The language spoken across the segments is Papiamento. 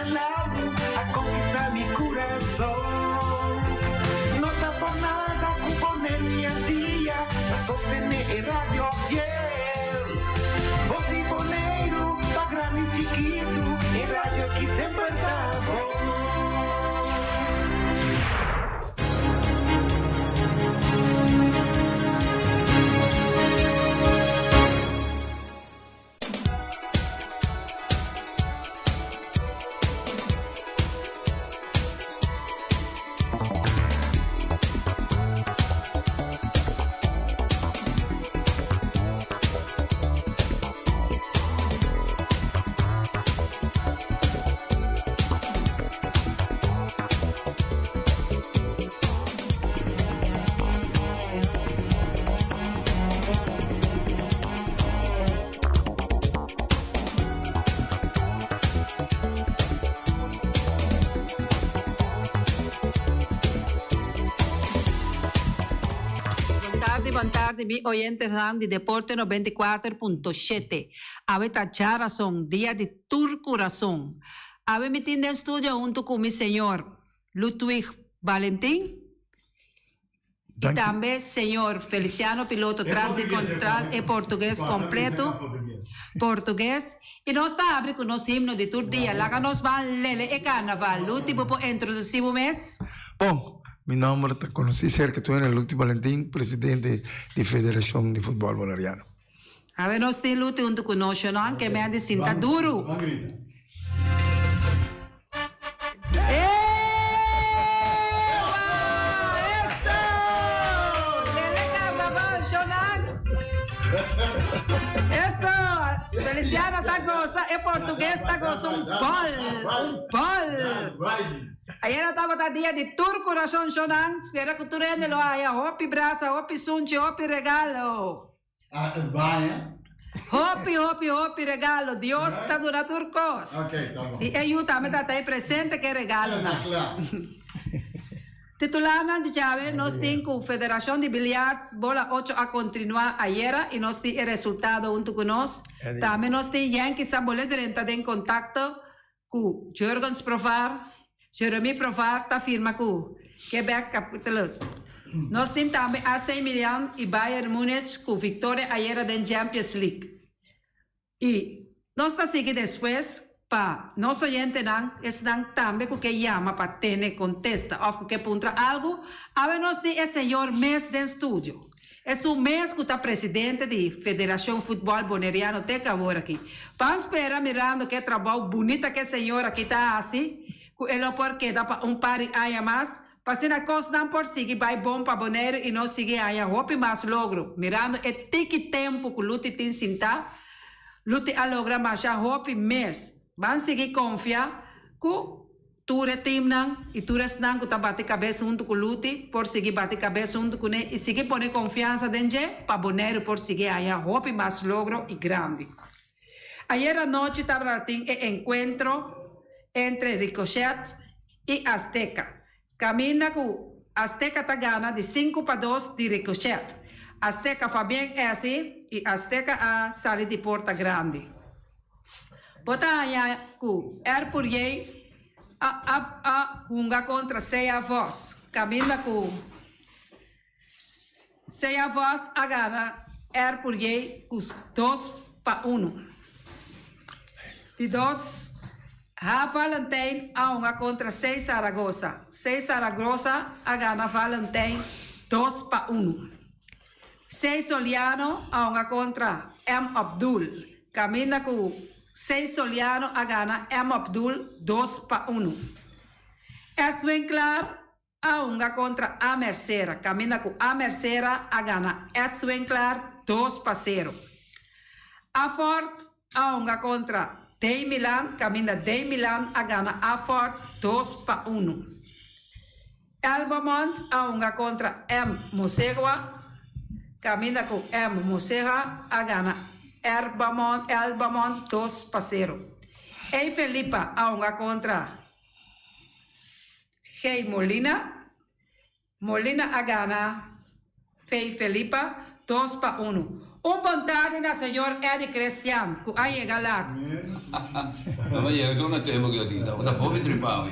Añanan largu a konkistá mi kurason. No ta por nada ku Boneiru i Antia ta sostené e radio fiel. Bos di Boneiru pa grandi i chikitu, e radio aki semper ta bon. Bon tardi, bon tardi mi oyentenan di Deporte 94.7. Awe ta djarason, dia di tur kurason. Awe mi tin den studio huntu ku mi señor Ludwig Valentin. Y tambe señor Feliciano Piloto tras di contral e portugues completo, portugues, y nos ta habri cu nos himno di tur dia, laga nos ban lele e carnaval. Luti bo por introduci bo mes? Bon, mi nomber ta conoci cerca tur hende, Luti Valentin, presidente di Federacion di Futbol Boneriano. Awe nos tin Luti hunto cu nos, shonan ke men di sinta duru. Feliciano ta goza, e portugues ta goza un bol, un bol. Ayera tabata dia di tur curason shonan, spera cu tur hende lo haya hopi brasa, hopi sunchi, hopi regalo. Ah, het baña. Hopi, hopi, hopi regalo. Dios ta duna tur kos. Ok, ta bon. I e yu tambe ta ta e presente ku e regalonan. Ta kla. Titularnan di djawe, Nos tin ku Federashon di Biljarts bola ocho a kontinuá ayera i nos tin e resultado huntu ku nos. Tambe nos tin Yankees a bole drenta den kontakto ku Jurgens Provar, Jeremy Provar ta firma ku Quebec Capitals. Nos tin tambe AC Milan i Bayern Munich ku viktoria ayera den Champions League. I nos ta sigui despues pa nos oyentenan, esnan tambe ku ke yama pa tene kontesta òf ku ke puntra algu, awe nos tin e señor mes den studio. Esun mes cu ta presidente di Federacion Futbol Boneriano te cu awor aki. Ban spera mirando ke trabou bunita ke señor aki ta haci, cu e lo por keda pa un par di aña mas, pa asina cosnan por sigui bay bon pa Boneiru y nos sigui haña hopi mas logro. Mirando e tiki tempo cu Luti tin sinta, Luti a logra masha hopi mes. Ban sigui confia cu. Tur e timnan i tur esnan ku ta bati kabes huntu ku Luti por sigui bati kabes huntu kuné i sigui pone konfiansa den dje pa Boneiru por sigui haña hopi mas logro i grandi. Ayer anochi tabata tin e enkuentro entre Ricochet i Azteca, kaminda ku Azteca ta gana di sinku pa dos di Ricochet. Azteca Fabien Essi i Azteca a sali di porta grandi. Bo ta haña ku Er Puriey a a a hunga kontra Sea Vos, kaminda ku Sea Vos a gana Er Puriey ku dos pa unu. Di dos H Valentijn a hunga kontra C Zaragoza. C Zaragoza a gana Valentijn dos pa unu. C Soliano a hunga kontra M Abdul. Kaminda ku seis Soliano a gana M. Abdul dos pa unu. S. Winklaar a hunga kontra A. Mercera, kaminda ku A. Mercera a gana S. Winklaar dos pa sero. A. Fort a hunga kontra D. Milan, kaminda D. Milan a gana A. Fort dos pa unu. Elbamont a hunga kontra M. Mosegua, kaminda ku M. Mosega a gana Erbamont, Elbamont dos pa sero. E. Felipa a hunga kontra G. Molina, Molina a gana P. Felipa dos pa unu. Un bon tardi na señor Eddy Christian cu a yega laat. No me yega tur na tempo cu yo tin ta ta hopi tripa awe.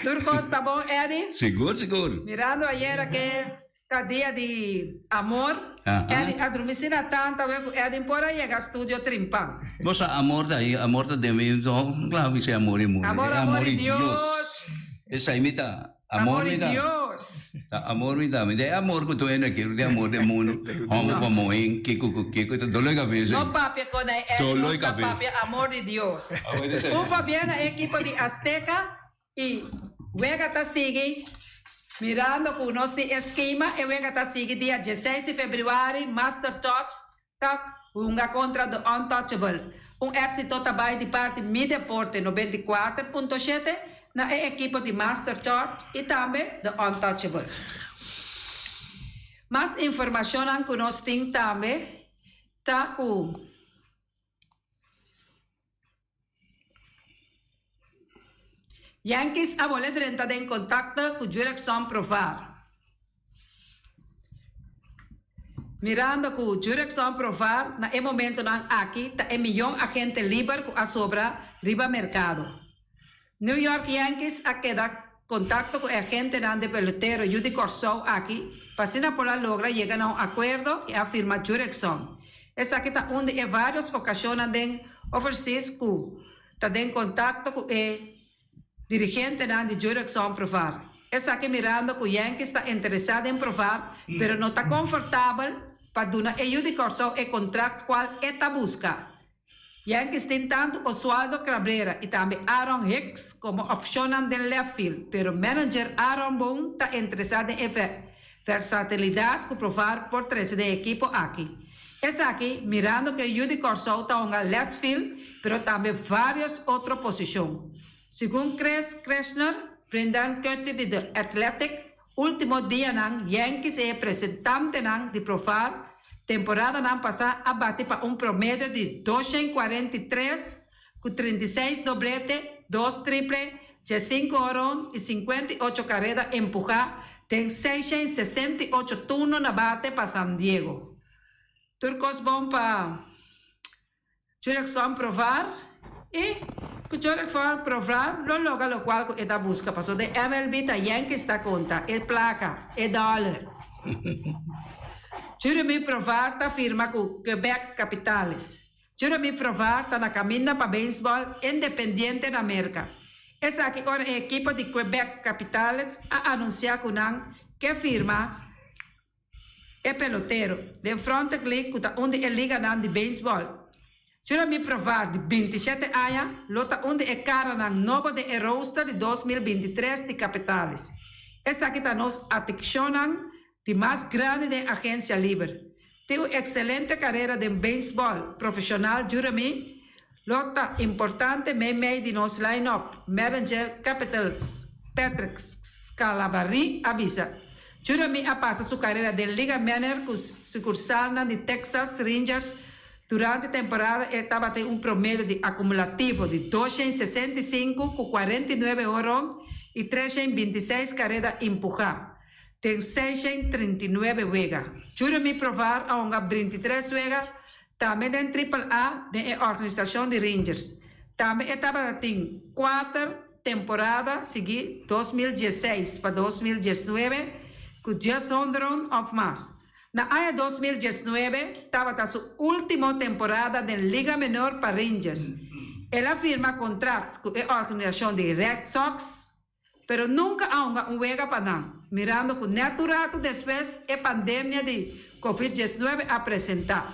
Tur cos ta bon Eddy? Sigur sigur. Mirando ayera ke ta dia di amor, Eddy a drumi asina tanto awe cu Eddy por a yega studio trimpa. Bo sa amor ta ahi, amor ta den mi, no claro mi si amor y mundo, Amor, amor y Dios. Esai mi ta. Amor mi ta. Dios. Ta amor mi ta. Mi ta e amor ku tur hende kier, di amor den mundu. Homber pa muhé, kiko ku kiko, ta dolo e kabes ei. No papia kon ei Eddy, nos ta papia amor di Dios. Un pabia na e ekipo di Azteca y wega ta sigui mirando ku nos tin e skema, e wega ta sigui dia dieseis di februari, Master Touch ta hunga kontra The Untouchable. Un éksito ta bai di parti Mi Deporte 94.7 na e ekipo di Master Church i tambe The Untouchable. Mas informashonnan ku nos tin tambe ta ku. Yankees a bole drenta den kontakto ku Jurickson Profar. Mirando ku Jurickson Profar na e momentonan aki ta e miyon agente liber ku a sobra riba merkado. New York Yankees a keda kontakto ku e agentenan di pelotero yu di Kòrsou aki pa asina por a logra yega na un akuerdo i a firma Jurickson. Esaki ta un di e vários okashonnan den overseas ku ta den kontakto ku e dirigentenan di Jurickson Profar. Esaki mirando ku Yankees ta interesá den Profar pero no ta konfortabel pa duna e yu di Kòrsou e kontrakt kual e ta buska. Yankees tin tantu Oswaldo Cabrera i tambe Aaron Hicks komo opshonnan den left field pero manager Aaron Boone ta interesá den e versatilidat ku Profar por trese den e ekipo aki. Esaki mirando ku e yu di Kòrsou ta hunga left field pero tambe vários otro posishon. Segun Chris Kreshner, Brendan Kuty di The Athletic, último dianan Yankees e representantenan di Profar temporadanan pasá a bati pa un promedio di 243 ku 36 doblete, dos triple, 15 horon i 58 kareda empuhá den 668 turno na bate pa San Diego. Tur kos bon pa Jurickson Profar i ku Jurickson Profar lo logra lokual ku e ta buska pasobra den MLB ta Yankees ta konta e plaka, e dòler. Jeremy Profar ta firma ku Quebec Capitales. Jeremy Profar ta na kaminda pa beisbòl independiente na Merka. Esaki ora e ekipo di Quebec Capitales a anunsiá ku nan ke firma e pelotero den Frontenac League ku ta un di e liganan di beisbòl. Jeremy Profar di 27 aña lo ta un di e karanan nobo den e roster di 2023 di Capitales. Esaki ta nos atekshonnan di mas grandi den agensia liber. Tin un ekselente karera den beisbòl profeshonal Jeremy lo ta importante meimei di nos line-up, manager Capitals Patrick Scalabarri a bisa. Jeremy a pasa su karera den Liga Menor ku sukursalnan di Texas Rangers. Durante temporada e tabatin un promedio di akumulativo di 265 ku 49 horon i 326 kareda empuhá den 639 wega. Jeremy Profar a hunga 23 wega tambe den Triple A den e organisashon di Rangers. Tambe e tabatin kuater temporada siguí 2016 pa 2019 ku 10 honron òf mas. Na aña 2019 tabata su último temporada den Liga Menor pa Rangers. El a firma kontrakt ku e organisashon di Red Sox, pero nunka a hunga un wega pa nan, mirando ku nèt un ratu despues e pandemia di Covid-19 a presentá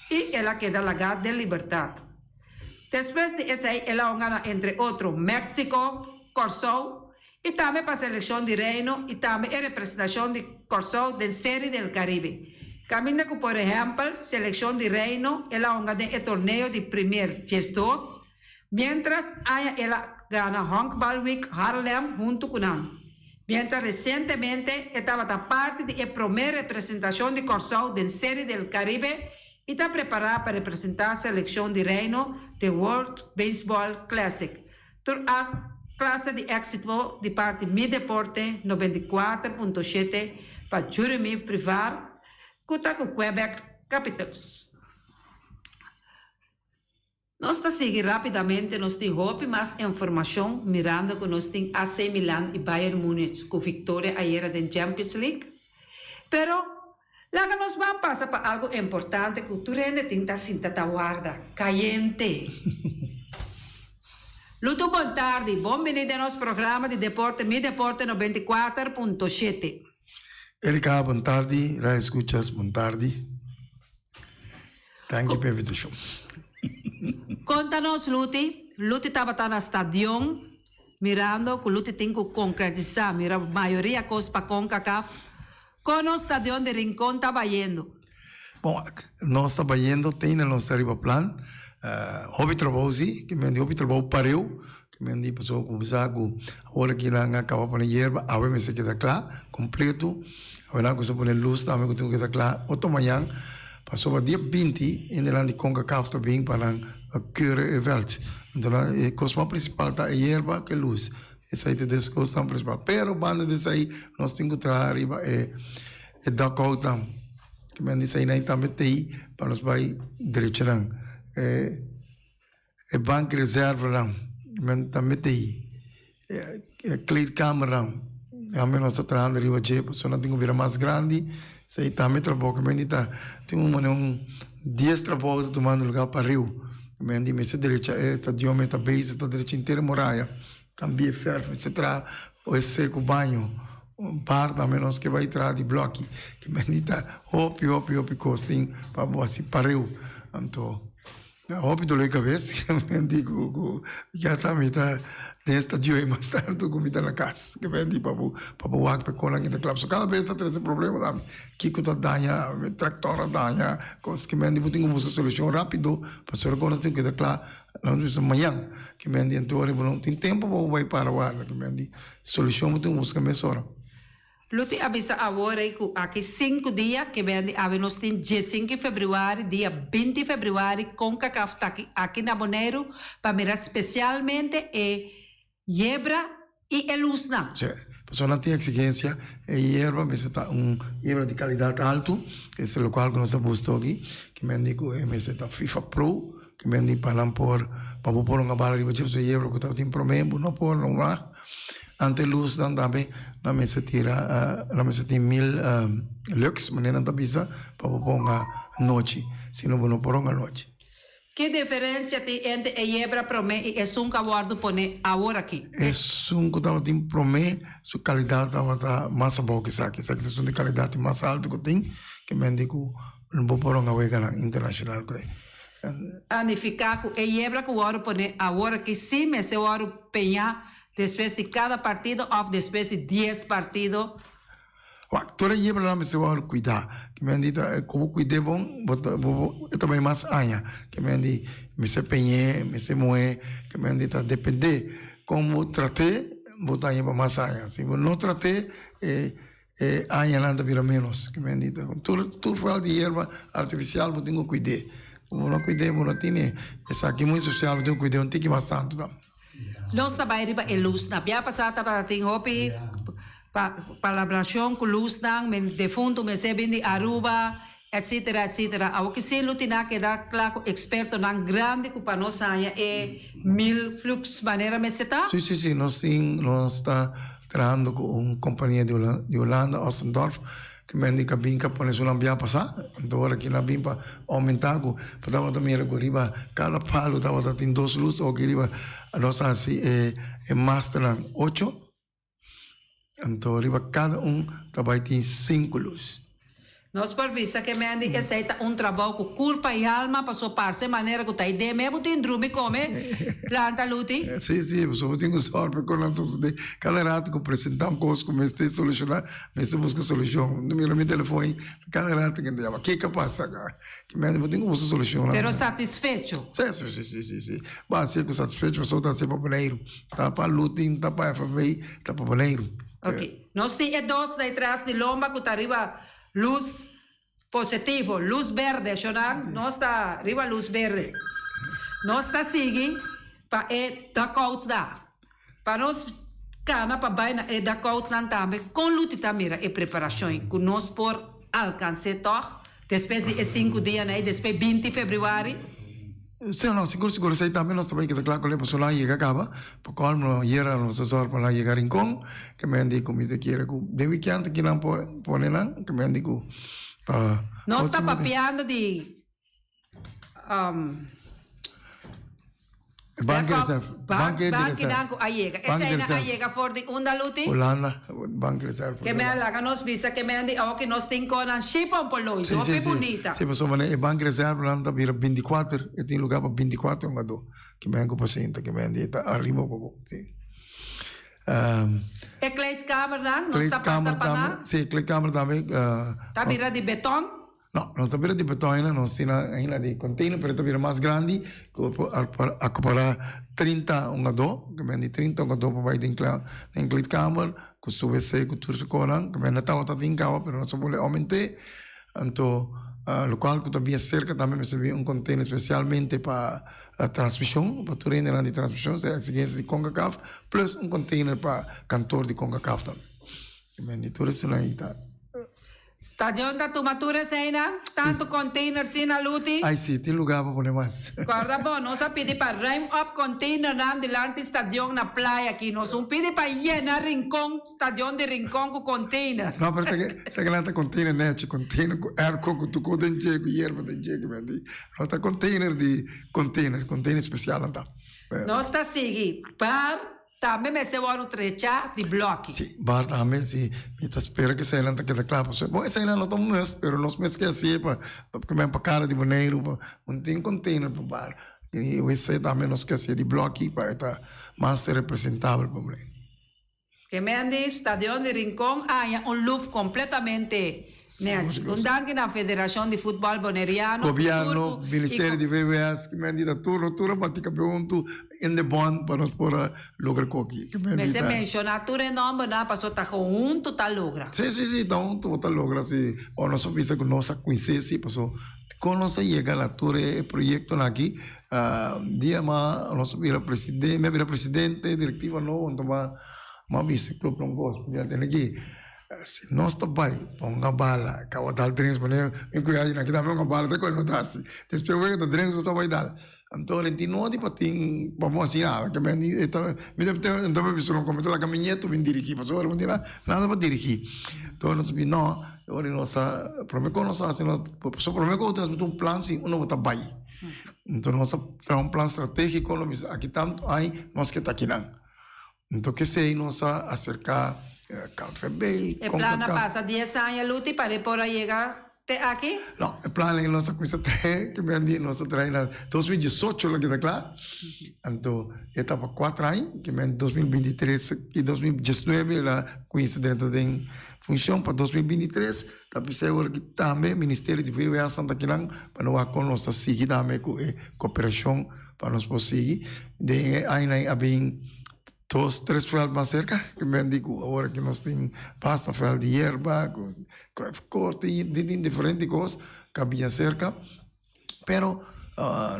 i el a keda lagá den libertat. Despues di esei el a hunga na entre otro Mexico, Kòrsou i tambe pa selekshon di Reino i tambe e representashon di Kòrsou den Seri del Caribe. Kaminda ku por ehèmpel selekshon di Reino el a hunga den e torneo di Premier 12, miéntras aña el a gana Honkbal Week Haarlem huntu ku nan. Miéntras resientemente e tabata parti di e promé representashon di Kòrsou den Seri del Caribe i ta prepará pa representá selekshon di Reino den World Baseball Classic. Tur a klase di éksito di parti Mi Deporte 94.7 pa Jeremy Privar ku ta ku Quebec. Capitals. Nos ta sigui rápidamente, nos tin hopi mas informashon mirando ku nos tin AC Milan i Bayern Munich ku viktoria ayera den Champions League. Pero, laga nos ban pasa pa algu importante ku tur hende tin ta sinta ta warda, kayente! Lutu bon tardi, bon bini den nos programa di deporte Mi Deporte 94.7. Erika, bon tardi, Radio Escuchas, bon tardi. Danki pa invitashon. Konta nos Luti, Luti tabata na stadion mirando ku Luti tin ku konkretisá, mira mayoria kos pa Concacaf, kon nos stadion di Rincon ta bayendo? Bon, nos ta bayendo te na nos ta riba plan. Hopi trabou si, ke men di hopi trabou pareu, ke men di pasobra ku sa ku awor aki nan a kaba pone yerba, awe mester keda kla kompleto. Awe nan a kuminsá pone lus tambe ku tin ku keda kla otro mañan, pasobra dia binti hendenan di Concacaf ta bin pa nan keure e vèlt. Anto nan e kos mas prinsipal ta e yerba ku e lus. Esei ta dos kosnan prinsipal. Pero banda di esei nos tin ku traha riba e e dugoutnan. Ke men di esei nan tambe t'ei pa nos bai drecha nan. E e bank reservenan men tambe t'ei. E kleedkamernan tambe nos ta trahando riba dje pasobra nan tin ku bira mas grandi. Esei tambe trabou ke men di ta tin un manera un dies trabou ta tumando lugar pa riu. Men di mester drecha e stadion men ta bezig ta drecha henter e muraya. Cambia verf mester traha wc cu baño bar tambe nos ke bay traha di bloki ke men di ta hopi hopi hopi cos tin pa bo haci pareu anto hopi dolor di cabes ke men di cu cu ya sa mi ta den estadio ey mas tanto cu mi ta na cas ke men di pa bo pa bo wak pa e conan ta klap so cada bes ta trece problema tambe kico ta daña tractor a daña cos ke men di bo tin cu busca solucion rapido pasobra cos tin cu keda cla. Nan bisa mañan ke men di anto ora bo no tin tempo pa bo bai para warda ke men di solushon bo tin ku buska mesora. Luti a bisa awor ei ku aki sinku dia ke men di awe nos tin diesinku febrüari dia binti febrüari Concacaf ta aki aki na Boneiru pa mira spesialmente e yebra i e lusnan. Sí, pasobra nan tin eksigensia e yerba mester ta un yerba di kalidat altu, es lokual ku nos ta buska aki, ke men di ku e mester ta FIFA Pro, ke men di pa nan por, pa bo por hunga bala riba dje, pasobra yerba ku tabatin promé bo no por hunga. Ante lusnan tambe nan mester tira, nan mester tin mil lux, manera nan ta bisa, pa bo por hunga nochi, si no bo no por hunga nochi. Ki diferencia tin entre e yebra promé i esun ku a wòrdu poné awor aki? Esun ku tabatin promé, su kalidat tabata mas abou ku esaki. Esaki ta esun di kalidat mas altu ku tin, ke men di ku bo por hunga weganan internashonal ku e. A nifiká ku e yebra ku wòrdu poné awor aki sí mester wòrdu peñá despues di kada partido òf despues di dies partido. Wak, tur e yebranan mester wòrdu kuidá. Ke men di ta ku bo kuid'é bon, bo ta bo bo e ta bai mas aña. Ke men di mester peñ'é, mester muhé, ke men di ta dependé kon bo trat'é, bo ta haña pa mas aña. Si bo no trat'é, e e añanan ta bira ménos. Ke men di ta tur tur fuel di yerba artifisial bo tin ku kuid'é. Ku bo no kuid'é bo no tene esaki muy sosial bo tin ku kuid'é un tiki mas tantu tambe. Nos ta bai riba e lusnan. Bia pasá tabata tin hopi palabrashon ku lusnan, men defuntu mester bin di Aruba, etcetera, etcetera. Awor ki si lo tin a keda kla ku ekspertonan grandi ku pa nos haña e mil flux manera mester ta? Sí, sí, sí. Nos tin, nos ta trahando ku un kompania di Holanda, Ostendorf, Ke men di kabin ka pone su nan bia pasá, anto ora ki nan bin pa oumentá ku bo tabata mira ku riba kada palu tabata tin dos lus, oki riba nos a hasi e e masternan ocho, anto riba kada un ta bai tin sinku lus. Nos por bisa ke men di esei ta un trabou ku kurpa i alma paso parse manera ku ta i deme bo tin drumi kome planta luti. Sí, sí, pasobra bo tin ku sòrg pa kon nan sosodé. Kada rato ku presentá un kos ku mester solushoná, Mester buska solushon. Mi mira mi telefon ei, kada rato ken ta yama, Kiko a pasa aka? Ki mende bo tin ku buska solushon. Pero satisfecho? Si, si, si, si, si, si. Bo a ser ku satisfecho pasobra ta hasié pa Boneiru. Ta pa Lutin, ta pa FFV, ta pa Boneiru. Ok. Nos tin e dos detrás di lomba ku ta riba lus positivo, lus berde, shonnan. Nos ta riba lus berde. Nos ta sigui pa e duckouts da. Pa nos kana pa bai na e dugoutnan tambe, kon Luti ta mira e preparashon ku nos por alkans'é tòg? Despues di e sinku dianan ei, despues 20 februari. Sí, no, sigur sigur esei tambe nos ta bai keda kla kuné pasobra nan a yega kaba. Pa kòlmo ayera nos a sòru pa nan yega Rincon, ke men di ku mi ta kere ku den wikènt aki nan por pone nan, ke men di ku pa Nos ta papiando di Banki Reserve. Banki di Reserve. Bankinan ku a yega. Eseinan a yega for di unda, Luti? Hulanda, Banki Reserve. Ke men laga nos bisa ke men di awo ki nos tin konan shipon por lois, hopi bunita. Si, pasobra e Banki Reserve nan ta bira 24, e tin luga pa 24 hungadó. Ke men ku por sinta, ke men di e ta ariba poko, si. E kleedkamernan, nos ta pasa pa nan? Si, kleedkamer tambe. Ta bira di beton? No, nos ta bira di beton ainda, nos tin ainda di container, pero e ta bira mas grandi ku por acapará 30 hungadó, ke men di 30 hungadó por bai den den kleedkamer ku su wc ku tur su konan, ke men no tabata tin kaba pero nos a bolbe aument'é, anto lokual ku ta bien serka tambe mester bin un container spesialmente pa transmishon, pa tur hendenan di transmishon, esei eksigensia di Concacaf, plus un container pa kantor di Concacaf tambe, ke men di tur esnan ei ta. Stadion ta tuma tur eseinan, tantu container sin a luti. Ai si, tin lugar pa pone mas. Corda bon, nos a pidi pa ruim op containernan dilanti stadion na playa aki. Nos un pidi pa yena Rincon, stadion di Rincon cu container. No, pero esaki, esaki nan ta container nechi, container cu airco, cu tur cos den dje, cu yerba den dje, cu men di. No ta container di container, container special nan ta. Nos ta sigui bar. Tambe mester wòrdu trechá di blòki. Sí, bar tambe, sí. Mi ta spera ku eseinan ta keda kla pasobra bon eseinan no ta un must, pero nos mes ke hasié pa pa pa kara di Boneiru pa un tin container pa bar. I wc tambe nos ke hasié di blòki pa e ta mas representabel pa Boneiru. Ke men di Stadion di Rincon a haña un luf kompletamente Nèchi. Un danki na Federashon di Futbòl Boneriano, Gobièrnu, Ministerio di VWS, ki men di ta tur, nos tur a bati kabia huntu in de bond pa nos por a logra koki. Ki men di Mester ta. menshoná tur e nòmbernan pasobra ta huntu ta logra. Sí, sí, sí, ta huntu ta logra, sí. Ora nos a bisa ku nos a kuinsé, sí, pasobra kon nos a yega na tur e proyektonan aki, dia mas nos a bira presidente, mi a bira presidente, direktiva nobo, anto mi a bisa e club un kos, mi a tene ki. Si nos ta bai pa un bala ka bo dal drinks pone mi cuidado na kita un bala te koe no ta asi despues wega ta drinks bo ta bai dal anto den tin noti pa tin pa bo hasi nada ke men e ta mi ta anto mi bisa mi ta laga mi nieto bin dirigi pasobra bo tin nada pa dirigi enton nos a bisa no ora nos a prome ku nos a hasi pasobra prome ku bo ta hasi un plan si unda bo ta bai enton nos a traha un plan strategiko nos bisa aki tantu ai nos ke ta akinan. Anto kesei nos a aserká KVB, E plan a pasa dies aña, Luti, pa e por a yega te aki? No, e plan ei nos a kuminsá trahe, ke mi a di, nos a trahe na 2018 lo keda kla. Anto e ta pa kuater aña, ke men 2023 i 2019 el a kuminsá drenta den funshon pa 2023. Ta p'esei awor aki tambe Ministerio di VWA Santa Kinan pa no wak kon nos ta sigui tambe ku e koperashon pa nos por sigui. Den e añanan a bin dos, tres vèlt mas serka, ke men di ku awor aki nos tin basta vèlt di yerba, ku kruifkort, tin diferente kos ku a bin aserka. Pero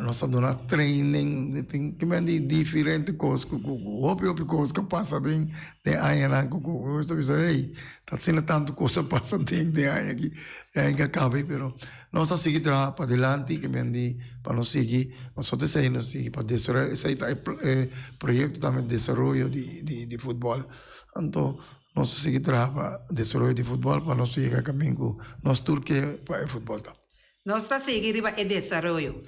nos ta duna training, tin ki men di diferente kos ku ku hopi hopi kos ku a pasa den den añanan ku ku nos ta bisa ey ta asina tantu kos a pasa den den aña aki den aña ku a kaba pero nos ta sigui traha padilanti ki men di pa nos sigui pasobra esei nos sigui pa desaroya esei ta e proyekto tambe desaroyo di di di futbòl anto nos ta sigui traha pa desaroyo di futbòl pa nos yega kaminda ku nos tur ke pa e futbòl ta. Nos ta sigui riba e desaroyo.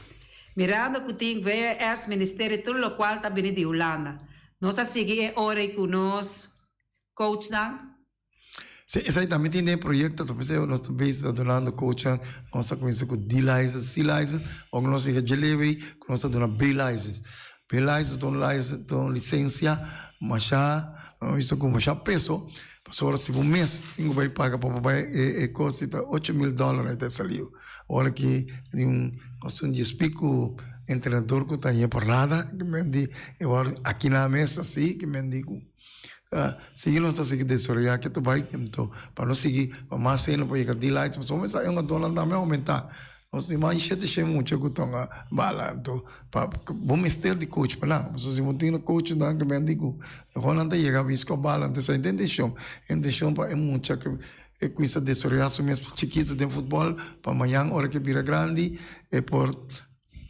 Mirando cu tin VWS Ministerio tur locual ta bini di Hulanda. Nos a sigui e ora y cu nos coachnan. Si, esai tambe tin den e proyecto, ta pesey nos ta bezig ta dunando coachnan, nos ta cuminsa cu D-license, C-license, ora cu nos yega dje leu ey, cu nos ta duna B-license. B-license ta un license, ta un licencia masha, nos bisa cu masha peso, Pasobra si bo mes tin ku bai paga pa bo bai e e kos di ta 8000 dòler ei ta saliu. Ora ki tin un kos un dies piku entrenador ku ta haña por nada ki men di e wòrdu aki nan mes asi ki men di ku sigui nos ta sigui desaroyá ke ta bai anto pa nos sigui pa mas hende por yega D-lights pasobra mester e hungadónan tambe a oumentá. Nos tin mas di shete shen mucha ku tonga bala anto pa bo mester di coach pa nan pasobra si bo tin coach nan ke men di ku mehor nan ta yega biskò bala anto esei ta e intenshon e intenshon pa e mucha ke. e kuinsa desaroyá su mes chikitu den futbòl pa mañan ora ke bira grandi e por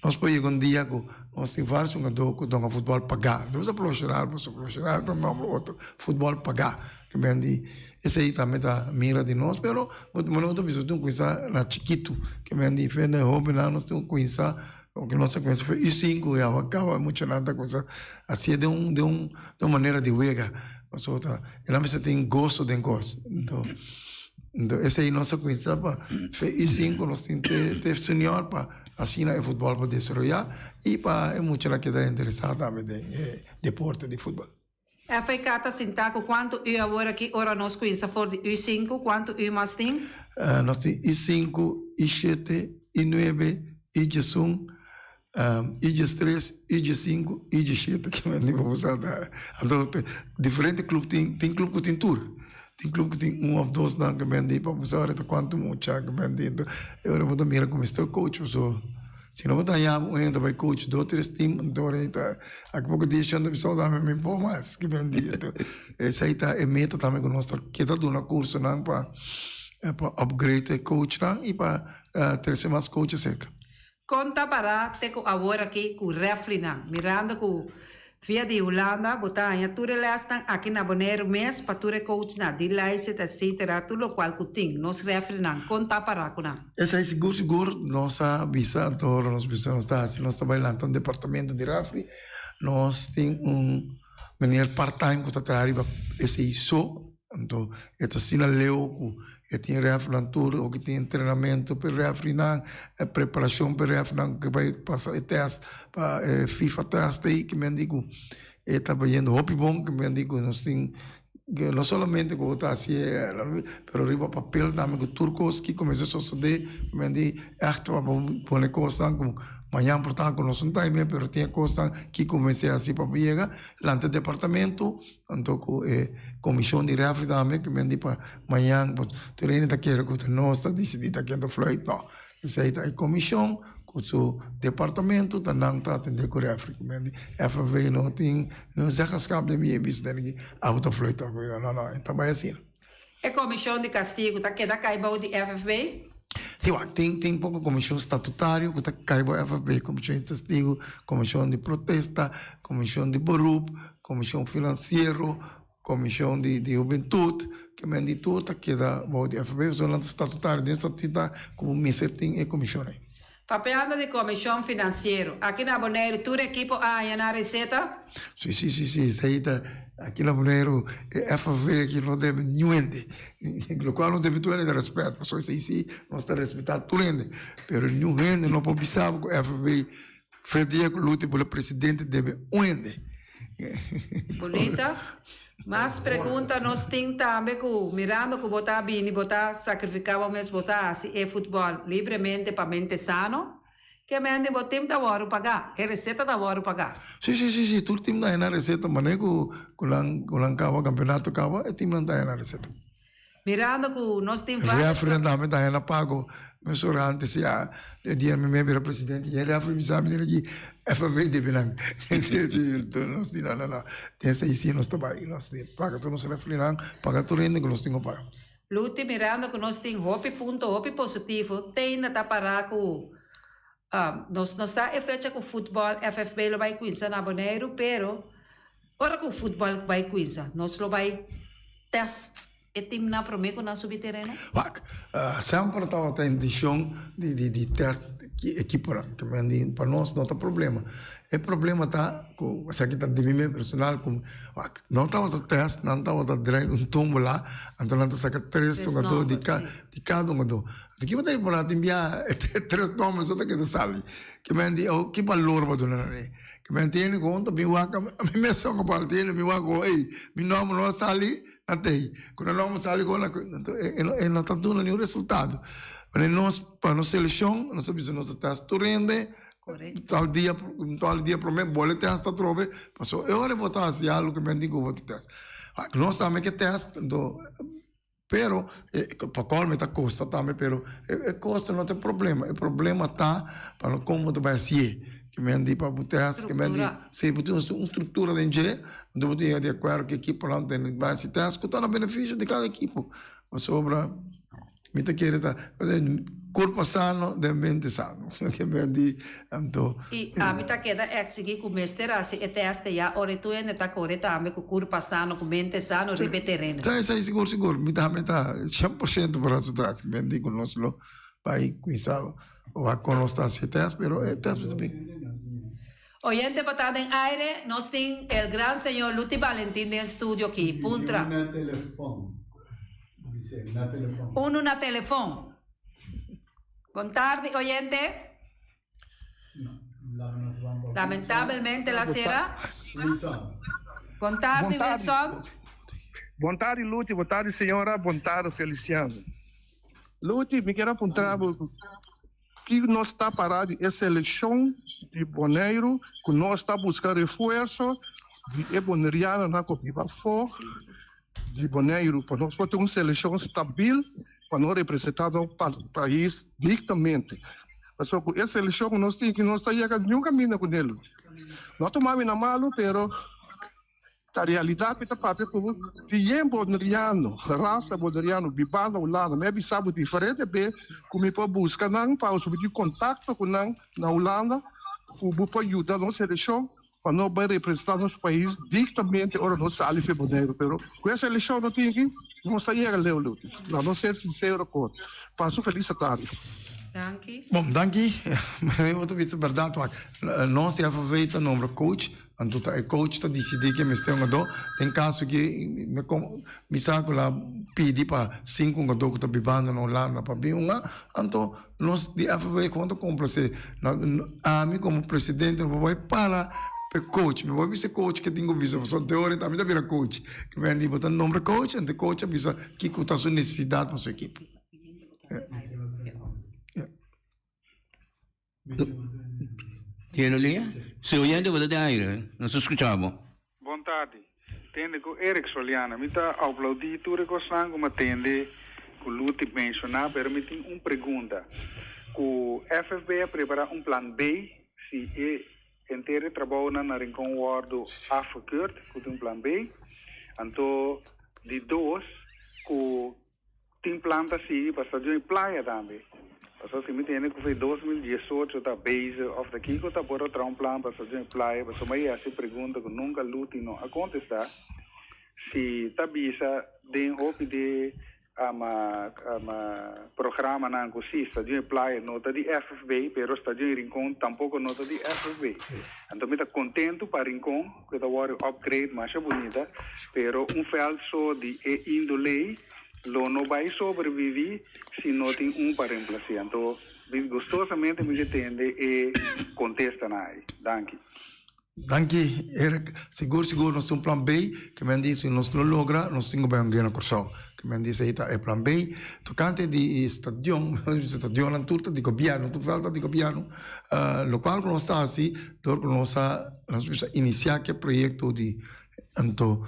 nos por yega un dia ku nos tin vários hungadó ku donga futbòl pagá. No bisa profeshonal pasobra profeshonal ta un nòmber otro, futbòl pagá. Ke men di esei tambe ta mira di nos pero bo ta bisa bo tin ku kuminsá na chikitu. Ke men di fe na e hóbennan nos tin ku kuminsá Loke nos a kuminsá for U5 ya a kaba e muchanan ta kuminsá hasié den un den un den un manera di wega pasobra ta e nan mester tin goso den kos anto anto esei nos a kuminsá pa fe U5 nos tin te te senior pa asina e futbòl por desaroyá i pa e muchanan keda interesá tambe den e deporte di futbòl. FK ta sintá ku kuantu U awor aki ora nos kuinsa for di U5, kuantu U mas tin? Nos tin U5, U7, U9, U11, U13, U15, U17 ki men di bo sa ta. Anto diferente club tin, tin club ku tin tur, tin club ku tin un of dos nan ki men di pa bo sa ora ta kuantu mucha ki men di. Anto e ora bo ta mira ku mister coach pasobra. Si no bo ta haña un hende ta bai coach dos tres team anto ora ei ta aki poko dia shon ta bisa dame mi por mas ki ben dia anto esei ta e meta tambe ku nos ta keda duna kursonan pa pa upgrade e coachnan i pa trese mas coach aserka. Kon ta para te ku awor aki ku refrinan mirando ku Via di Hulanda bo ta haña tur e lèsnan aki na Boneiru mes pa tur e coachnan, di Lycett etc. Tur lokual ku tin. Nos refrinan, kon ta pará ku nan? Esei sigur sigur nos a bisa anto ora nos bisa nos ta hasi nos ta bai lanta un departamento di refri nos tin un meneer part time ku ta traha riba esei so Anto e ta asina leu ku e tin rèfrinan tur, oki tin entrenamentu pa e rèfrinan, e preparashon pa e rèfrinan ku bai pasa e tèst pa e FIFA tèst ei, ke men di ku e ta bayendo hopi bon, ke men di ku nos tin no solamente ku bo ta hasi e pero riba papel tambe ku tur kos kiko mester sosodé, ke men di ègt pa bo pone kosnan ku mañan por ta ku nos no ta ahí pero tin e kosnan kiko mester hasi pa bo yega lanta e departamento. Anto ku e komishon di refri tambe ku men di pa mañan bo tur hende ta kere ku ta nos ta disidí ta ken ta fluit no esei ta e komishon ku su departamento ta nan ta atendé ku refri ku men di FNV no tin niun zeggenschap den mi e bisa den aki abo ta fluit òf no no e ta bai asina. E komishon di kastigu ta keda kai bou di FFB? Si wak tin tin poko komishon statutario ku ta kai bou FFB, komishon di testigu, komishon di protesta, komishon di beroep, komishon finansiero, komishon di di hubentut, ke men di tur ta keda bou di FFB pasobra nan ta statutario, den statut ta ku bo mester tin e komishon ei. Papiando di komishon finansiero, aki na Boneiru tur ekipo a haña nan reseta? Si, si, si, si, esei ta, aki na Boneiru e FNV aki no debe niun hende, lokual nos debe tur hende rèspèt, pasobra esei si nos ta respetá tur hende, pero niun hende no por bisa bo ku FNV Freddy ku Luti por e presidente debe un hende. Bonita. Mas pregunta nos tin tambe ku mirando ku bo ta bini bo ta sakrifiká bo mes bo ta hasi e futbòl libremente pa mente sano, ke mende bo tim ta wòrdu pagá, e reseta ta wòrdu pagá. Si si si si tur tim ta hena reseta manera ku ku nan ku nan kaba kampeonato kaba e timnan ta hena reseta. Mirando ku nos tin varios. Refri tambe ta hena pago mesora antes ya e dia mi me bira presidente ya refri mi sa mi aki FNV debe nan nos di no no no den esei si nos ta bai nos tin paga tur nos refrinan paga tur hende ku nos tin ku paga. Luti mirando ku nos tin hopi punto hopi positivo te ainda ta para ku nos no sa e fecha ku futbol FFB lo bai kuinsa na Boneiru pero ora ku futbol bai kuinsa nos lo bai test e timnan promé ku nan subi tereno? Wak, semper tabata intishon di di di test ekiponan, ke men di pa nos no ta problema. E problema ta ku esaki ta di mi mes personal ku wak no tabata test, nan tabata drai un tumbola, anto nan ta saka tres hungadó di ka di kada hungadó. Anto kiba ta ripará tin bia e tres nòmber so ta keda sali. Ke men di oh ki balor bo duna nan ei? Ke men tene ku un ta bin wak mi mes son a parti mi wak oh ey mi nòmber no a sali. Na tei ku nan nòmber sali ku nan e no ta duna niun resultado. Manera nos pa nos selekshon nos a bisa nos ta tèst tur hende tal dia tal dia promé bole tèst atrobe pasobra e ora bo ta hasi algu ku men di ku bo ta tèst. Nos tambe ke tèst anto pero pa kòlme ta kosta tambe pero e kosto no ta e problema e problema ta pa no kon bo ta bai hasié. Ke men di pa bo tèst ke men di si bo tin un struktura den dje. Anto bo tin yega di akuerdo ku ekiponan tene bai hasi tèst ku ta na benefisio di kada ekipo. Pasobra mi ta kere ta kurpa sano den mente sano. Ke men di anto. I ami ta keda eksigi ku mester hasi e tèst ya ora e tur hende ta kore tambe ku kurpa sano ku mente sano riba e tereno. Sa esei sigur sigur mi tambe ta 100% por haci tras. Ke men di ku nos lo bai kuminsá wak kon nos ta hasi e tèst pero e tèst mester bin. Oyente pa ta den aire, nos tin el gran señor Luti Valentin den studio aki. Puntra. Dice una telefon. Dice na telefon. Uno na telefon. Bon tardi oyente. No, nos ban pa Lamentabelmente la cera. Wilson. Bon tardi Wilson. Bon tardi Luti, bon tardi señora, bon tardi Feliciano. Luti, mi kier a puntra bo ki nos ta para di e seleccion di Boneiru cu nos ta busca refuerzo di e Bonerianonan cu biba afo di Boneiru pa nos por tin un seleccion stabil pa nos representa nos pais dignamente. Pasobra cu e seleccion cu nos tin aki nos ta yega niun caminda cu ne Luti. No tuma mi na malo pero. Ta realidad mi ta papia cu bo bien boneriano, rasa boneriano, biba na Hulanda. Mi a bisa bo diferente be cu mi por busca nan pa bo tin contacto cu nan na Hulanda cu bo por yuda nos seleccion pa nos bay representa nos pais dignamente ora nos sali fi Boneiru. Pero cu e seleccion no tin aki, nos ta yega leu leu. Laat nos ser sincero cu otro. Pasa un feliz tardi. Danki. Bon, danki. Bo ta bisa berdad, wak. Nos di FFV ta nombra coach. Anto ta e coach ta dicidi ke mester un hungadó. Den caso ki mi con mi sa cu la pidi pa cinco hungadó cu ta bibando na Hulanda pa bin hunga, anto nos di FFA con ta complace. Ami como presidente no por bay para p'e coach. Mi por bisa e coach ke tin cu bisa pasobra te ora ami ta bira coach. Ke men di bo ta nombra coach, anto e coach a bisa kico ta su necesidad pa su ekipo. Tiene línea? Si oyente bo ta den aire, nos ta scucha bo. Bon tardi. Tende ku Eric Soliana. Mi ta aplaudí tur e kosnan ku mi a tende ku Luti menshoná, pero mi tin un pregunta. Ku FFB a prepará un plan B si e henter e trabounan na Rincon wòrdu afgekeurd, ku tin un plan B? Anto di dos, ku Tin plan ta sigui pa stadion y playa tambe. Pasobra si mi tende cu fe 2018 ta bezig of ta kico ta por a traha un plan pa stadion y playa pasobra mi a haci pregunta cu nunca Luti no a contesta si ta bisa den hopi di ama programanan cu si stadion y playa no ta di FFB pero stadion y Rincon tampoco no ta di FFB. Anto mi ta contento pa Rincon cu ta wordo upgrade masha bunita pero un veld so di e indole Lo no bai sobreviví si no tin un pa reemplacé. Anto, gustosamente mi ke tende e contestanan ai. Danki. Danki, Eric. Sigur, sigur nos tin un plan B. Ke men di si nos no logra, nos tin ku bai un guera na Kòrsou. Ke men di esei ta e plan B. Tokante di e stadion, stadionnan tur ta di gobièrnu, tur vèlt ta di gobièrnu. Lokual ku nos ta hasi dor ku nos a, nos bisa inisiá ku e proyekto di anto.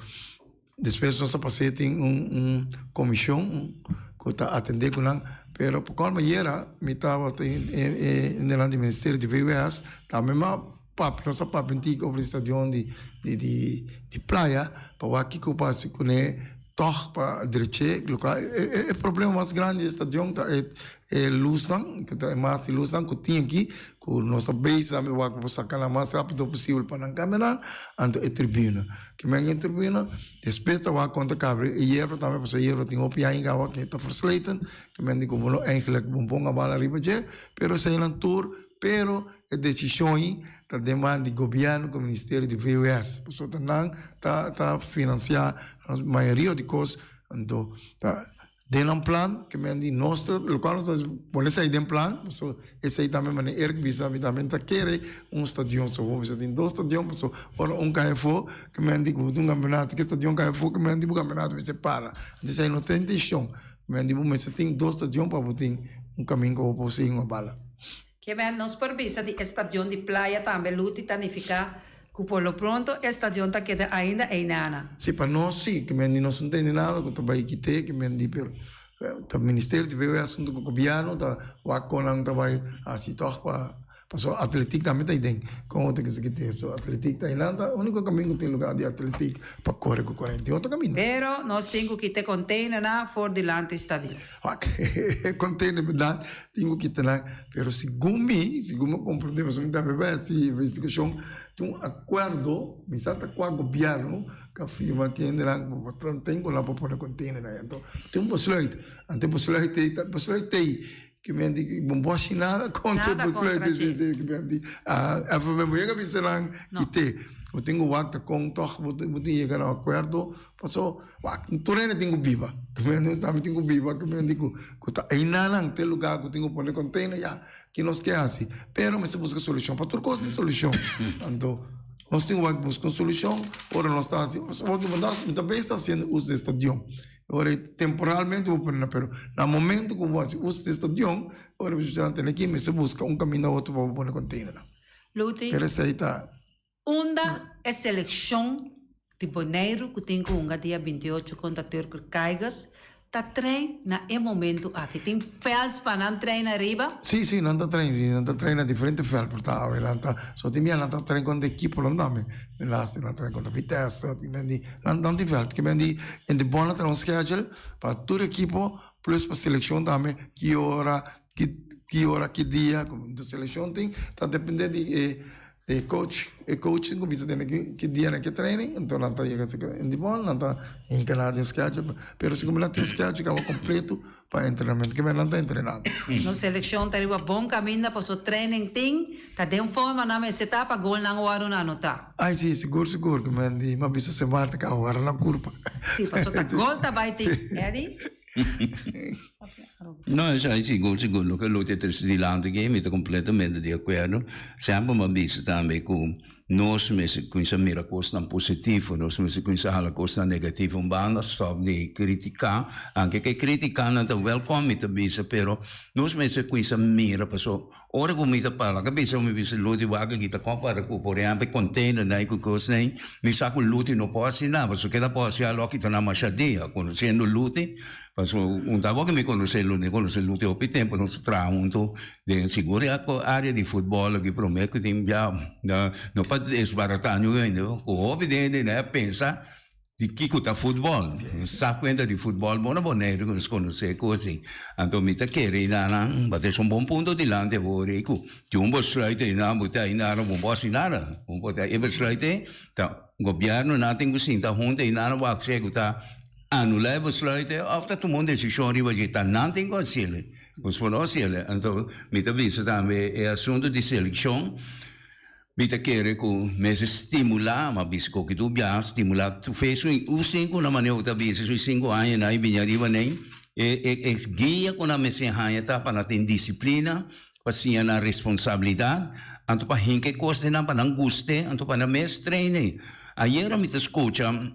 Despues nos a pas'é tin un un komishon ku ta atendé ku nan, pero pa kòl manera mi tabata den di ministerio di VWS tambe mi a papia nos a papia un tiki over di stadion di di di playa pa wak kiko pa hasi kuné tòg pa drech'é lokual e problema mas grandi di e stadion ta e E lusnan, ku ta e mas di lusnan ku tin aki, ku nos ta bezig tambe wak pa saka nan mas rapido posibel pa nan kambia nan, anto e tribuna. Ke men e tribuna, despues ta wak kon ta kabri e yerba tambe, pasobra e yerba tin hopi aña kaba ke ta versleten, ke men di ku bo no eigenlijk bo ponga bala riba dje, pero eseinan tur, pero e desishon ei ta den man di gobièrnu ku ministerio di VWS, pasobra ta nan ta ta finansiá mayoria di kos, anto ta. Den nan plan, ke men di nos ta, lokual nos ta pone esei den plan, pasobra esei tambe manera Eric bisa mi tambe ta kere un stadion, so bo bisa tin dos stadion pasobra ora un kai afó ke men di ku bo tin un kampeonato, ke stadion kai afó ke men di bo kampeonato mester para, anto esei no ta intenshon, ke men di bo mester tin dos stadion pa bo tin un kaminda ku bo por sigui un bala. Ke men nos por bisa di e stadion di Playa tambe Luti ta nifiká ku por lo pronto e stadion ta keda ainda einana. Si pa nos si, ke men di nos no tende nada ku ta bai kite, ke men di pero ta ministerio di VWS huntu ku gobièrnu ta wak kon nan ta bai hasi tòg pa. Paso atletiek tambe ta aiden. Kon ta kisa kite? So atletiek ta einan ta uniko kaminda ku tin luga di atletiek pa kore ku kore. Tin otro kaminda. Pero nos tin ku kita e container-nan for dilanti stadion. Wak, e container berdad tin ku kita nan. Pero segun mi, segun mi a komprende, pasobra mi tambe bai hasi investigashon, tin un akuerdo, mi sa ta kua gobièrnu ku a firma kendenan ku bo tin ku nan por pone container-nan. Anto tin un besluit. Anto e besluit ei ta besluit ei Ki men di bo bo haci nada contra e besluit di ki men di even men bo yega bisa nan kite bo tin cu wak ta con toch bo tin yega na un acuerdo paso wak tur hende tin cu biba ki men nos tambe tin cu biba ki men di cu ta eynan ta e lugar cu tin cu pone container ya ki nos ke haci pero mester busca solucion pa tur cos tin solucion anto nos tin cu wak busca un solucion ora nos ta haci pasobra mi ta bes ta haciendo uso di e stadion. Ora e temporalmente bo pone na pero na momento ku bo hasi uso di e stadion ora bo bisa tene aki mester buska un kaminda otro pa bo pone containernan. Luti, Pero esei ta. Unda e selekshon di Boneiru ku tin ku hunga dia 28 kontra Turkey Tigers ta train na e momento aki? Tin vèlt pa nan train ariba? Sí, sí, nan ta train, sí, nan ta train na diferente vèlt por ta awe nan ta, so tin bia nan ta train kontra ekiponan tambe, mi laatste nan train kontra Vitesse, tin bia di Nan nan tin vèlt ke men di en di bon a traha un schedule pa tur ekipo plus pa selekshon tambe ki ora ki ki ora ki dia ku selekshon tin ta depende di e e coach e coach tin ku bisa den ki ki dia nan ke training enton nan ta yega en di bon nan ta hinka nan den schedule pero si nan tin un schedule kaba kompleto Pa entrenamentu ke nan ta entrenando. Nos selekshon ta riba bon kaminda paso training tin ta den forma nan mester ta pa golnan wòrdu na anotá. Ai si, sigur sigur ke men di m'a bisa se Marta ke a wòrdu nan kurpa. Si, paso ta gol ta bai tin. Eddie? No, esei sigur sigur loke Luti a trese dilanti aki mi ta kompletamente di akuerdo. Semper m'a bisa tambe ku Nos mester cuminsa mira cosnan positivo, nos mester cuminsa hala cosnan negativo un banda, stop di critica, aunke cu e criticanan ta welcome mi ta bisa, pero nos mester cuminsa mira paso ora cu mi ta parla ka bisa mi bisa Luti wak aki ta compara cu por ehempel e containernan y cu cosnan ey, mi sa cu Luti no por haci nada pasobra keda por haci aloki ta na masha dia, conociendo Luti. Paso un ta bo mi conoce lo mi conoce Luti hopi tempo nos a traha hunto den sigur e area di futbol aki prome cu tin bia no pa desbarata niun hende cu hopi den hende a pensa di kico ta futbol sa cuenta di futbol bo na Boneiru cu nos conoce cos asin anto mi ta kere nan bo ta haci un bon punto dilanti awor ey cu tin un besluit ey nan bo ta ainda bo no por haci nada bo por ta e besluit ey ta gobierno nan tin cu sinta hunto ey nan bo haci cu ta Anulá e besluit òf ta tuma un desishon riba dje, ta nan tin ku hasiel, nos por no hasiel. Anto mi ta bisa tambe e asuntu di selekshon, mi ta kere ku mester stimulá, mi a bisa ku kitu bia stimulá tur fees un sinku na manera ku ta bisa su sinku aña nan bini ariba nen, e e guia ku nan mester haña ta pa nan tin disiplina, pa siña nan responsabilidat, anto pa hinka e kos den nan pa nan gust'é, anto pa nan mes train'é. Ayera mi ta skucha.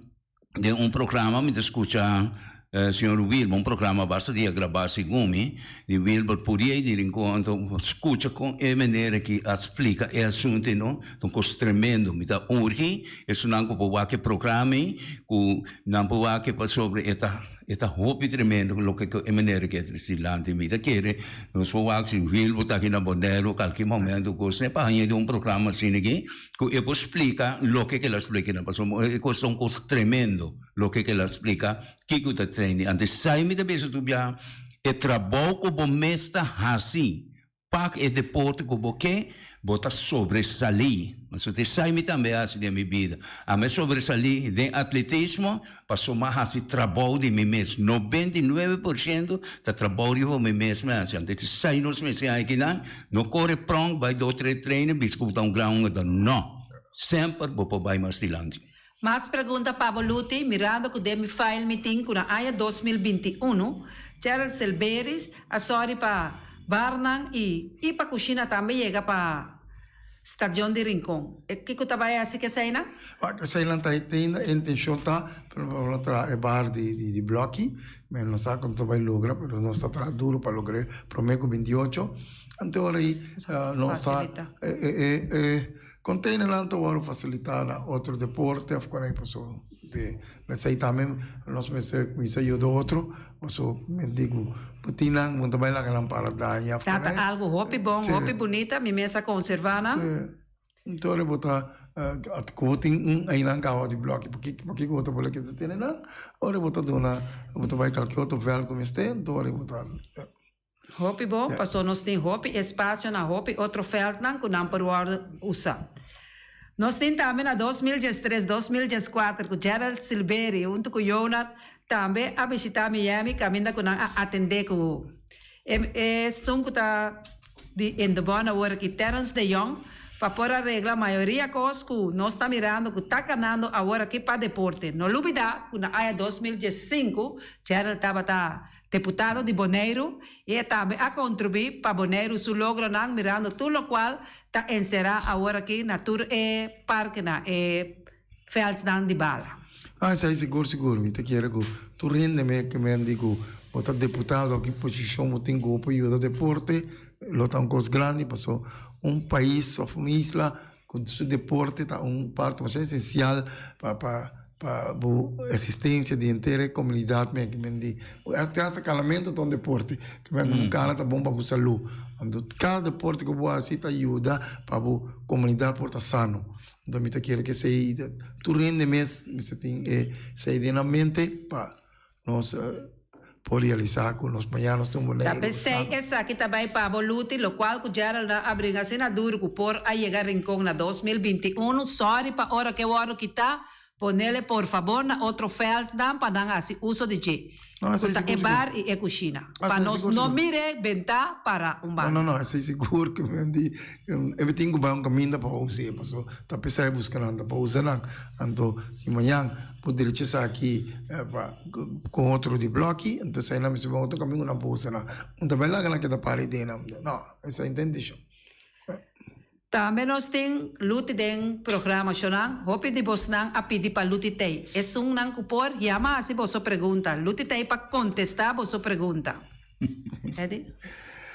Den un programa mi ta skucha señor Wilber, un programa basta dia grabá segun mi, di Wilber Puriey di Rincon, anto skucha kon e manera ki a splika e asuntu ei no, ta un kos tremendo. Mi ta urgi esunnan ku por wak e programa ei, ku nan por wak e pasobra e ta e ta hopi tremendo loke ku e manera ki a trese dilanti. Mi ta kere nos por wak si Wilber ta aki na Boneiru kalke momento kos pa haña den un programa asina aki. Ku e por splika loke ke el a splika nan, pasobra e kos ta un kos tremendo loke ke el a splika kiko ta training. Anto esei mi ta bisa tur biaha, e trabou ku bo mes ta hasi pa e deporte ku bo ke, bo ta sobresalí. Pasobra esei mi tambe a hasi den mi bida. Ami a sobresalí den atletismo pasobra mi a hasi trabou di mi mes. 99 por ciento ta trabou riba mi mes mi a hasi. Anto esei nos mester haña kinan. No kore pronk bai dos tres trainer bisa ku bo ta un gran hungador. No. Semper bo por bai mas dilanti. Mas pregunta pa bo Luti, mirando ku den mi file mi tin ku na aña 2021 Gerald Selberis a sòri pa barnan i i pa kushina tambe yega pa Stadion di Rincon. E kiko ta bai hasi ku eseinan? Wak eseinan ta tin e intenshon ta pa nos traha e bar di di bloki, men no sa kon ta bai logra pero nos ta traha duro pa logr'é promé ku 28. Anto ora ei nos ta e e e containernan ta wòrdu fasilitá na otro deporte òf ku nan paso. Te esei tambe nos mester kuminsá yuda otro, paso mi di ku bo tin nan bo ta bai laga nan para daña. Ta ta algu hopi bon, hopi bunita, mi mes a konservá nan. Sí. Enton ora bo ta ku bo tin un einan kaba di blòki, pakiko bo ta por keda tene nan? Ora bo ta duna, bo ta bai kalke otro vèlt ku mester, enton ora bo ta. Hopi bon, paso nos tin hopi espacio na hopi otro veldnan cu nan por wordo usa. Nos tin tambe na 2013, 2014 cu Gerald Silbery hunto cu Jonat tambe a bishita Miami caminda cu nan a atende cu e esun cu ta di Indebon awor aki Terrence de Jong pa por a regla mayoria cos cu nos ta mirando cu ta canando awor aki pa deporte. No lubida cu na aña 2015 Gerald tabata Deputado di Boneiru y e tambe a contribui pa Boneiru su logronan mirando tur locual ta encera awor aki na tur e parkenan, e veldsnan di bala. Ah, esei sigur sigur. Mi ta kere ku tur hende me ke men di ku bo ta deputado aki posishon bo tin ku por yuda deporte lo ta un kos grandi paso un pais of un isla ku su deporte ta un parti masha esensial pa pa pa bo existencia di henter e comunidad men ki men di te hasta calamento ta un deporte ki men ku cana ta bon pa bo salud anto cada deporte ku bo haci ta yuda pa bo comunidad por ta sano anto mi ta kere ku esey tur hende mes mester tin esey den nan mente pa nos por realisa cu nos mañana nos tin un Boneiru. Ta p'esey esaki ta bay pa bo Luti, locual cu Gerald a bringa asina duro cu por a yega Rincon na 2021. Sorry pa ora ke wordo kita, ponele por fabor na otro veldnan pa nan haci uso di dje, cu ta e bar y e cushina, pa nos no mire benta para un banda. No, no, no, esey sigur cu mi di, e tin cu bay un caminda pa us'e, paso ta p'esey busca nan, ta pa usa nan, anto si mañan Por derecho esaki pa con otro di bloki, entonces ahí nan mester bay otro caminda nan por usa nan. Un ta bay laga nan keda para den nan. No, esei no ta intencion. Tambe nos tin Luti den programa Shonan. Hopi di bosnan a pidi pa Luti tei. Esunnan ku por, yama hasi boso pregunta. Luti tei pa kontestá boso pregunta. Eddy?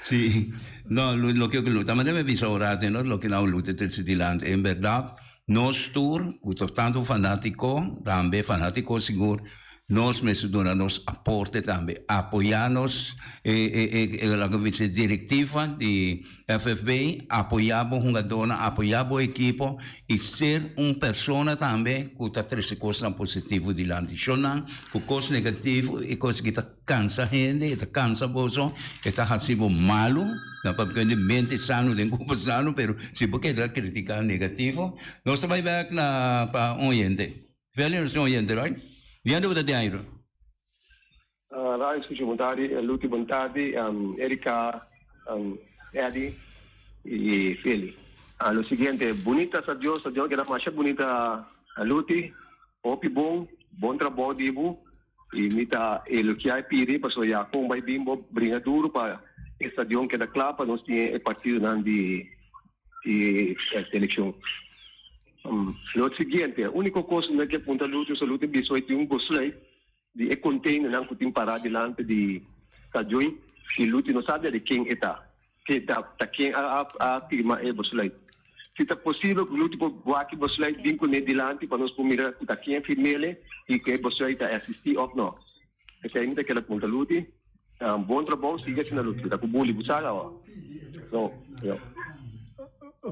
Sí. No, loke ku Luti, a debe bisa un rato, no, loke nan Luti trese dilanti. En bèrdat, Nos tur ku ta tantu fanátiko, tambe fanátiko sigur, nos mester duna nos aporte tambe, apoyá nos e e e laga mi bisa direktiva di FFB, apoyá bo hungadónan, apoyá bo ekipo i ser un persona tambe ku ta trese kosnan positivo dilanti. Shonnan ku kos negativo i kos ki ta Cansa hende, e ta cansa boso, e ta haci bo malu, no papia di mente sano den cuerpo sano, pero si bo keda critica negativo, nos ta bay bek na pa un oyente. Feli nos tin un oyente, right? Di ende bo ta tin airo? Radio Escucha bon tardi, Luti bon tardi, Erika, Eddy y Feli. Lo siguiente, bunita sa Dios, sa Dios keda masha bunita Luti, hopi bon, bon trabou di bo. I mi ta elogiá e pidi pasobra ya kon bai bin bo bringa duru pa e stadion keda kla pa nos tin e partidonan di di selekshon. Lo siguiente, úniko kos ku mi ke puntra Lucho Salud tin bisa hoy tin un besluit di e konteinernan ku tin pará dilante di stadion i Lucho no sabi di ken e ta. Ke ta ta ken a a firma e besluit. Si ta posibel ku Luti por wak e besluit bin kuné dilanti pa nos por mira ku ta ken firm'ele i ku e besluit ta eksistí òf no. Esei mi ta keda puntra Luti. Bon trabou, sigui asina Luti. Ta ku buli bu sa awa. No, yo.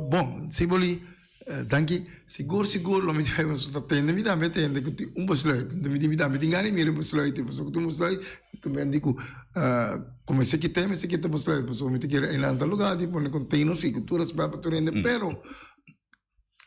Bon, si buli Danki. Sigur sigur lo mi ta pasobra ta tende mi tambe tende ku tin un besluit. Mi di mi tambe tin gana di mira e besluit pasobra ku tin un besluit ku mi a di ku ku mester kita mester kita besluit pasobra mi ta kere einan ta lugar di pone container si ku tur respet pa tur hende pero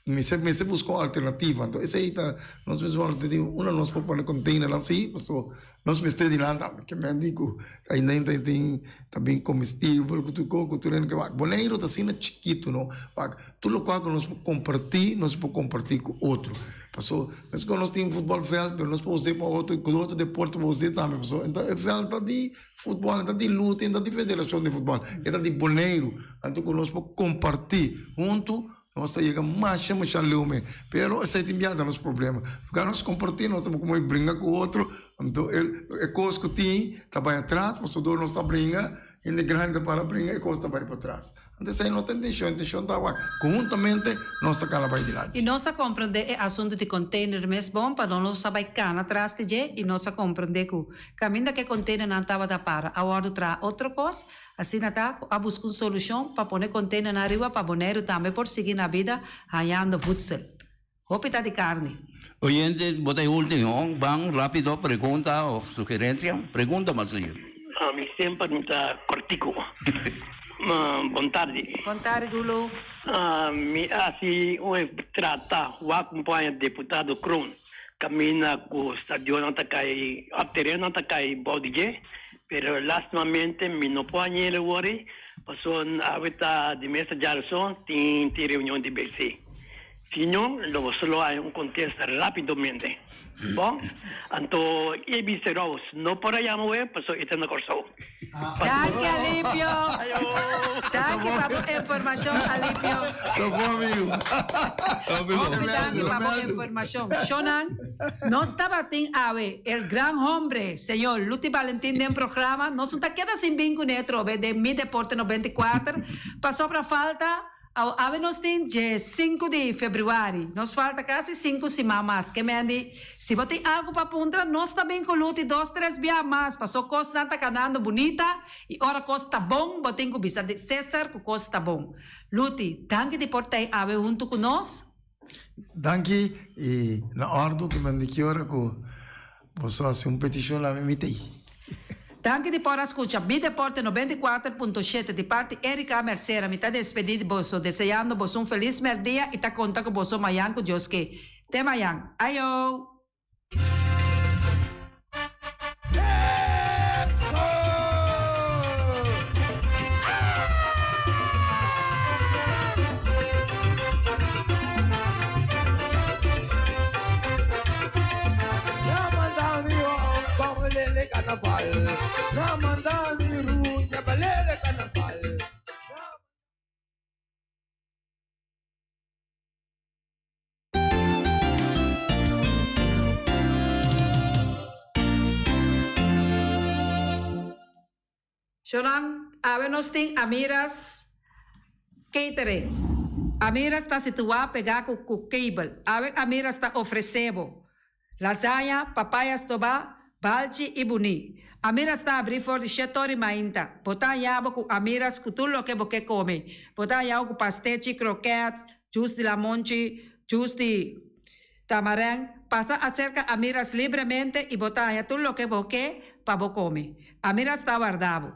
mester mester buska un alternativa. Anto esei ta nos mester alternativa unda nos por pone containernan si pasobra Nos mester di nan tambe ke men di ku ainda ta tin ta bin komestibel ku tur kos ku tur hende ke wak. Boneiru ta asina chikitu no wak tur lokual ku nos por kompartí nos por kompartí ku otro. Paso meskos nos tin futbòl vèlt pero nos por us'é pa otro ku otro deporte por us'é tambe paso e vèlt ta di futbòl e ta di luta e ta di federashon di futbòl e ta di Boneiru anto ku nos por kompartí huntu. Nos ta yega masha masha leu me, pero esei tin biaha ta nos problema. Lugar nos comparti nos ta como bringa cu otro, anto e cos cu tin ta bay atras pasobra dor nos ta bringa. Hende grandi ta para bringa e kos ta bai patras. Anto esei no ta intencion, intencion ta wak conhuntamente nos ta cana bai dilanti. Y nos a comprende e asunto di container mes bon pa no nos a bai cana tras di dje y nos a comprende cu caminda cu e containernan tabata para a wordo traha otro cos, asina ta cu a busca un solucion pa pone containernan ariba pa Boneiru tambe por sigui na bida hañando voedsel. Hopi ta di carni. Oyente, bo ta e ultimo. Ban rapido, pregunta of sugerencia? Pregunta mas lihe. Ami semper mi ta cortico. Bon tardi. Bon tardi Gulo. Mi a hasi un trata wak un paña deputado Kroon caminda cu stadionnan ta cay of terenonan ta cay bou di dje pero lastimamente mi no por hañ'el awor pasobra awe ta di mes ta djarazon tin reunion di BC. Si no, lo boso lo haña un kontesta rápidamente. Bon, anto e bisa Rose no por a yama web pasobra e ta na Kòrsou. Danki Alipio. Danki pa bo informashon Alipio. Hopi danki pa bo informashon. Shonan, nos tabatin awe el gran hombre, señor Luti Balentin den programa. Nos no ta keda sin bin kuné atrobe den Mi Deporte 94 pasobra falta Aw awe nos tin dje sinku di februari, nos falta kasi sinku siman mas. Ke Mandy, si bo tin algu pa puntra, nos ta bin ku Luti dos tres bia mas, paso kosnan ta kanando bunita i ora kos ta bon, bo tin ku bisa di Cesar ku kos ta bon. Luti, danki di por tei awe huntu ku nos. Danki i na ordu ke Mandy ki ora ku boso hasi un petishon laga mi tei. Danki di por a scucha Mi Deporte 94.7 di parti Erica Mercera mi ta despedi di boso deseando boso un feliz merdia y ta conta cu boso mayan cu Dios ke. Te mayan. Ayo! Shonan, awe nos tin Amiras Catering. Amiras ta situá pegá ku ku Cable. Awe Amiras ta ofresé bo lasaña, papaya stobá, balchi i buní. Amiras ta abrí for di shetor i mainta. Bo ta haña bo ku Amiras ku tur loke bo ke kome. Bo ta haña bo ku pastechi, krokèt, jus di lamonchi, jus di Tamarèn, pasa aserka Amiras libremente i bo ta haña tur loke bo ke pa bo kome. Amiras ta warda bo.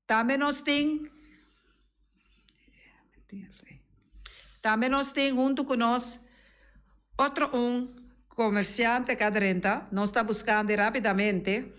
Tambe nos tin Tambe nos tin huntu ku nos otro un komersiante ka drenta. Nos ta buskando rapidamente.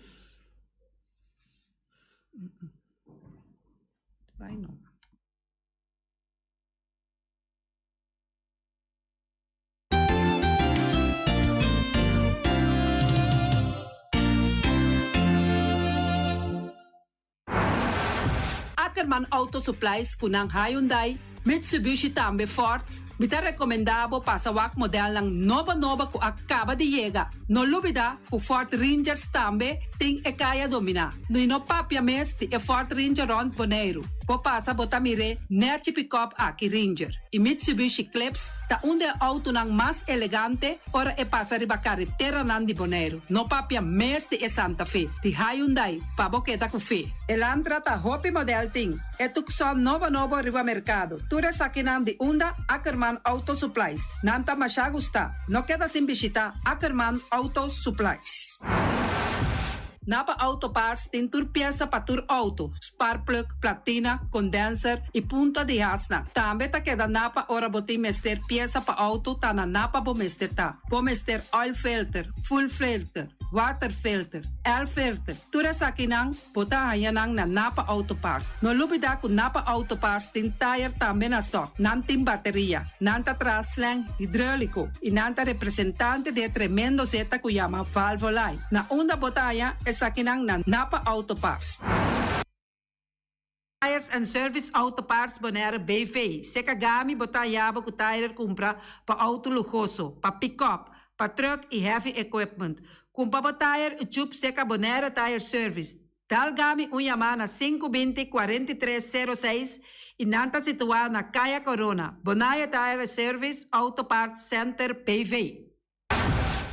Ackerman Auto Supplies ku nan Hyundai, Mitsubishi tambe Ford. Mi ta rekomendá bo pasa wak modelnan nobo nobo ku a kaba di yega. No lubidá ku Ford Rangers tambe tin e kaya dominá. I no papia mes di e Ford Ranger rònt Boneiru. Bo pasa bo ta mir'é nèchi pikòp aki Ranger i Mitsubishi Eclipse ta un di e outonan mas elegante ora e pasa riba kareteranan di Boneiru. No papia mes di e Santa Fe, di Hyundai, pa bo keda ku fe. Elantra ta hopi model tin e Tucson nobo nobo riba merkado. Tur esakinan di unda Ackerman Auto Supplies. Nan ta masha gusta. No keda sin bishita Ackerman Auto Supplies. Napa Auto Parts tin tur piesa pa tur auto, sparkplug, platina, condenser y punta di hasnan. Tambe ta keda Napa ora bo tin mester piesa pa auto ta na Napa bo mester ta. Bo mester oil filter, fuel filter, water filter, air filter, tur esakinan bo ta haña nan na Napa Auto Parts. No lubida cu Napa Auto Parts tin tire tambe na stock, nan tin bateria, nan ta traha slang hidrolico y nan ta representante di e tremendo zeta cu yama Valvoline. Na unda bo ta haña esakinan na Napa Auto Parts. Tires and Service Auto Parts Bonaire BV. Seka Gami bo ta haña bo ku tire kumpra pa auto luhoso, pa pick-up, pa truck i heavy equipment. Kumpa bo tire i chup seka Bonaire Tire Service. Dal Gami un yamá na 520 43 06 i nan ta situá na Kaya Corona, Bonaire Tire Service Auto Parts Center BV.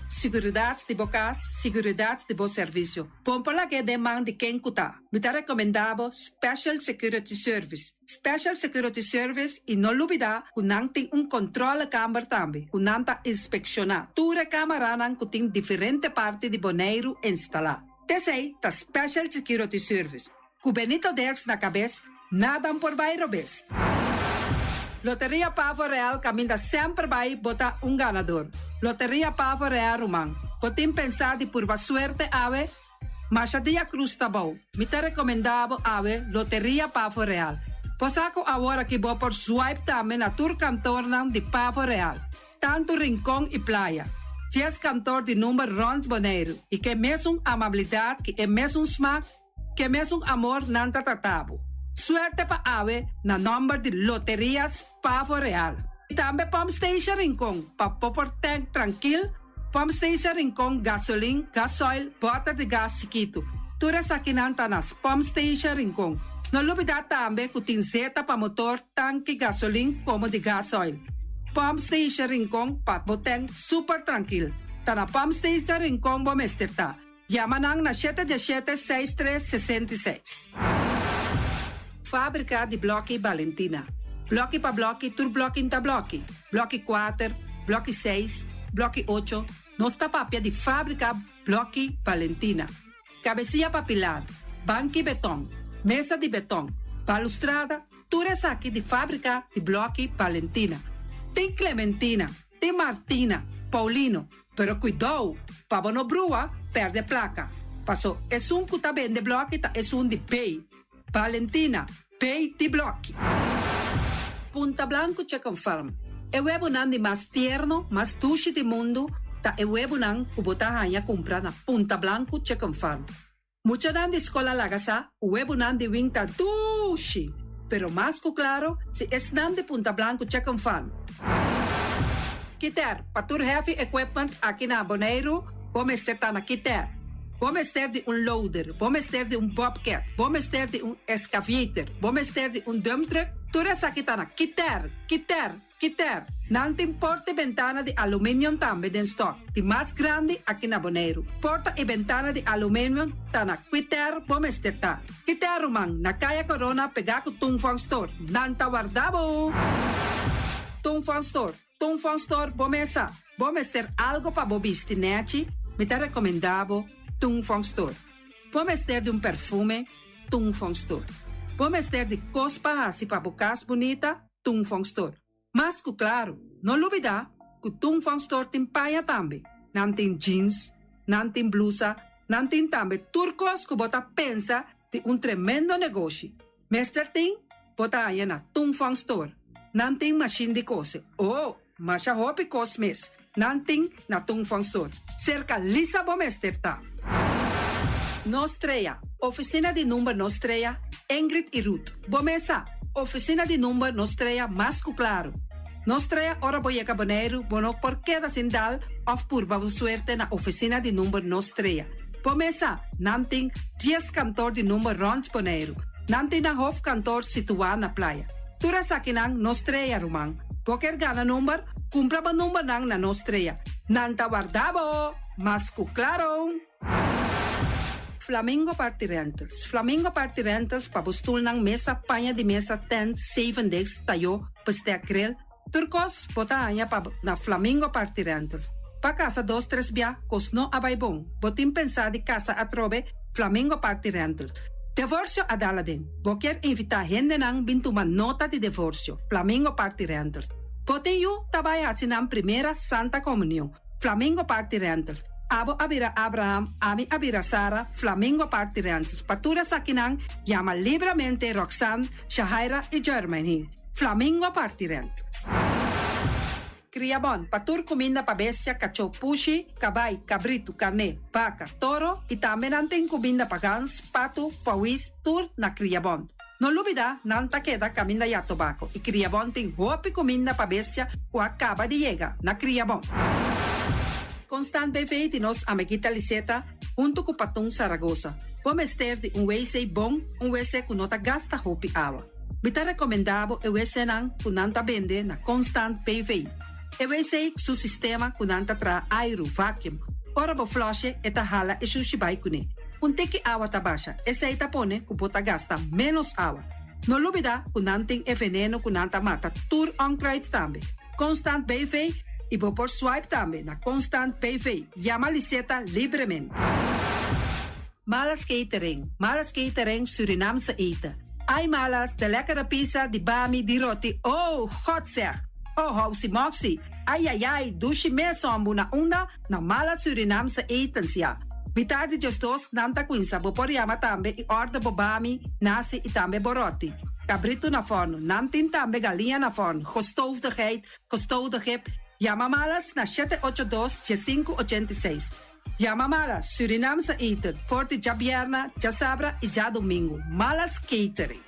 Siguridat di bo kas, siguridat di bo servisio. Bon por lag'é den man di ken ku ta. Mi ta rekomendá bo Special Security Service. Special Security Service i no lubidá ku nan tin un kontrolekamber tambe ku nan ta inspekshoná tur e kamaranan ku tin diferente parti di Boneiru instalá. T'esei ta Special Security Service. Ku Benito Dirks na kabes, nada por bai robes. Loteria Pavo Real kaminda semper bai bo ta un ganador. Loteria Pavo Real ruman, bo tin pensá di purba suerte awe? Masha dia krus ta bou. Mi ta rekomendá bo awe Loteria Pavo Real. Bo sa ku awor aki bo por swipe tambe na tur kantornan di Pavo Real, tantu Rincon i Playa. Dies kantor di number rònt Boneiru i ke mesun amabilidat ki e mesun smak Ke mesun amor nan ta trata bo. Suerte pa awe na nomber di Loterias Pavo Real. I tambe Pump Station Rincon pa bo por tank trankil, Pump Station Rincon gasolin, gasoil, boter di gas chikitu. Tur esakinan ta na Pump Station Rincon. No lubida tambe ku tin zeta pa motor, tanki gasolin komo di gasoil. Pump Station Rincon pa bo tank super trankil. Ta na Pump Station Rincon bo mester ta. Yama nan na shete diesshete seis tres 66. Fábrika di blòki Balentina. Blòki pa blòki tur blòki n'ta blòki. Blòki kuater, blòki seis, blòki ocho, nos ta papia di fábrika blòki Balentina. Kabesia pa pilar, banki betòn, mesa di betòn, balustrada, tur esaki di fábrika di blòki Balentina. Tin Clementina, tin Martina, Paulino, Pero kuidou, pa bo no brua, pèrdè plaka. Paso esun ku ta bende blòki ta esun di B. Valentina, B di blòki. Punta Blanco Chicken Farm, E webunan di mas tierno, mas dushi di mundu ta e webunan ku bo ta haña kumpra na Punta Blanco Chicken Farm. Muchanan di skol a laga sa ku webunan di wing ta dushi, pero mas ku klaro si esnan di Punta Blanco Chicken Farm. Kiter, pa tur heavy equipment aki na Boneiru, bo mester ta na Kiter. Bo mester di un loader, bo mester di un bobcat, bo mester di un excavator, bo mester di un dump truck, tur esaki ta na Kiter, Kiter. Kiter, nan tin porta i bentana di aluminium tambe den stock, di mas grandi aki na Boneiru. Porta i bentana di aluminium ta na Kiter bo mester ta. Kiter ruman, na Kaya Corona pegá ku Tung Fong Store. Nan ta warda bo! Tung Fong Store, Tung Fong Store bo mesa. Bo mester algo pa bo bisti nechi? Mi ta rekomendá bo Tung Fong Store. Bo mester di un perfume? Tung Fong Store. Bo mester di kos pa hasi pa bo kas bunita? Tung Fong Store. Mas ku klaru, no lubidá ku Tung Fong Store tin paña tambe. Nan tin jeans, nan tin blusa, nan tin tambe tur kos ku bo ta pensa di un tremendo negoshi. Mester tin, bo ta haña na Tung Fong Store. Nan tin mashin di kose. Oh, masha hopi kos mes nan tin na Tung Fong Store. Serka Lisa bo mester ta. Nostrea, Ofisina di number Nostrea, Ingrid i Ruth. Bo mesa, Ofisina di number Nostrea mas ku klaru. Nostrea ora bo yega Boneiru bo no por keda sin dal òf purba bo suerte na ofisina di number Nostrea. Bo mesa, nan tin dies kantor di number rònt Boneiru. Nan tin nan hofkantor situá na Playa. Tur esakinan Nostrea, ruman. Bo kier gana number? Kumpra bo numbernan na Nostrea. Nan ta warda bo! Mas ku klaro! Flamingo Party Rentals Flamingo Party Rentals pa bo stulnan, mesa, paña di mesa, tent, zevendegs, tayó, bestek, grill, tur kos bo ta haña pa na Flamingo Party Rentals. Pa kasa dos tres bia kos no a bai bon, bo tin pensá di kasa atrobe? Flamingo Party Rentals. Devorsio a dal aden. Bo kier invitá hendenan bin tuma nota di devorsio? Flamingo Party Rentals. Bo tin yu ta bai hasi nan primera Santa Komunion? Flamingo Party Rentals. Abo a bira Abraham, ami a bira Sara, Flamingo Party Rentals. Pa tur esakinan, yama libramente Roxanne, Shahaira i Jermaine. Flamingo Party Rentals. Kriabon, pa tur kuminda pa bestia, kachó, pushi, kabai, kabritu, karné, baka, toro i tambe nan tin kuminda pa gans, patu, pawis, tur na Kriabon. No lubida, nan ta keda kaminda ya tobako i Kriabon tin hopi kuminda pa bestia ku a kaba di yega na Kriabon. Constant BV di nos amiguita Liseta huntu ku Patun Saragoza. Bo mester di un wc bon, un wc ku no ta gasta hopi awa. Mi ta rekomendá bo e wcnan ku nan ta bende na Constant BV. E wc su sistema ku nan ta traha airu, vacuum. Ora bo flush'e e ta hala e shushi bai kuné. Un tiki awa ta basha, esei ta pone ku bo ta gasta ménos awa. No lubidá ku nan tin e veneno ku nan ta mata tur onkruid tambe. Constant BV i bo por swipe tambe na Constant BV. Yama Liseta libremente. Malas Catering, Malas Catering Surinaamse eten. Ai Malas, de lekkere pizza, di bami, di roti, oh, God zeg! Oh, housi moxi, ai ai ai, dushi mes hombu na unda? Na Malas Surinaamse etens, ya. Mitar di djesdos nan ta cuinsa, bo por yama tambe y order bo bami, nasi y tambe bo roti. Cabrito na forno, nan tin tambe galiña na forno, gestoofde geit, gestoofde gip. Yama Malas na shete ocho dos, diesinku ochenta i seis. Yama Malas Surinaamse eten for di djabierna, djasabra y djadomingo. Malas Catering.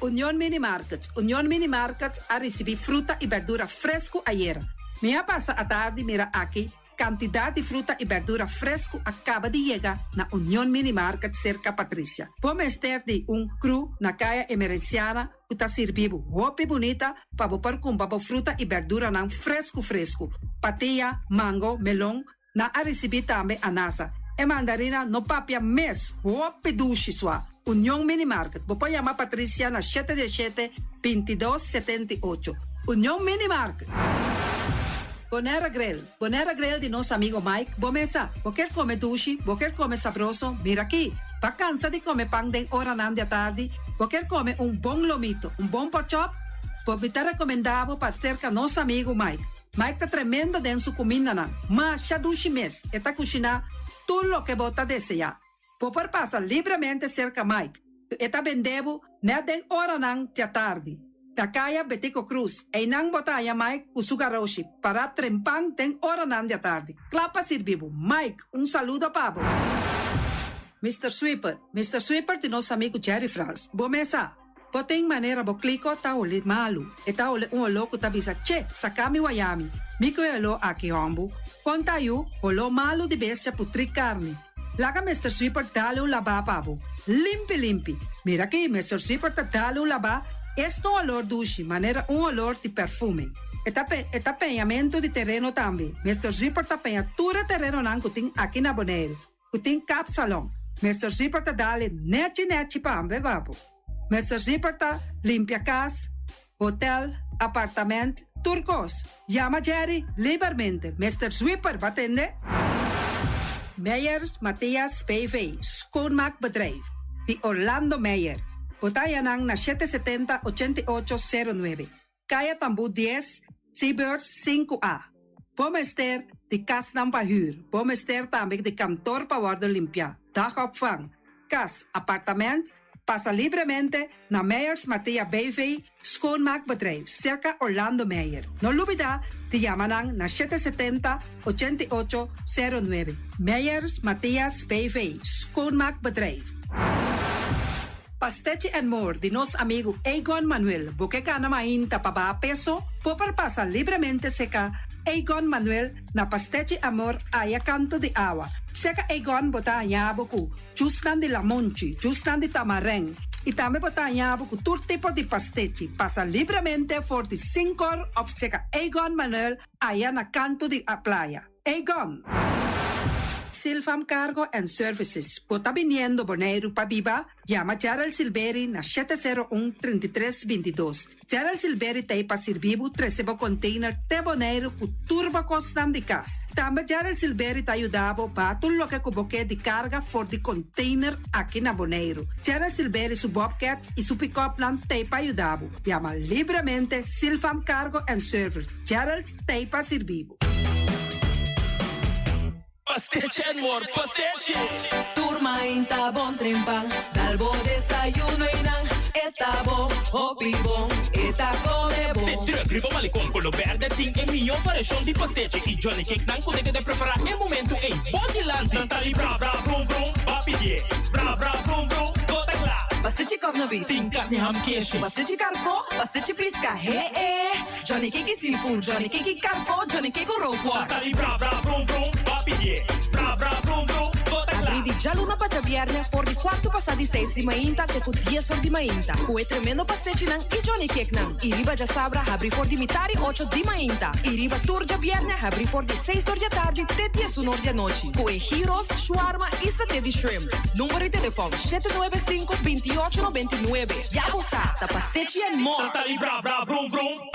Union Mini Market Union Mini Market a ricibi fruta y berdura fresco ayera. Mi a pasa atardi mira aki cantidad di fruta y berdura fresco a caba di yega na Union Mini Market cerca Patricia. Bo mester di un cru na Caya Emerenciana ku ta sirbi bo hopi bunita pa bo por kumpra bo fruta i berduranan fresku fresku. Patia, mango, melon, nan a risibí tambe anasa. E mandarina no papia mes, hopi dushi sua. Union Mini Market, bo por yama Patricia na shete diesshete, bintidos, setenta i ocho. Union Mini Market. Bonera Grill, Bonera Grill di nos amigo Mike, bo mesa, bo kier come dushi, bo kier come sabroso, mira aki. Bo cansa di come pan den oranan di atardi, bo kier come un bon lomito, un bon pork chop, bo mi ta recomenda bo pa cerca nos amigo Mike. Mike ta tremendo den su cumindanan, masha dushi mes, e ta cushina tur loke bo ta desea. Bo por pasa libremente cerca Mike, e ta bende bo net den oranan di atardi. Na Caya Betico Croes, einan bo ta haya Mike cu su garoshi, para trempan den oranan di atardi. Cla pa sirbi bo. Mike, un saludo pa bo. Mister Sweeper, Mister Sweeper di nos amigo Jerry Frans. Bo mesa, bo tin manera bo kliko ta hole malu. E ta hole un oló ku ta bisa, Che, saka mi wayami. Mi ku e oló aki hòmbu. Kon ta yu, oló malu di bestia putrí karni. Laga Mister Sweeper dale un labá pa bo. Limpi limpi. Mira aki, Mister Sweeper ta dale un labá, es ta un olor dushi, manera un olor di perfume. E ta e ta peñamentu di tereno tambe. Mister Sweeper ta peña tur e terenonan ku tin aki na Boneiru, ku tin kapsalon. Mister Sweeper ta dale nechi nechi pa ambe pa bo. Mister Sweeper ta limpia kas, hotel, apartament, tur kos. Yama Jerry libermente. Mister Sweeper, bo a tende? Meyers Mathias BV, Schoonmaakbedrijf, di Orlando Meyer. Bo ta haña nan na 770 88 09. Kaya Tambú 10, Seabirds 5A. Bo mester di kasnan pa hür. Bo mester tambe di kantor pa wòrdu limpiá. Dagopvang, kas, apartament, pasa libremente na Meyers Mathea BV, Schoonmaakbedrijf, serka Orlando Meyer. No lubidá di yama nan na 770 88 09. Meyers Mathias BV, Schoonmaakbedrijf. Pastechi and More di nos amigo Egon Manuel. Bo ke kana mainta pa baha peso, bo por pasa libremente serka Egon Manuel na Pastechi Amor aya kanto di awa. Serka Egon bo ta haña bo ku jusnan di lamonchi, jusnan di tamarijn. I tambe bo ta haña bo ku tur tipo di pastechi. Pasa libremente for di 5'or òf serka Egon Manuel aya na kanto di a playa. Egon! Silvam Cargo and Services. Bo ta biniendo Boneiru pa biba? Yama Gerald Silveri na 701 3322. Gerald Silveri t'ei pa sirbi bo trese bo container te Boneiru ku tur bo kosnan di kas. Tambe Gerald Silveri ta yuda bo baha tur loke ku bo ke di karga for di container aki na Boneiru. Gerald Silveri su Bobcat i su pick-upnan t'ei pa yuda bo. Yama libremente Silvam Cargo and Service. Gerald t'ei pa sirbi bo. Pastechi and More, pastechi! Tur mainta bon trempan, dal bo desayuno einan, e ta bon, hopi bon, e ta come bon. De truck riba malecon color berde tin e mihor variacion di pastechi y Johnny Cake nan cu de prepara e momento ei bon dilanti. Nan ta di bra bra brum brum, ba pidie. Bra bra brum brum, go ta kla. Pastechi kòs na beef. Tin carni ham keshi. Pastechi karkó, pastechi pisca, he eh. Johnny Cake seafood, Johnny Cake karkó, Johnny Cake rookworst. Nan ta di bra bra brum brum, ba pidie. Bra bra brum brum, go ta kla. Abri di djaluna pa djabièrnè for di kuartu pasá di seis di mainta te ku dies or di mainta ku e tremendo pastechinan i Johnny Cakenan. I riba djasabra habrí for di mitari ocho di mainta i riba tur djabièrnè habrí for di seis or di atardi te diesun or di anochi ku e gyros, shawarma i saté di shrimp. Number di telefòn, 795 28 99. Ya bo sa, ta Pastechi and More! Santa di bra bra vrum vrum.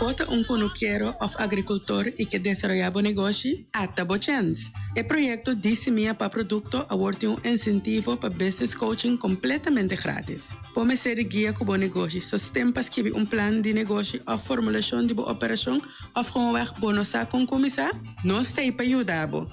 Bo ta un kunukero òf agrikultor i ke desaroyá bo negoshi? Ata bo chèns! E proyekto Di Simia pa Produkto awor tin un insentivo pa business coaching kompletamente grátis. Bo mester di guia ku bo negoshi, sosten pa skibi un plan di negoshi òf formulashon di bo operashon òf gewoonweg bo no sa kon kuminsá? Nos ta ei pa yuda bo!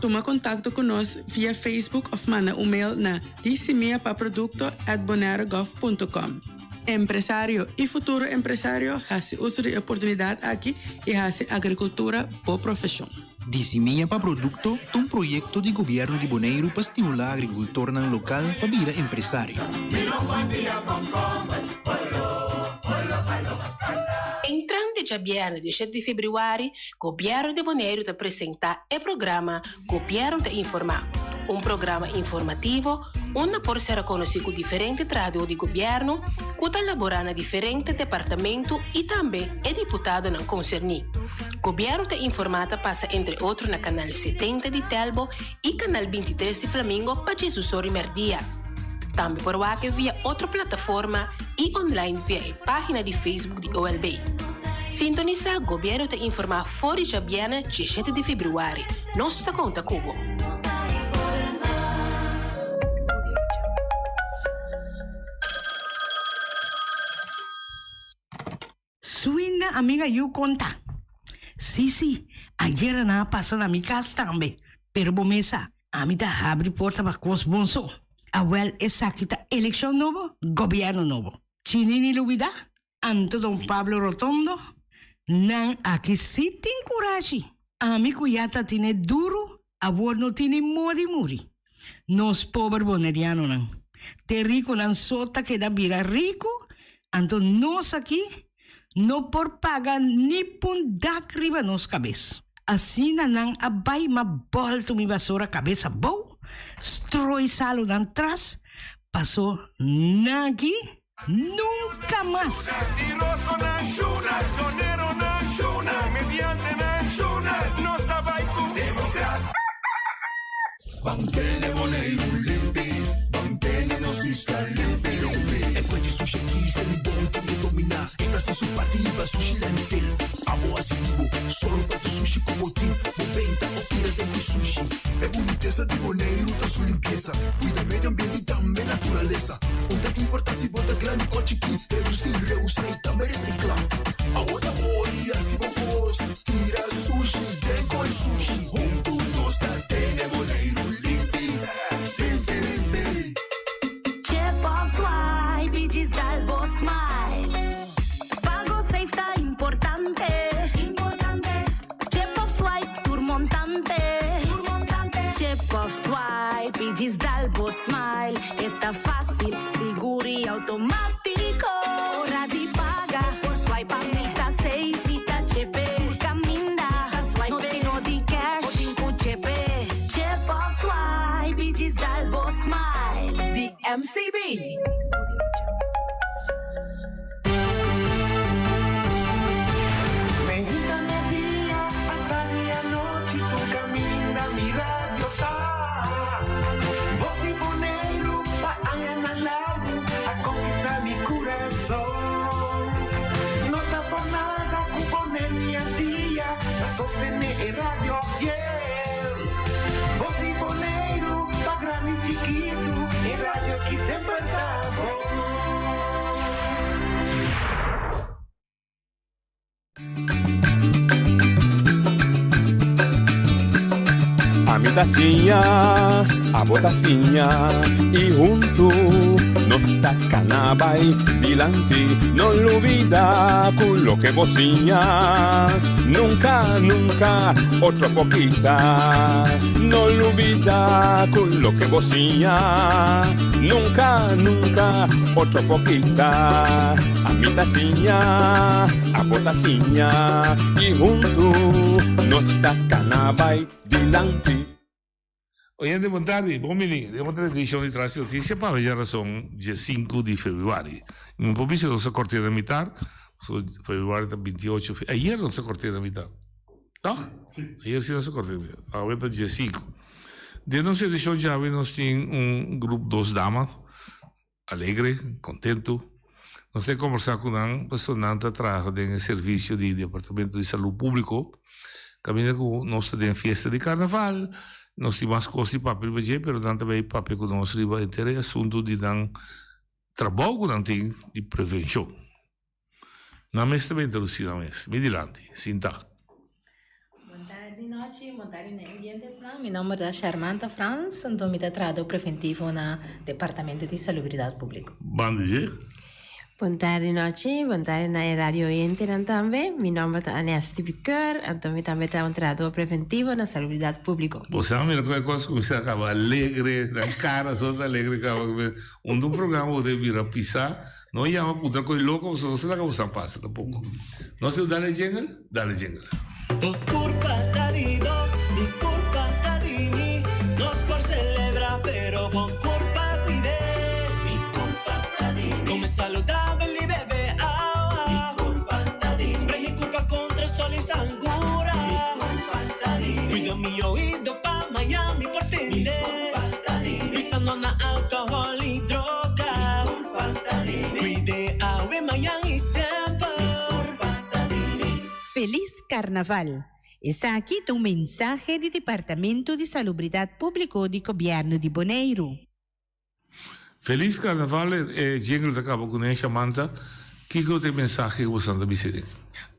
Tuma kontakto ku nos via Facebook òf manda un mail na disimiapaprodukto@bonairegov.com. Empresario i futuro empresario, hasi uso di e oportunidat aki i hasi agrikultura bo profeshon. Di Simia pa Produkto ta un proyekto di gobièrnu di Boneiru pa stimulá agrikultornan lokal pa bira empresario. Entrante djabièrnè di shete di febrüari, Gobièrnu di Boneiru ta presentá e programa Gobièrnu ta Informá, un programa informativo unda por sera konosí ku diferente trahadó di gobièrnu ku ta laborá na diferente departamentu i tambe e diputadonan konserní. Gobièrnu ta Informá ta pasa entre otro na Kanal 70 di Telbo i Kanal 23 di Flamingo pa djesusor i mèrdia. Tambe por wak e via otro plataforma i online via e página di Facebook di OLB. Sintonisá Gobièrnu ta Informá for di djabièrnè 17 di febrüari. Nos ta konta ku bo! Swinda amiga yu konta. Sí sí, ayera nan a pasa na mi kas tambe, pero bo mes sa, ami ta habri porta pa kos bon so. Awèl esaki ta elekshon nobo, gobièrnu nobo. Chinini lubidá? Anto don Pablo Rotondo, Nan aki sí tin kurashi. Ami ku ya ta tine duru, awor no tini modi muri. Nos pober bonerianonan. Te rikunan so ta keda bira riku, anto nos aki no por paga ni pun dak riba nos kabes. Asina nan a bai ma bòltu mi basora kabes abou, stroi salu nan tras, paso nan aki Nunca mas! Ban tene Boneiru limpi, ban tene nos isla limpi limpi. E fuente sushi aki Selibon tin ke dominá. E ta hasi su parti hiba sushi landfill. Abo hasi di bo, sòru pa tur sushi ku bo tin. Bo benta òf tira den ku sushi. E bunitesa di Boneiru ta su limpiesa. Kuida medio ambiente i tambe naturalesa. Un ta importá si bo ta grandi òf chikí. Redusí, reusá i tambe resiklá. Abo ta hori hasi bo kos. Tira sushi den koi sushi. Huntu nos ta tene Boneiru limpi, limpi, limpi. Chip of swipe i djis dal bo smile. Pago safe ta importante. Importante. Chip of swipe tur montante. Tur montante. Chip of swipe i djis dal bo smile. E ta fácil, sigur i automátiko. Ora di paga, por swipe pa mi ta safe, mi ta chepe. Tur kaminda, ta swipe. No tin no di cash, bo tin ku chepe. Chip of swipe i djis dal bo smile. Di MCB. Meinta media, atardi anochi, tur kaminda mi radio ta. Bos di Boneiru pa añanan largu a konkistá mi kurason. No ta por nada ku Boneiru i Antia ta sostené e radio fiel. Bos di Boneiru pa grandi i chikitu, e radio ki semper ta bon. Ami ta siña, abo ta siña y huntu nos ta cana bay dilanti. No lubida cu loke bo siña nunca, nunca otro por kita. No lubida cu loke bo siña nunca, nunca otro por kita. Ami ta siña, abo ta siña y huntu nos ta cana bay dilanti. Oyente bon tardi, bon bini den otro edicion di Tras di Noticia pa awe djarason dje sinku di februari. Mi por bisa nos a cortea na mitar, pasobra februari ta bintiocho, ayer nos a cortea na mitar, toch? Ayer si nos a cortea na mitar, awe ta dje sinku. Den nos edicion djawe nos tin un grup dos dama. Alegre, kontentu. Nos ta kombersá ku nan pasobra nan ta traha den e servisio di Departamento di Salú Públiko. Kaminda ku nos ta den fiesta di karnaval, nos tin mas kos di papia riba dje, pero nan ta bai papia ku nos riba henter e asuntu di nan trabou ku nan tin di prevenshon. Nan mes ta benta lucí nan mes. Mi dilanti, sintá. Bon tardi nochi, bon tardi na e oyentesnan. Mi nomber ta Sharmanta Frans, anto mi ta trahador preventivo na Departamento di Salubridat Públiko. Ban di dje. Bon tardi nochi, bon tardi na e radio oyentenan tambe. Mi nomber ta Anesti Pikeur, anto mi tambe ta un trahador preventivo na Salubridat Públiko. Bo sa mira con e cos cuminsa caba alegre, nan cara so ta alegre caba. Un programa bo debe bira pisa. No yama puntra koe loko pasobra no sa laga bosan pasa tampoko. Nos tin dale jingle? Dale jingle. Bo kurpa ta di bo, mi kurpa ta di mi. Nos por celebra pero bo kurpa cuid'é. Mi kurpa ta di mi. Come saludabel y bebe awa. Mi kurpa ta di mi. Spray mi kurpa contra sol y sangura. Mi kurpa ta di mi. Cuida mi oido pa maña mi por tende. Mi kurpa ta di mi. Bisa no na alcohol y droga. Cuid'é awe, mañan y semper. Feliz Carnaval! Esaki ta un mensahe di Departamento di Salubridad Publico di Gobierno di Boneiru. Feliz Carnaval e jingle ta caba cune Shamanta kico ta e mensahe cu bosan ta bisa den?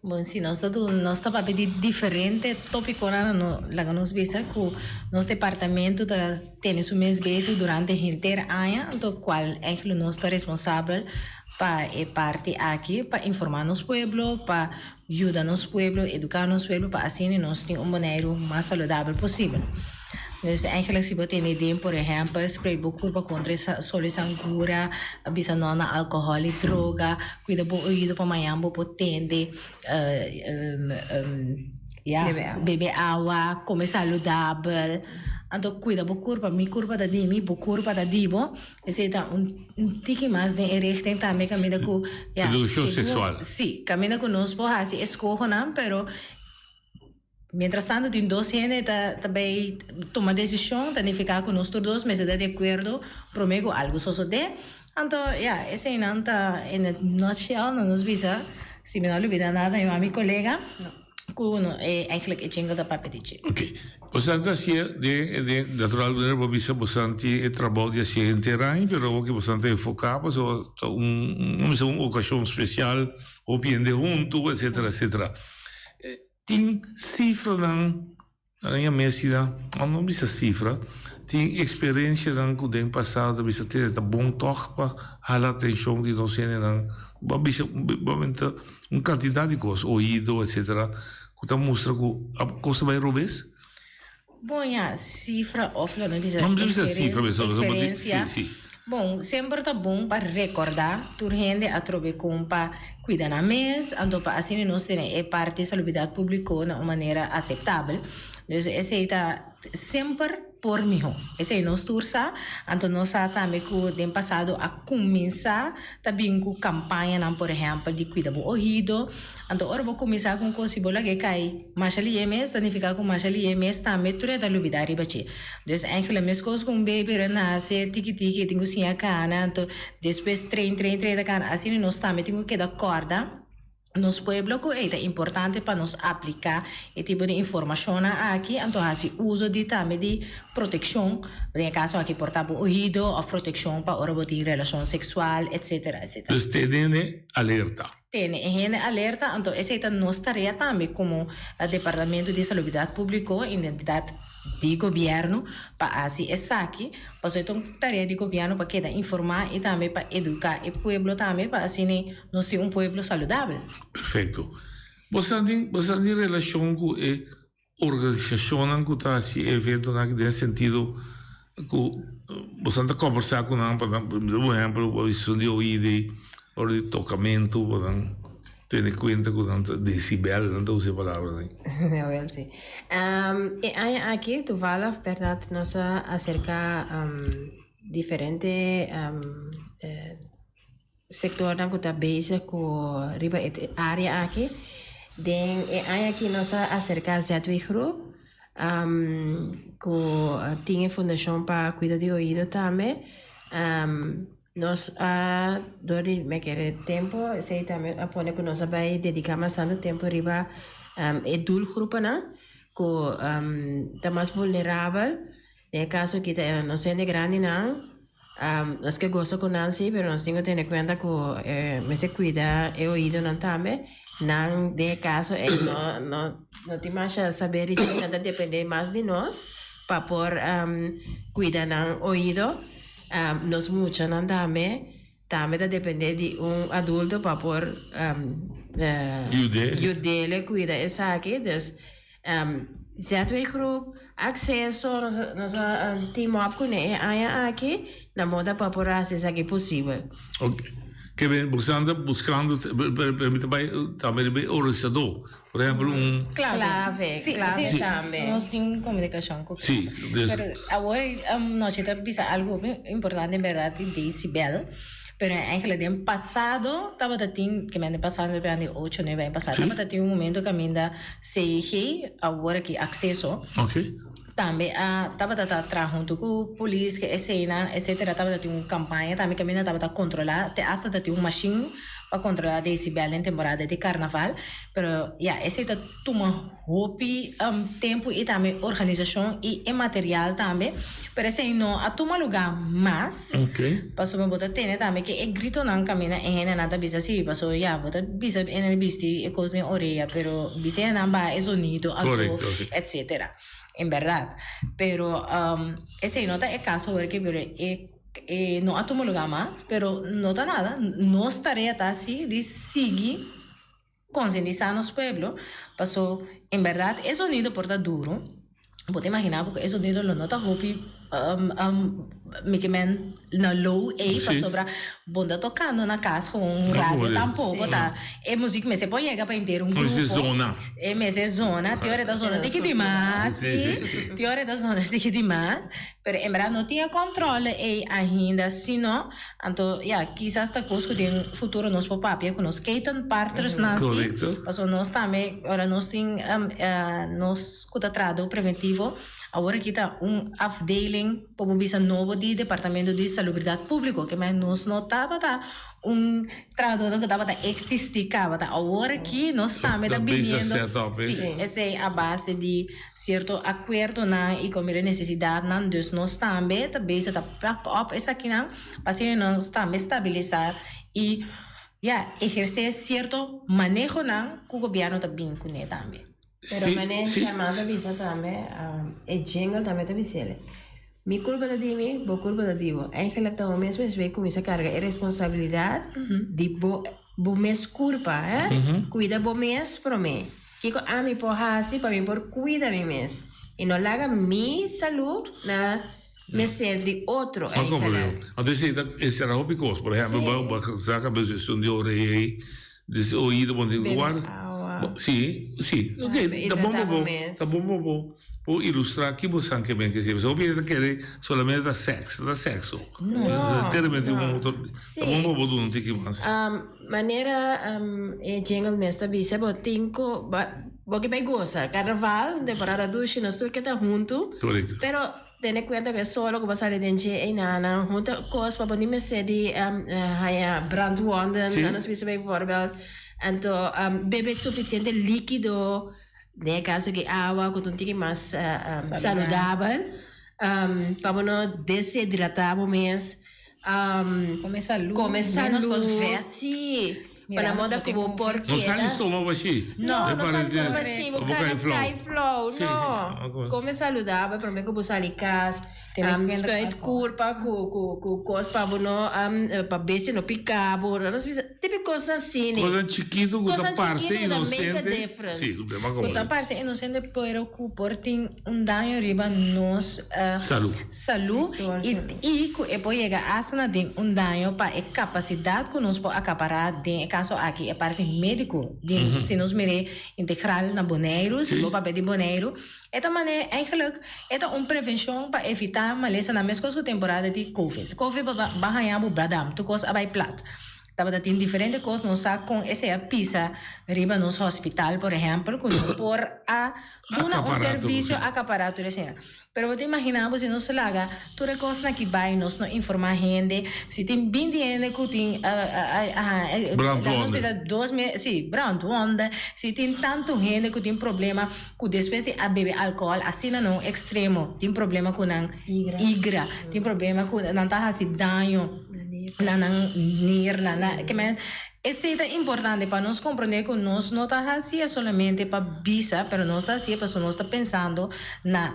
Bon, si nos ta duna, nos ta papia di diferente topiconan, no, laga nos bisa cu nos departamento ta tene su mes bezig durante henter aña, anto cual eigenlijk nos ta responsabel pa e parti aki, pa informa nos pueblo, pa yuda nos pueblo, educa nos pueblo, pa asina nos tin un Boneiru mas saludabel posibel. Dus eigenlijk si bo tene den, por ehempel, spray bo curpa contra e sol y sangura, bisa no na alcohol y droga, cuida bo oido pa mañan bo por tende, ya, bebe awa, come saludabel, anto cuida bo curpa, mi curpa ta di mi, bo curpa ta di bo, esey ta un tiki mas den e richting tambe caminda cu, ya, Educacion sexual. Si, caminda cu nos por haci escohonan, pero. Mientras tanto tin dos hende ta ta bay tuma decision ta nifica cu nos tur dos mester ta di acuerdo prome cu algo sosode. Anto ya eseynan ta in a nutshell no nos bisa si mi no a lubida nada mi mami colega cu no e eigenlijk e jingle ta papia di dje. Ok. Bosan ta hacié den den natural manera bo bisa bosan tin e trabou di hacié henter aña pero awor ke bosan ta enfoca pasobra ta un un bisa un ocasion special hopi hende hunto etcetera etcetera. Tin sifranan, nan a mester, òf no bisa sifra, tin eksperensianan ku den pasado ta bisa tene ta bon tòg pa hala atenshon di nos hendenan. Bo a bisa bo a menta un kantidat di kos, oido etsetera, ku ta mustra ku a kos ta bai robes. Bon ya, sifra òf lo no bisa No bisa sifra beso, eksperensia. Si, si. Bon, semper ta bon pa rekordá tur hende atrobe kon pa kuida nan mes, anto pa asina nos tene e parti salubridat públiko na un manera aseptabel. Dus esei ta semper por mihó. Esei nos tur sa, anto nos sa tambe ku den pasado a kuminsá ta bin ku kampañanan por ehèmpel di kuida bo ohido. Anto ora bo kuminsá ku un kos si bo lag'é kai masha lié mes ta nifiká ku masha lié mes tambe tur e ta lubidá riba dje. Dus eigenlijk meskos ku un beibi ora nase tiki tiki e tin ku siña kana anto despues train train train ta kana asina nos tambe tin ku keda kòrda nos pueblo ku ey ta importante pa nos apliká e tipo di informashonnan aki anto hasi uso di tambe di protekshon den e kaso aki por ta bo ohido òf protekshon pa ora bo tin relashon seksual etsetera etsetera. Dus tene alerta. Tene e hende alerta, anto esei ta nos tarea tambe komo Departamento di Salubridat Públiko, identidat di gobièrnu, pa hasi esaki, pasobra e ta un tarea di gobièrnu pa keda informá i tambe pa eduká e pueblo tambe pa asina nos tin un pueblo saludabel. Perfekto. Bo sa tin bo sa tin relashon ku e Organisashonnan ku ta hasi e eventonan aki den sentido ku boso ta kombersá ku nan pa nan, por ehèmpel ku avisacion di oido ei ora di tokamentu pa nan tene kuenta ku nan ta desibel, nan ta usa e palabranan ei. Jawel si. E aña aki toevallig bèrdat nos a aserká diferente Sectornan cu ta bezig cu riba e area aki. Den e aña aki nos a acerca ZW Groep cu tin e fundacion pa cuido di oido tambe. Nos a door di me kere tempo esey tambe a pone cu nos a bay dedica mas tanto tempo riba e doelgroepennan cu ta mas vulnerabel. Den e caso aki ta nos hende grandinan. Nos ke gosa ku nan si, pero nos tin ku tene kuenta ku mester kuida e oidonan tambe. Nan den e kaso ei no no no tin masha saber di dje, nan ta depende mas di nos pa por kuida nan oido. Nos muchanan tambe, tambe ta depende di un adulto pa por yud'é kuida esaki. Dus ZW Groep, Acceso, nos a nos a team up kuné e aña aki na moda pa por hasi esaki posibel. Ok. Ke ben boso ta buskando, pero mi ta bai tambe riba e organisadó. Por ehempel un. Clave. Sí, Clave sí. tambe. Nos tin komunikashon ku Sí, Clave. dus. Pero awor nochi ta bisa algu hopi importante en bèrdat di Decibel. Pero eigenlijk den pasado tabata tin, ke men den pasado mi ta di ocho, nuebe aña pasado, tabata tin un momento kaminda CIG, awor aki Acceso, tambe a tabata ta traha hunto ku polis, ke eseinan, etcetera, tabata tin un kampaña tambe kaminda tabata kontrolá, te asta ta tin un mashin pa kontrolá decibel den temporada di karnaval. Pero ya, esei ta tuma hopi tempu i tambe organisashon i e material tambe, pero esei no a tuma lugá mas, pasobra bo ta tene tambe ke e gritonan kaminda e hendenan ta bisa si, pasobra ya bo ta bisa e hende bisti e kos den orea, pero bisa e hendenan baha e zonido anto etcetera, en bèrdat. Pero esei no ta e kaso awor ke pero e e no a tuma lugá mas, pero no ta nada, nos tarea ta si di sigui. Konsientisá nos pueblo, paso en bèrdat e zonido por ta duro, bo ta imaginá bo ku e zonido lo no ta hopi um, mi ke men na low ei pasobra bo no ta tokando na kas ku un radio tampoco ta e muziek mester por yega pa henter un grupo. Mester zona. E mester zona, tin ora e ta zona tiki di mas, si, tin ora e ta zona tiki di mas, pero en berdad no tin e controle ei ainda, sino anto ya kisas ta kos ku den futuro nos por papia ku nos ketenpartnersnan si, pasobra nos tambe ora nos tin nos ku ta trahador preventivo. Awor aki ta un afdeling pa bo bisa nobo di Departamento di Salubridat Públiko, ke men nos no tabata un trahadónan ku tabata eksistí kaba. Ta awor aki nos tambe ta biniendo, sí, esei a base di sierto akuerdonan i ku mira nesesidatnan, dus nos tambe ta bezig ta pak op esakinan pa asina nos tambe stabilisá i ya ehersé sierto manehonan ku gobièrnu ta bin kuné tambe. Pero mane Germán ta bisa tambe, e jingle tambe ta bis'el, Mi culpa ta di mi, bo culpa ta di bo. Eigenlijk ta bo mes mes bay cuminsa carga e responsabilidad di bo bo mes culpa, eh. Cuida bo mes prome. Kico ami por haci pa mi por cuida mi mes y no laga mi salud na mester di otro Ma como eigenlijk. Anto esey ta esera hopi cos. Por ehempel, bo bo saca esun di oreha ey, di su oido bo tin cu Bebe guarda. awa. Bo si, si. Ok, Tambe ta bon hidrata pa bo bo, mes. ta bon pa bo por ilustra ki bo san ke men ke si. Pasobra hopi hende ta kere solamente ta sex, ta sexo. No, Enteramente un no. otro, Si. ta bon pa bo duna un tiki mas. Manera e jingle mes ta bisa, bo tin cu bo ke bay goza. Carnaval, temporada dushi, nos tur ke ta huntu. Correcto. Pero Tene kuenta ku e solo ku bo sali den dje einan hunta kos pa bo ni mester di haña brandwonden, Sí. nos bisa bijvoorbeeld. Anto bebe sufisiente líkido, den e kaso aki awa ku ta un tiki mas saludabel, pa bo no deshidratá bo mes. Kome salú, Kome menos kos salú, vèt. sí. Pa na moda ku bo por No keda. sali stoma bashí. No, E no sali parece- stoma bashí, bo bo kai kai flou. kai flou, Sí, no. sí. Kome saludabel promé ku bo sali kas. Tene kuenta ku Spuit alkohol. kurpa ku ku ku kos pa bo no pa bestia no pika bo. Nos bisa tipi kos asina. Kosnan chikitu ku ta Kosnan parse chikitu ku ta make a inosente. difference. Sí, ku ta Ku ta parse inosente pero ku por tin un daño riba nos Salú. salú i i ku e por yega asta na den un daño pa e kapasidat ku nos por akapará den e kaso aki e parti médiko di si nos mir'é integral na Boneiru si bo papia di Boneiru e ta manera eigenlijk e ta un prevenshon pa evitá malesanan meskos ku temporada di covid si covid ba haña bo bradam tur kos a bai plat. Tabata tin diferente kos, nos sa kon esei a pisa riba nos hospital, por ehèmpel, ku no por a duna un servisio akapará tur esei. Pero bo ta imaginá bo si nos laga tur e kosnan aki bai, nos no informá hende, si tin binti hende ku tin Brandwonden. nos bisa dos mil, si, brandwonden, si tin tantu hende ku tin problema ku despues di a bebe alkohòl asina na un ekstremo, tin problema ku nan igra, tin problema ku nan ta hasi daño. Na nan nir, na nan, ke men, esei ta importante pa nos komprondé ku nos no ta hasié solamente pa bisa, pero nos ta hasié pasobra nos ta pensando na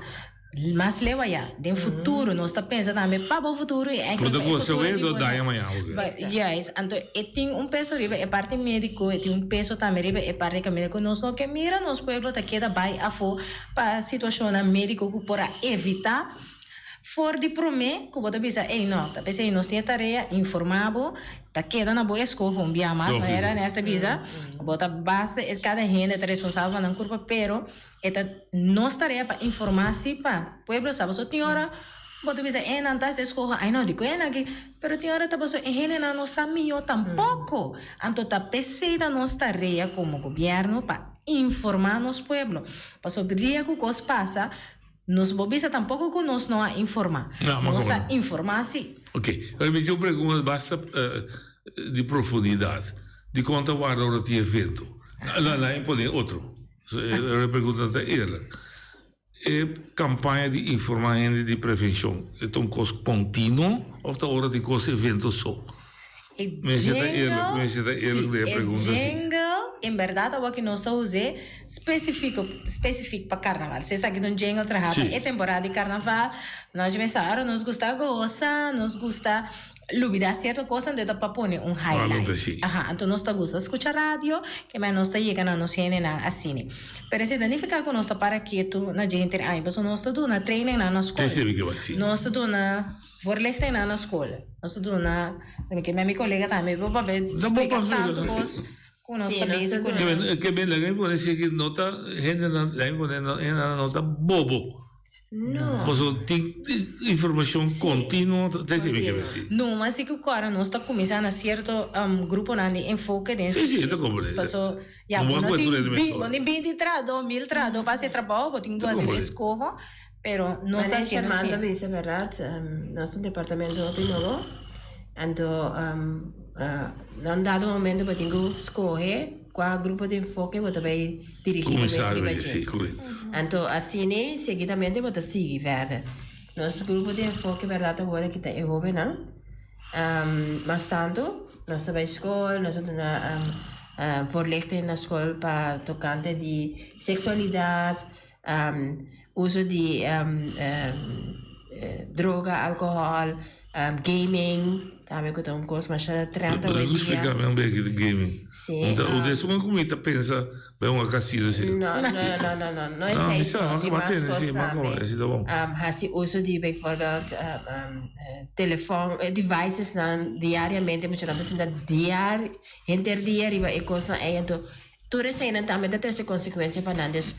mas leu ayá, den futuro, nos ta pensa tambe pa bo futuro i Ku eigenlijk ta pa e gosa futuro wei di do bo daña mañana oke. Juist, anto e tin un peso riba e parti médiko, e tin un peso tambe riba e parti kaminda ku nos no ke mira nos pueblo ta keda bai afó pa situashonnan médiko ku por a evitá. For di promé ku bo ta bisa, ey no, ta p'esei nos tin e tarea informá bo, ta keda na bo eskoho un bia mas, manera Ernest ta bisa, bo ta basta e kada hende ta responsabel pa nan kurpa, pero e ta nos tarea pa informá si pa pueblo sa. Pasobra tin ora bo ta bisa ey nan ta hasi eskoho, ay no, dikon e nan aki, pero tin ora ta pasobra e hendenan no sa mihó tampoko. Anto ta p'esei ta nos tarea komo gobièrnu pa informá nos pueblo, pasobra dia ku kos pasa, Nos bo bisa tampoco cu nos no a informa. No, ma Nos como a no? informa si. Ok, ahora mi tin un pregunta basta di profundidad. Dicon ta warda ora tin evento? La la impone otro. So, e pregunta ta eerlijk. E campaña di informa hende di prevencion, e ta un cos continuo of ta ora tin cos evento so? E Mi ta jingle, eerlijk, mi ta eerlijk si, den e e pregunta si. jingle. en berdad awor ki nos ta us'é specifico, specific pa carnaval. So esaki ta un jingle traha pa e temporada di carnaval. Nos a mester ora nos gusta gosa, nos gusta lubida cierto cos, anto e ta pa pone un highlight. Aha, anto nos ta gusta scucha radio, ke men nos ta yega na nos hendenan asina. Pero esei ta nifica cu nos ta para ketu na dje henter aña, pasobra nos ta duna trainingnan na scol. Nos ta duna. Voorlichtingnan na skol. Nos ta duna, ke mi kolega tambe por papia splika tantu kos ku nos ta bezig ku nan. Ke men laga mi pone si ke no ta hendenan, laga mi pone hendenan no ta bobo. No. Pasobra tin informashon kontinuo ta esei mi ke si. No, mas si ku kòrda nos ta kuminsá na sierto gruponan di enfoke den. Si, si, ta komprende. Paso, ya, bo no tin, bo tin binti trahadó, mil trahadó pa hasi e trabou, bo tin ku hasi un eskoho. Pero nos ta haciendo si. Manda bisa verdad, nos un departamento hopi nobo, anto na un dado momento bo tin cu scoge cua grupo di enfoke bo ta bay dirigi bo mes riba dje. Anto asina seguidamente bo ta sigui verder. Nos grupo di enfoke berdad awor aki ta e hobennan, mas tanto nos ta bay scol, nos ta duna voorlichting na scol pa tocante di sexualidad, Uso di droga, alcohol, gaming, tambe cu ta un cos masha trend awe dia. Explica mi un beki di gaming. Si. Un des un cu mi ta pensa bay un casino si. No, no, no, no, no, no esey so, tin mas cos tambe. Haci uso di bijvoorbeeld telefon, devices nan diariamente, muchanan ta sinta diario, henter dia riba e cosnan ey, anto Tur eseinan tambe ta trese konsekuensia pa nan. Dus,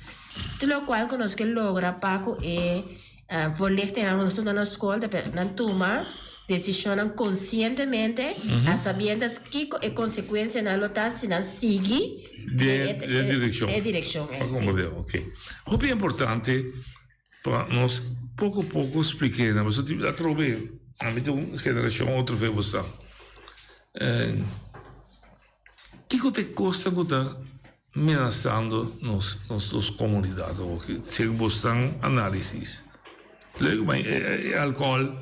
tur lokual ku nos ke logra pa ku e voorlichtingnan ku nos ta duna na skol ta pa nan tuma desishonnan konsientemente a sabiendas kiko e konsekuensianan lo ta si nan sigui den e direkshon ei. Oke. Hopi importante pa nos poko poko splik'é nan. Pasobra tin atrobe ami ta un generashon otro fe bo sa. Kiko ta e kosnan ku ta menasando nos nos komunidat awoki segun bosnan análisis? Leuke ma e alkohòl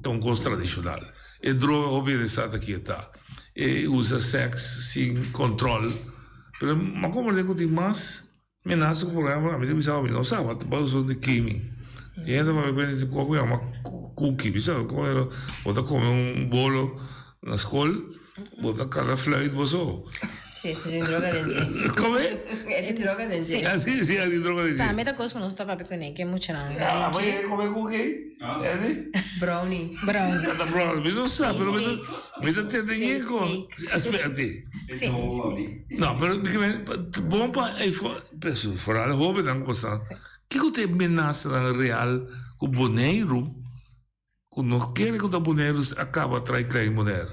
ta un kos tradishonal, e droga hopi hende sa ta ke ta, e usa sèks sin kòntròl, pero mi a komprendé ku tin mas Menasa ku por ehempel ami ta bisa mi no sa wat ta usa di kimi. Tin hende papia ku hende ku yama kuki mi sa ku bo ta kome un bolo na skol bo ta kada fluit bo so. Si, si tin droga den dje. Kome? E tin droga den dje. Ah si, si a tin droga den dje. Tambe ta kos ku nos ta papia kuné ke muchanan den dje. Abo yega kome kuki? Eddie? Brownie. Brownie. Ta brownie, mi no sa pero mi ta tende ñeko. Aspe'ti. Sí. No, pero bon pa vooral hobennan ku ta kiko ta e menasanan real ku Boneiru ku no kere ku ta Boneiru a kaba trai klein Boneiru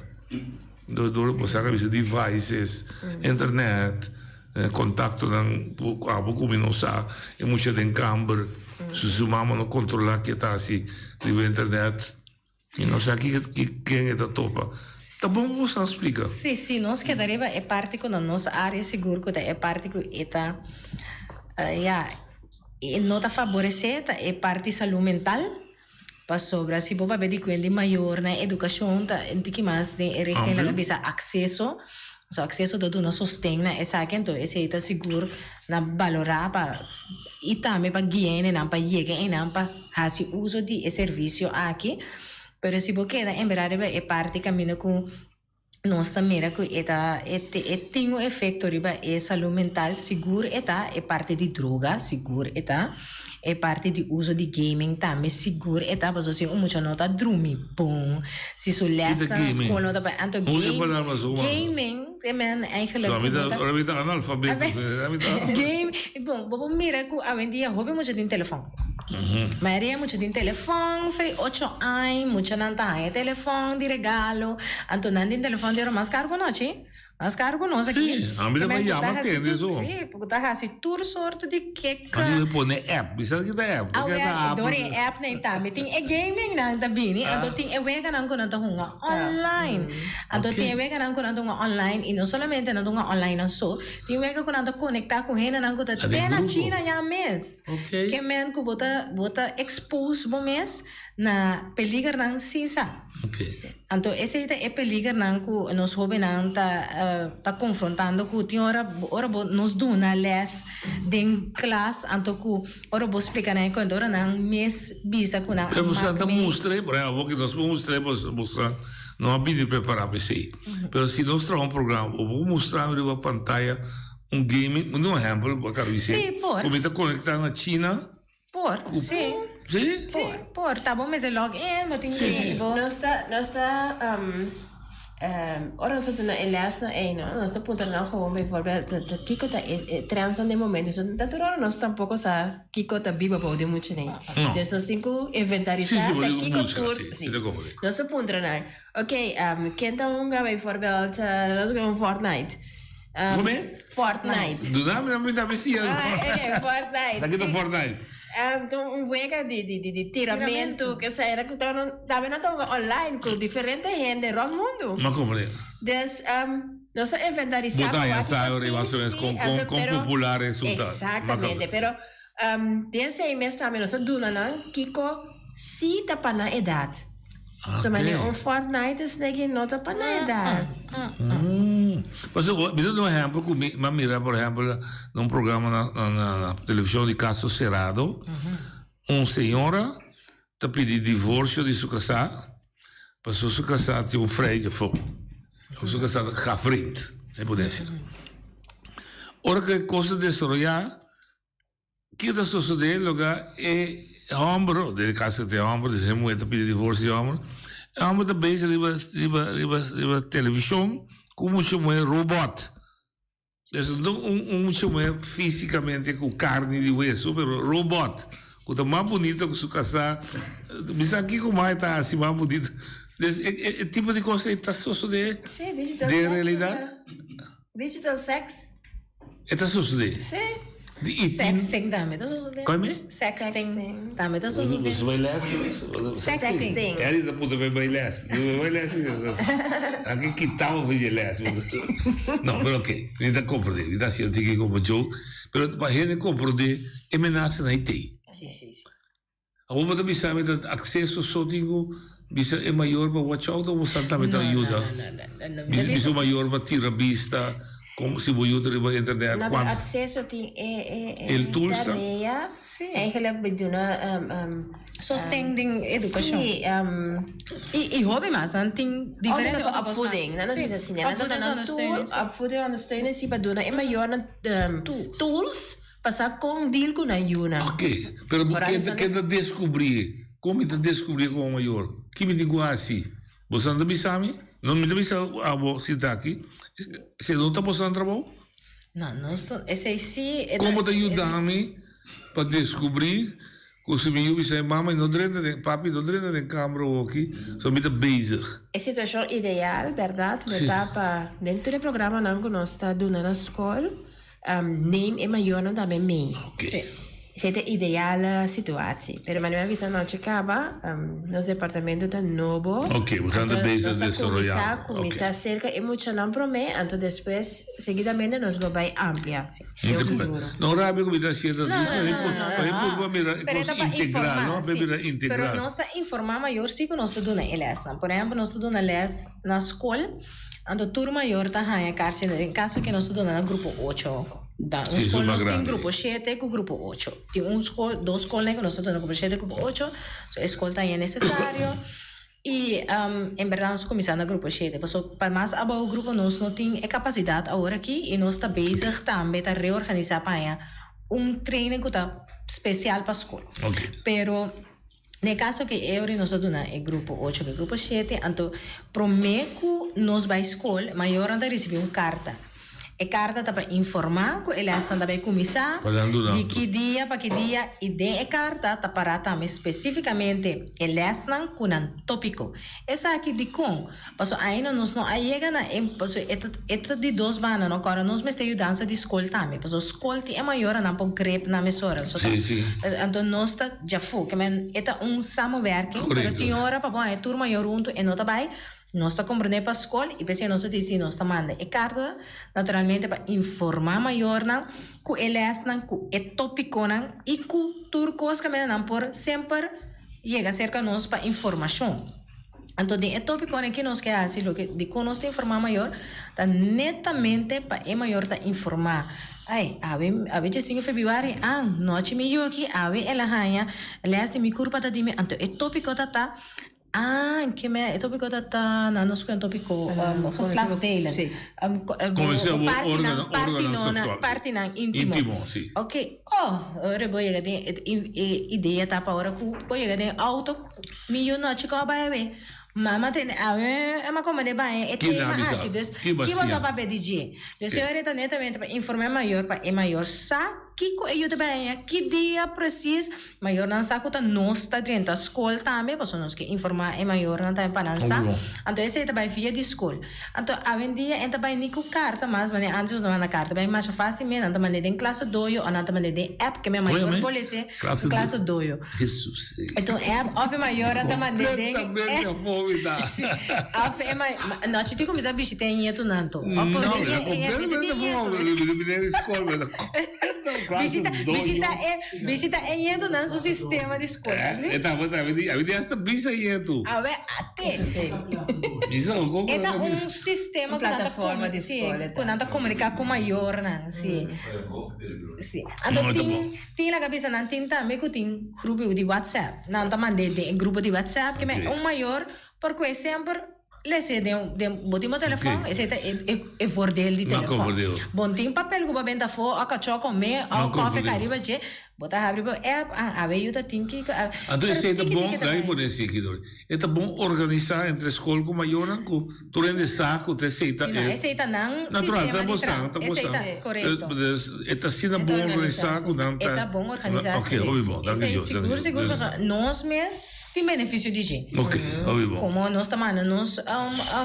dor dor bo sa bisa devices internet kontaktonan ku abo ku mi no sa e mucha den kamber su su mama no kontrola ke ta hasi riba internet. Mi no sa ki ken e ta topa. Ta bon ku boso a splika. Sí, sí, nos keda riba e parti ku na nos área sigur ku ta e parti ku e ta, ya, e no ta faboresé ta e parti salú mental, pasobra si bo papia di kuenta di mayornan edukashon ta un tiki mas den e richting laga bisa akseso, so akseso ta duna sosten na esaki anto esei ta sigur na balorá pa i tambe pa guia hendenan pa yega einan pa hasi uso di e servisio aki, pero si bo keda emberá riba e parti kaminda ku nos ta mira ku e ta e tin un efekto riba e salú mental, sigur e ta e parti di droga, sigur e ta e parti di uso di gaming tambe sigur e ta, pasobra si un mucha no ta drumi bon, si su lèsnan na skol no ta bai, anto gaming. E men eigenlijk. So, mi ta, ora mi ta analfabeto. Game, bon, bo por mira ku awendia hopi mucha tin telefòn. Mayoria mucha tin telefòn, sei ocho aña, muchanan ta haña telefòn di regalo, anto nan tin telefòn di ora mas karu ku nochi, mas karu ku nos aki. Sí, ami ta bai yama tende so. Sí, ku ta hasi tur sorto di keka. Anto bo pone app, mi sa kita app. Awe, dor e app nan tambe tin e gaming nan ta bini, anto tin e weganan ku nan ta hunga online. Anto tin e weganan ku nan ta hunga online i no solamente nan ta hunga online nan so, tin wega ku nan ta konektá ku hendenan ku ta te na China ya mes. Ke men ku bo ta bo ta expose bo mes. na peligernan sin sa. Anto esei ta e peligernan ku nos hóbennan ta ta konfrontando ku tin ora ora bo nos duna lès den klas anto ku ora bo splika nan e kuenta ora nan mes bisa ku nan a Pero boso mak ta mee. mustra por ehempel awor ku nos por mustra boso boso no a bini prepará pa esei. Pero si nos traha un programa bo por mustra mi riba pantaya un gaming un ehempel bo a kaba di Sí, por. ku mi ta konektá na China. Por, sí. Sí? Por, por. Ta bo mester log in, bo tin Sí, sí. bo. Nos ta, nos ta, um, um, ora nos ta duna e lesnan ei, no, nos ta puntra nan gewoon bijvoorbeeld ta, ta kiko ta e, e trendsnan den momento. So, ta tur ora nos tampoco sa kiko ta biba bou den mucha nei. No. Dus nos tin ku Sí, inventarisá sí, bo ta tin ku kiko buska, tur, sí, sí. mi ta komprendé. Nos ta puntra nan, ok, um, ken ta hunga bijvoorbeeld, uh, nos ta hunga Fortnite. Um, Come? Fortnite. Duna mi mi tambe siya. Ah, eh, Fortnite. Daki ta Fortnite. Um, ta un wega di, di, di, di tiramento, que sa era ku ta tambe nan ta hunga online ku diferente hende rond mundo. Ma komprende. Dus um, nos a inventarisá Bo ta pa haña wak sa kiko ora tin, mas o menos sí, kon kon anto, kon pero popular esun ta. Ma Exactamente, komprende. pero um, den sei mes tambe nos a duna nan kiko sí ta pa nan edad. So mane un Fortnite es negi no ta pa nan edad. Mm. Pasobra, mi ta duna un ehempel ku mi a mira por ehempel na un programa na na na televishon di Caso Cerrado, un señora ta pidi divorsio di su kasá pasobra su kasá tin un vrijtje afó. Su kasá ta gavriend, e por desi. Ora ku e kos ta desaroyá, Kiko ta sosodé loke e hòmber, den e kaso ku ta e hòmber, si e muhé ta pidi divorsio di e hòmber, e hòmber ta bezig riba riba riba riba televishon ku mucha muhé robòt. Pues no un un mucha muhé físikamente ku karni di weso, pero robòt ku ta mas bunita ku su kasá. Mi sa kiko mas e ta hasi mas bunita. Dus e e tipo di kos ei ta sosodé Sí, digital den sex. realidat? Digital sex. E ta sosodé. Sí. Di i tin. Sexting tambe ta sosodé. Koi mi? Sexting tambe ta sosodé. Boso bai les? Sexting. Ellie ta puntra pa e bai les. Bo bai les? Nan ke kita bo for dje les. No, pero ok. Mi ta komprendé. Mi ta hasi un tiki komo joke. Pero pa hende komprendé e menasanan ei tei. Sí, sí, sí. Awor bo ta bisa mi ta acceso so tin cu bisa e mayor pa watch out of bo sa tambe ta yuda? Bisa un mayor pa tira bista como si bo yuda riba internet No, pero cuanto. acceso tin e e e El tools ta? tarea eigenlijk bij duna Sosten den educacion. Sí, Y y hopi mas nan tin diferente Of opvoeding. Nan nos bisa asina. Nan ta duna nan tool, opvoeding ondersteuning si pa duna e mayornan tools Pa sa kon deal ku nan yunan. Ok, pero bo Ora ken sa ken ta descubri? Kon mi ta descubri komo mayor? Ki mi tin ku hasi? Boso ta bisa mi? No mi ta bisa abo sinta aki. Si no ta boso nan trabou? No, nos ta, esei si e ta. Kon bo ta yuda mi pa descubri ku si mi yu bisa mi mama no drenta den, papi no drenta den kamber awoki, so mi ta bezig. E situashon ideal, bèrdat, lo Si. ta pa den tur e programanan ku nos ta duna na skol, Neem e mayornan tambe mee. Oké. Esei ta ideale situatie. Pero manera mi a bisa anochi caba, nos departamento ta nobo. Oké, bo ta Anto bezig nos a desaroyando. cuminsa, cuminsa cerca e muchanan prome, anto despues seguidamente nos lo bay amplia den futuro. No rabia cu mi ta haciendo No, dis, no, pero no, no, pa e no. por mira e Pero e cos ta pa integral, informa, no? Pa sí. mira integral. Pero nos ta informa mayor sí cu nos ta duna e lesnan. Por ehempel, nos ta duna les na scol. Anto tur mayor ta haña karchi den kaso ke nos ta duna na grupo ocho. Da un Sí, skol su mas nos tin grandi. grupo shete ku grupo ocho. Tin un skol, dos skolnan ku nos ta duna grupo shete grupo ocho. So e skol ta haña nesesario. I en bèrdat nos kuminsá na grupo shete. Paso pa mas abou grupo nos no tin e kapasidat awor aki i nos ta bezig tambe ta reorganisá pa haña un training ku ta spesial pa skol. Pero. Den e kaso ku e ora nos a duna e grupo ocho ku e grupo shete, anto promé ku nos bai skol, mayornan ta risibí un karta. E karta ta pa informá ku e lèsnan ta bai kuminsá, di ki dia pa ki dia, i den e karta ta pará tambe spesífikamente e lèsnan ku nan tópiko. Esaki dikon? Pasobra ainda nos no a yega na e, pasobra e ta e ta di dos banda, no? Kòrda nos mester yudansa di skol tambe, pasobra skol tin e mayornan por grep nan mesora. So ta, Sí, sí. anto nos ta djafó, ke men e ta un samenwerking, pero Korekto. tin ora pa bo haña tur mayor huntu e no ta bai, nos ta komprendé pa skol i p'esei nos ta di si nos ta manda e karta naturalmente pa informá mayornan ku e lèsnan, ku e tópikonan i ku tur kos kaminda nan por semper. yega serka nos pa informashon. Anto den e tópikonan aki nos ke hasi loke dikon nos ta informá mayor ta netamente pa e mayor ta informá. Ai, awe awe dje sinku febrüari an nochi mi yuki awe el a haña lès di mi kurpa ta di mi anto e tópiko ta ta ah ke me e tópiko ta ta nan nos ku tópiko geslachtsdelen Komo partinan órgano órgano seksual. partinan íntimo. Íntimo, si. Oké, oh ora bo yega den e idea ta pa ora ku bo yega den auto Mi yu nochi kò bai awe. Mama tene awe e ma kome de baña e tema aki dus ki bo sa papia di dje. Dus e ora ta netamente pa informa e mayor pa e mayor sa kiko e yu ta baña, ki dia precies. Mayornan sa ku ta nos ta drenta skol tambe pasobra nos ke informa e mayornan tambe pa nan sa. Anto esei ta bai via di skol. Anto awendia e ta bai ni ku karta mas manera antes nos ta manda karta bai masha fásilmente nan ta mand'é den klase doyo o nan ta mand'é den app ke mi mayor por lese den klase doyo. Enton app of e mayor nan ta mand'é den Completamente afó mi ta. Of e mayor nochi tin kuminsá bishitá e ñetunan to. No, mi ta completamente afó mi ta den skol mi ta Bishita bishita e bishita e ñetunan su sistema di skol. E tabata a mi hasta bisa ñetu. Awe ate. Bisa con E ta un sistema ku nan ta sí ku nan ta komuniká ku mayornan sí. Sí. Anto tin tin laga bisa nan tin tambe ku tin grupo di WhatsApp. Nan ta mand'é den e grupo di WhatsApp ke men un mayor por kue semper Lese den den bo tin bo telefòn, esei ta e e e voordeel di telefòn. Bo no tin papel ku bo benta afó òf kachó komé òf kòfè ka riba dje, bo ta habri bo app, ah awe yu ta tin kiko awe. Anto Pero esei ta tiki bon, tiki ta laga mi bai. pone esei aki dor. E ta bon organisá entre skol ku mayornan ku tur hende sa ku ta esei ta Si no, e esei ta nan Natural, sistema ta di bo sa, traha. ta bo Esei sa. ta korekto. Dus e ta asina E ta bon organisá, organisá ku si. nan E ta ta bon organisá, Ok, si, hopi si. bon, danki Esei Dios, danki sigur Dios. sigur Dus pasobra nos mes Tin beneficio di dje. Ok, hopi bon. Como nos ta manda nos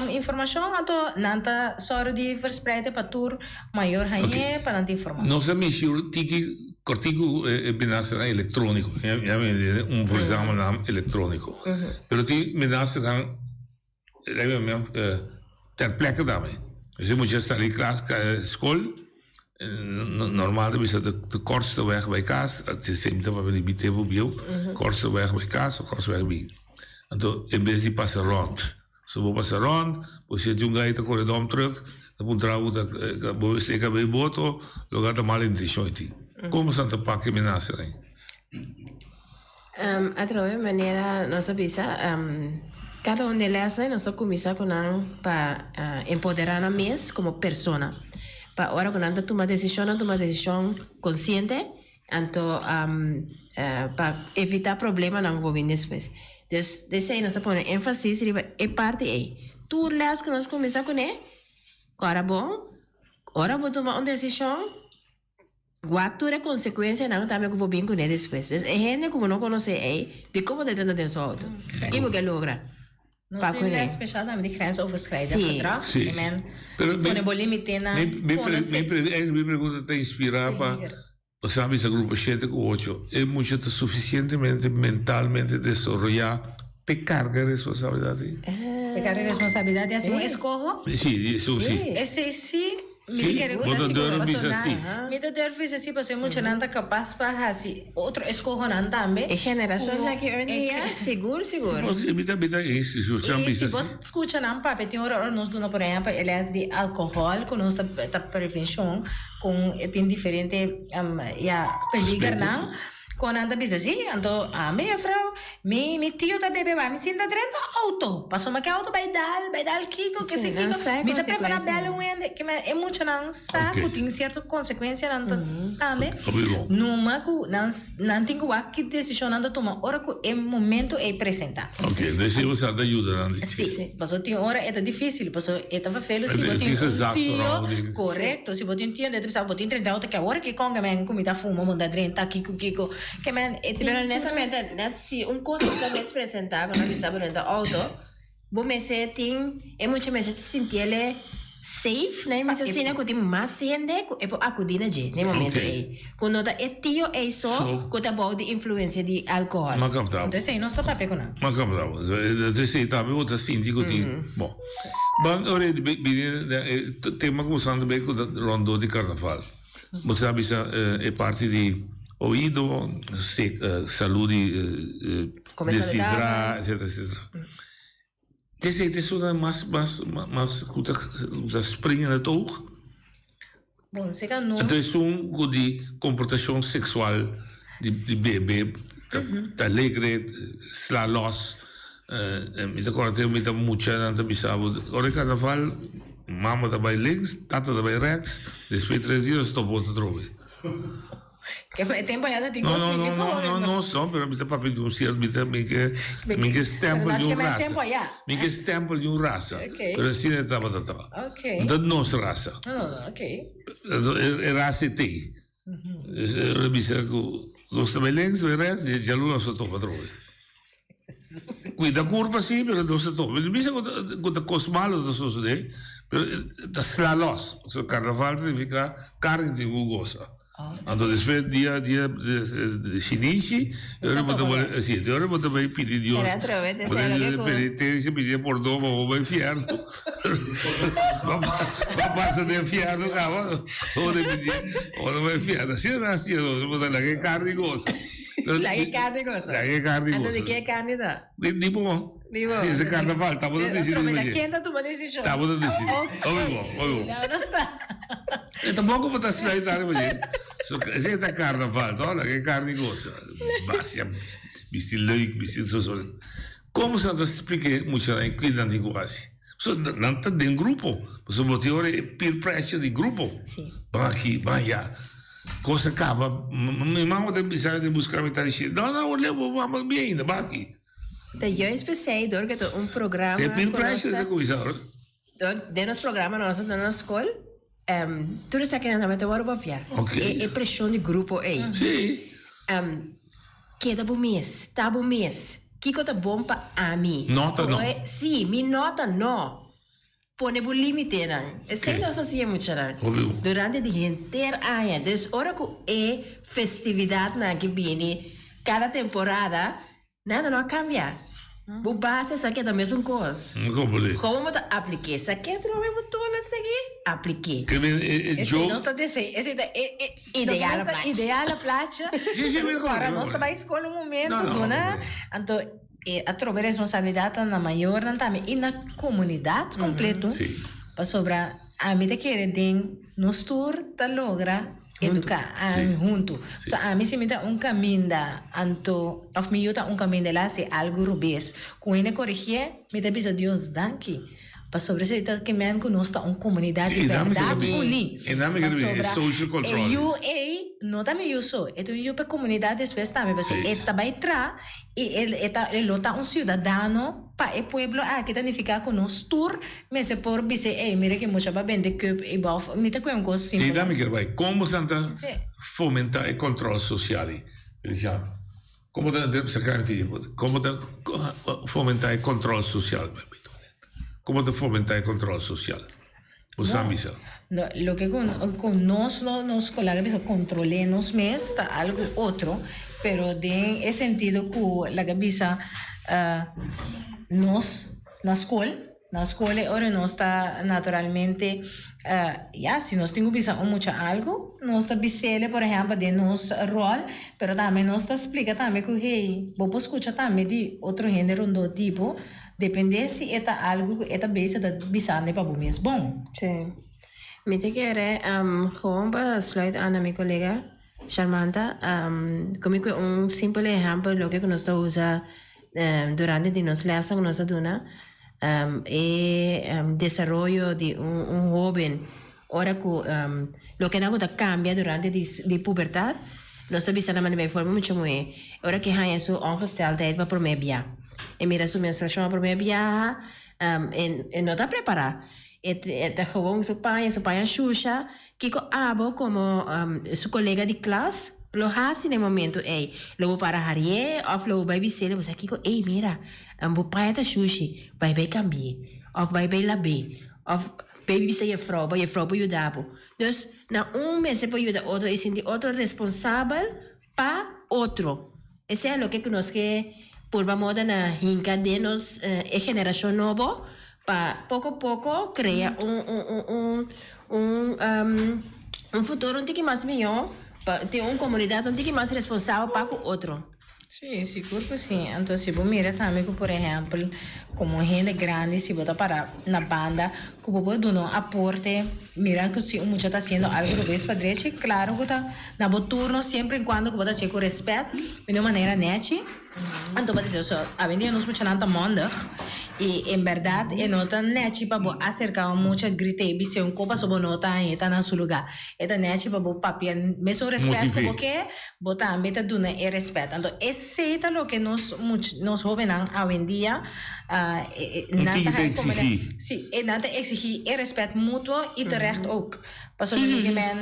informacion, anto nan ta sòru di verspreid e pa tur mayor hañ'é pa nan ta informá. Nos a mishi un tiki kortiku e menasanan elektróniko, ya mi entiende, un verzamelnaam elektróniko. Pero tin menasanan ter plekke tambe. Si mucha sali klas, skol, normal ta bisa de kortste weg bij kas, si mi ta papia di mi tempu bieu, kortste weg bij kas of kortste weg bij. Anto en bes di pasa rònt, so bo pasa rònt, bo sinti un gai ta kore dòm trùk, ta puntra bo ta bo mester e kabei boto, loke ta mal intenshon i tin. Komo san ta pak e menasa ei? Atrobe manera nos a bisa, kada un di e lèsnan nos a kuminsá ku nan pa empoderá nan mes komo persona. Pa ora ku nan ta tuma desishon, nan tuma desishon konsiente, anto pa evitá problemanan ku por bini despues. Dus desei nos a pone énfasis riba e parti ei. Tur lès ku nos kuminsá kuné, kòrda bon, ora bo tuma un desishon, Wak tur e konsekuensianan tambe ku bo bin kuné despues. Dus e hende ku bo no konosé ei, dikon bo ta drenta den su outo? Ki bo ke logra Nos pa tin kuné? les spesial tambe di grensoverschrijdend Sí. gedrag. Sí. I men Pero mi pone bo limitenan, mi mi pre konosé. mi pre mi pregunta ta inspirá pa Peliger. bo sa bisa grupo shete ku ocho e mucha ta sufisientemente mentalmente desaroyá p'e karga e responsabilidat ei? P'e karga e responsabilidat di hasi un Sí. eskoho? Sí, eso sí. Esei sí. Mi Sí, kere bo ta durf bisa sí. Mi ta durf bisa sí pasobra e muchanan ta kapas pa hasi otro eskohonan tambe. E generashon ya ki hoy en dia, sigur sigur. Mi ta mi ta eens si I si bo skucha nan papia tin ora ora nos duna por ehempel e les di alkohòl ku nos ta ta prevenshon kon e tin diferente ya peligernan. Kon nan ta bisa si, anto ami juffrouw, mi mi tio ta bebe bai mi sinta drenta auto, pasobra ke auto bai dal, bai dal kiko, ke si kiko, mi ta prefera bel un hende, ke men e muchanan sa ku tin sierto konsekuensianan tambe, numa ku nan nan tin ku wak ki desishon nan ta tuma ora ku e momento ei presenta. Ok, dus e sa ta yuda nan di. Si, pasobra tin ora e ta difisil, pasobra e ta vervelu si bo tin un tio, korekto, si bo tin tio, ta bisa bo tin drenta auto ke awor ki kon ke men ku mi ta fuma bo ta drenta. Kiko kiko ke men e Si tin pero tur. netamente net si un kos ku ta mes presentá ku nan bisa bo den ta outo bo mester tin e mucha mester sintiele safe nan e mester sinti ku tin mas hende ku e por akudí na dje na e momento ei ku no ta e tio ei so ku ta bou di influensia di alkohòl. M'a kapta bo. Entonces ei nos ta papia ku nan. M'a kapta bo. Entonces ei tambe bo ta sinti ku tin bon. Ban ora bini na e tema ku bo stando bei ku ta rondó di karnaval. Bo sa bisa e parti di. Oido, salú di deshidrá, etcétera, etcétera. Esei ta esun mas, mas, mas ku ta, ku ta spring in het oog. Bon, seka nos. Anto esun ku di komportashon seksual di, di bebe ta, ta alegre, sla lòs. Mi ta kòrda te mi ta mucha nan ta bisa bo, ora di karnaval mama ta bai links, tata ta bai rèks, despues tres dia nos topa otro atrobe. Ke e tempo ya ta tin No, kos no, mi no, ke no, kore, no, no. no, no, pero mi ta papia di un cierto, mi ta, mi ke, mi ke stempel Pero di un dat rasa. tempo ya. Mi ke stempel di un rasa. Ok. Pero asina e tabata ta. Ok. No ta nos rasa. No, no, no, ok. E, e rasa e tei. Dus e ora bisa ku nos ta bai links, bai rechts, i djaluna nos ta topa atrobe. Cuida curpa sí, pero nos ta topa. Mi no bisa ku ta, ku ta kos malo ta sosodé, pero ta sla los. So karnaval ta nifiká karni tin ku gosa. Anto despues dia dia di shinishi, e ora bo ta bai, si, e ora bo ta bai pidi Dios, bo ta hasi penitencia, pidi pordon pa bo bai infierno. Bo a pasa den infierno caba, bo ta pidi, bo ta bai infierno. Asina nan hacia nos, bo ta laga e carni gosa. Laga e carni gosa. Laga e carni gosa. Anto di ke carni ta? Di bo. Di bo. Si, e carnaval, ta bo ta dicidi. Otro, ken ta tuma decision? Ta bo ta dicidi. Ok. Obi bo, obi bo. No, no sta. E tampoco bo ta sluit ari bo dje. So, esei ta carnaval, to? Laga e carni gosa. Basia, bisti, bisti leuk, bisti so so. Como sa ta splika e muchanan e kinan tin cu haci? So, nan ta den grupo. Pasobra bo tin ora e peer pressure di grupo. Si. Ban aki, ban aya. Cos a caba. Mi mama ta bisa mi ta busca mi ta dici, no, no, bo leu bo mama bien ainda, ban aki. Ta juist p'esei dor cu ta un programa E peer cu nos pressure ta ta cuminsa ora. Dor den nos programa nos ta na scol, tur esakinan tambe ta wòrdu papia. Ok. E preshon di grupo ei. Sí. Keda bo mes, ta bo mes. Kiko ta bon pa ami? Nota no. Sí, mi nota no. Pone bo límitenan. Esei nos a siña muchanan durante di henter aña. Dus ora ku e festividatnan aki bini kada temporada, nada no a kambia. Bo base sa keda mesun kos. Komo bo ta aplik'é? Sa ke trobe bo tuna esaki? Aplik'é. Esei nos ta desei, esei ta e e Ideal a placha. Ideal a placha. Ora nos ta bai skol un momento duna, anto e a trobe responsabilidat na mayornan tambe i na komunidat kompleto. Pasobra ami ta kere den nos tur ta logra eduká huntu. So ami si mi ta un kaminda anto òf mi yu ta un kaminda el a hasi algu rubes ku hende korigié mi ta bisa Dios danki pasobra esei ta ke men ku nos ta un komunidat di bèrdat uní pasobra e yu ei no ta mi yu so e ta un yu pa e komunidat despues tambe pasobra e ta bai tra i e ta e lo ta un siudadano Pa e pueblo aki ta nifiká ku nos tur mester por bis'é, Ey, mira ki mucha ba bende cup i bòf. Mi ta kue un kos simpel. Tida mi kier bai. Kon bo san ta fomentá e kòntròl sosial ei, Feliciano? Kon bo ta Kon bo ta fomentá e kòntròl sosial? Kon bo ta fomentá e kòntròl sosial? Bo sa bisa. No, loke ku ku nos no nos laga bisa kontrol'é nos mes ta algu otro, pero den e sentido ku laga bisa nos na skol, na skol e ora nos ta naturalmente ya si nos tin ku bisa un mucha algu nos ta bis'el por ehèmpel den nos ròl, pero tambe nos ta splika tambe ku hey bo por skucha tambe di otro hende rondó di bo. Depende si e ta algu ku e ta bezig ta bisando pa bo mes bon. Sí. Mi ta kere gewoon pa sluit aan na mi kolega Sharmanta, ku mi kue un simpel ehèmpel loke ku nos ta usa durante di nos lèsnan ku nos ta duna, e desaroyo di un hóben ora ku lokenan ku ta kambia durante di pubertat, nos ta bisa nan manera forma mucha muhé ora ke haña su ongesteldheid pa promé bia. E mira su menstruashon pa promé biaha, e no ta prepará. E ta gewoon su paña, su paña shusha. Kiko abo komo su kolega di klas lo hasi na e momento ei? Lo bo para harié òf lo bo bai bis'é, bo sa kiko, ey mira, bo paña ta shushi, bai bai kambi'é òf bai bai lab'é òf Bay bisa jefrouw pa jefrouw por yuda bo. Dus na un mester por yuda otro y sinti otro responsabel pa otro. Esey a loke cu nos ke purba moda na hinca den nos e generacion nobo pa poco poco crea un un un un un futuro un tiki mas miyo. Pa tin un komunidat un tiki mas responsabel pa ku otro. Sí, sigur ku sí. Anto si bo mira tambe ku por ehèmpel komo hende grandi si bo ta para na banda ku bo por duna un aporte mira ku si un mucha ta hasiendo algu robes pa drechi klaro ku ta na bo turno siempre en kuando ku bo ta hasié ku rèspèt i di un manera nèchi. Anto bo ta bisa so awendia nos muchanan ta mondig i en bèrdat e no ta nèchi pa bo aserká un mucha grita i bis'é un kos pasobra bo no ta hañ'é ta na su lugá. E ta nèchi pa bo papia mesun rèspèt ku bo ke, bo tambe ta duna e rèspèt. Anto esei ta loke nos much nos hóbennan awendia Un nan tiki ta ta haña komo eksigí. Si, e nan ta eksigí e rèspèt mutuo i terecht ook. Pasobra Sí, mi sí, ke sí. men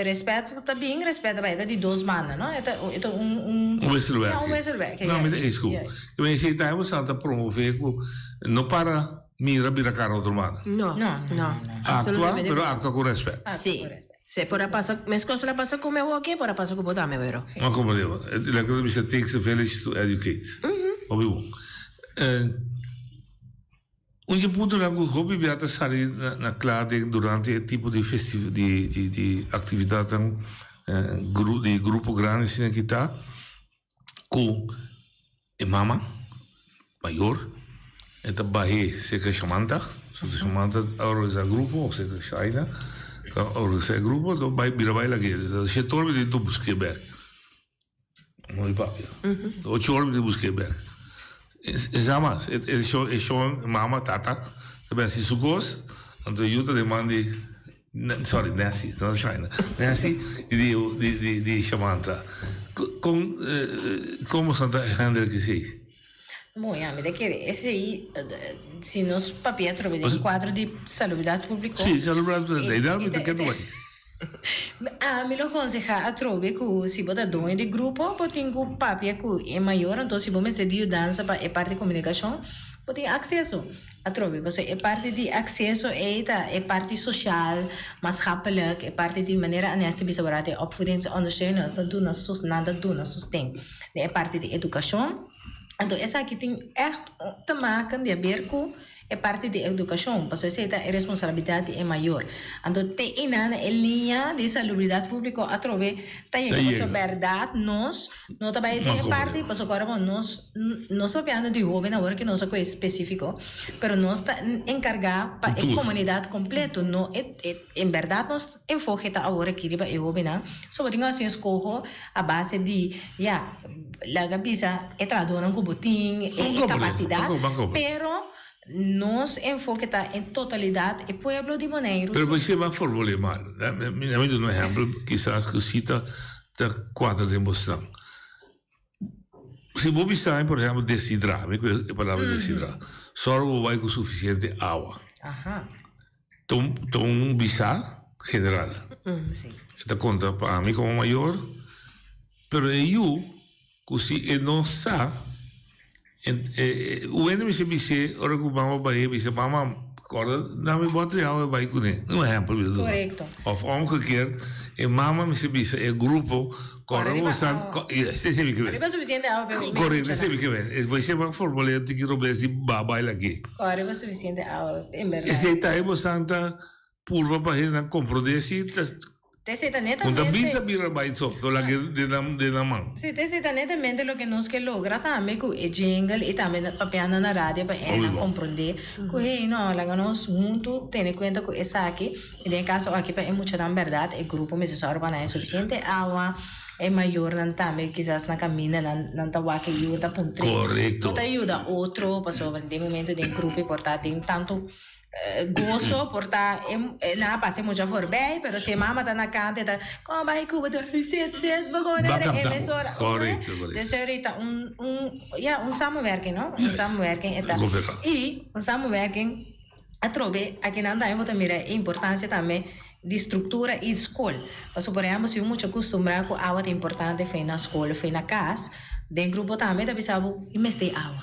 respet ta bin, respet ta bai. E ta di dos banda, no? E ta, e ta un, un. Un wisselwerking. Ja, un wisselwerking, No, mi ta juist, eens ku. juist. I men esei ta bo ta promové ku no para mira bira kara otro banda. No, No, no, no. no, no. Aktua, Absolutamente. pero aktua ku respet. Aktua Sí. ku respet. Sí, por a pasa, meskos lo a pasa ku mi awoke, por a pasa ku bo tambe, wero. Ma komo digo, loke ta bisa takes a village to educate. Hopi bon. Eh. Un dje puntonan ku hopi bia ta sali na kla den durante e tipo di di di di aktividatnan di grupo grandi asina ki ta ku e mama mayor e ta bah'é serka Shamanta, so Shamanta a organisá grupo òf serka Shaina ta organisá e grupo enton bai bira bai lag'é shete ora mi tin busk'é bèk. No di papia. Ocho ora mi tin busk'é bek. E sa mas, e shon, mama, tata, ta bin hasi su kos, anto yu ta den man di, sorry, Nancy, no Shaina, Nancy di di di Shamanta. Kon kon boso ta handle esei? Bon, ya, mi ta kere esei, si nos papia atrobe den kuadro di salubridat públiko. Sí, salubridat públiko, e mi ta kere bai. Ami lo konsehá atrobe ku si bo ta doño di grupo, bo tin ku papia ku e mayor, anto si bo mester di yudansa pa e parti komunikashon, bo tin akseso atrobe. Pasobra e parti di akseso ei ta e parti sosial, maatschappelijk, e parti di manera Anès ta bisa bo rato e opvoedingsondersteuners ta duna nan ta duna sosten den e parti di edukashon. Anto esaki tin ègt te maken di haber ku e parti di edukashon, pasobra esei ta e responsabilidat di e mayor. Anto te einan e liña di salubridat públiko atrobe ta yega, pasobra bèrdat nos no ta bai den e parti, pasobra ora bo nos nos ta papiando di hóben awor ke nos a kohe spesífiko, pero nos ta enkargá pa e komunidat kompleto, no e en bèrdat nos Enfoke ta awor aki riba e hobennan, so bo tin ku hasi un eskoho a base di, ya, laga bisa e trahadónan ku bo tin, e kapasidat, pero nos enfoke ta en totalidat e pueblo di Boneiru. Pero bo esei bo a formul'é mal. Mi duna un ehèmpel kisas ku si ta kuadra den bosnan. Si bo bisa mi, por ehèmpel, deshidrá, mi ku e palabra deshidrá, sòru bo bai ku sufisiente awa. Ta un, ta un bisa general. E ta konta pa ami komo mayor, pero e yu ku si e no sa, e, un hende mester bis'é ora ku mama bai, e bisa, mama, kòrda na mi bòter di awa e bai kuné. Un ehèmpel mi ta duna. Korekto. Òf omgekeerd, e mama mester bisa e grupo, Kòrda kòrda riba bo sa, awa. Esei mi ke Riba sufisiente awa pa e Korekto, muchanan. esei mi ke men. E bo esei bo formul'é un tiki robes di ba baila aki. Kòrda riba sufisiente awa, en bèrdat. Esei ta e bo santa purba pa hendenan komprondé si ta Esei ta Un ta netamente. bisa bira bai so, to laga den nan den nan man. Sí, esei ta netamente loke nos ke logra tambe ku e jingle i tambe papiando na radio pa hendenan komprondé ku hey no, laga nos huntu tene kuenta ku esaki. I den e kaso aki pa e muchanan bèrdat e grupo mester sòru pa nan e sufisiente awa, e mayornan tambe kisas na kaminda nan nan ta wak e yu ta puntr'é. Korekto. No ta yuda otro pasobra den momento den grupo e por ta den tantu goso por ta e nan a pasa e mucha forbij pero si e mama ta na kanta e ta kon bai ku bo ta sit sit bo kon Ba e kapta bo. mesora Korekto korekto. Dus e ta un un ya un samenwerking no un samenwerking e ta i un samenwerking atrobe akinan tambe bo ta mira e importancia tambe di struktura i skol. Pasobra por ehèmpel si un mucha kustumbrá ku awa ta importante fei na skol of fei na kas, den grupo tambe ta bisa bo, mi mester e awa.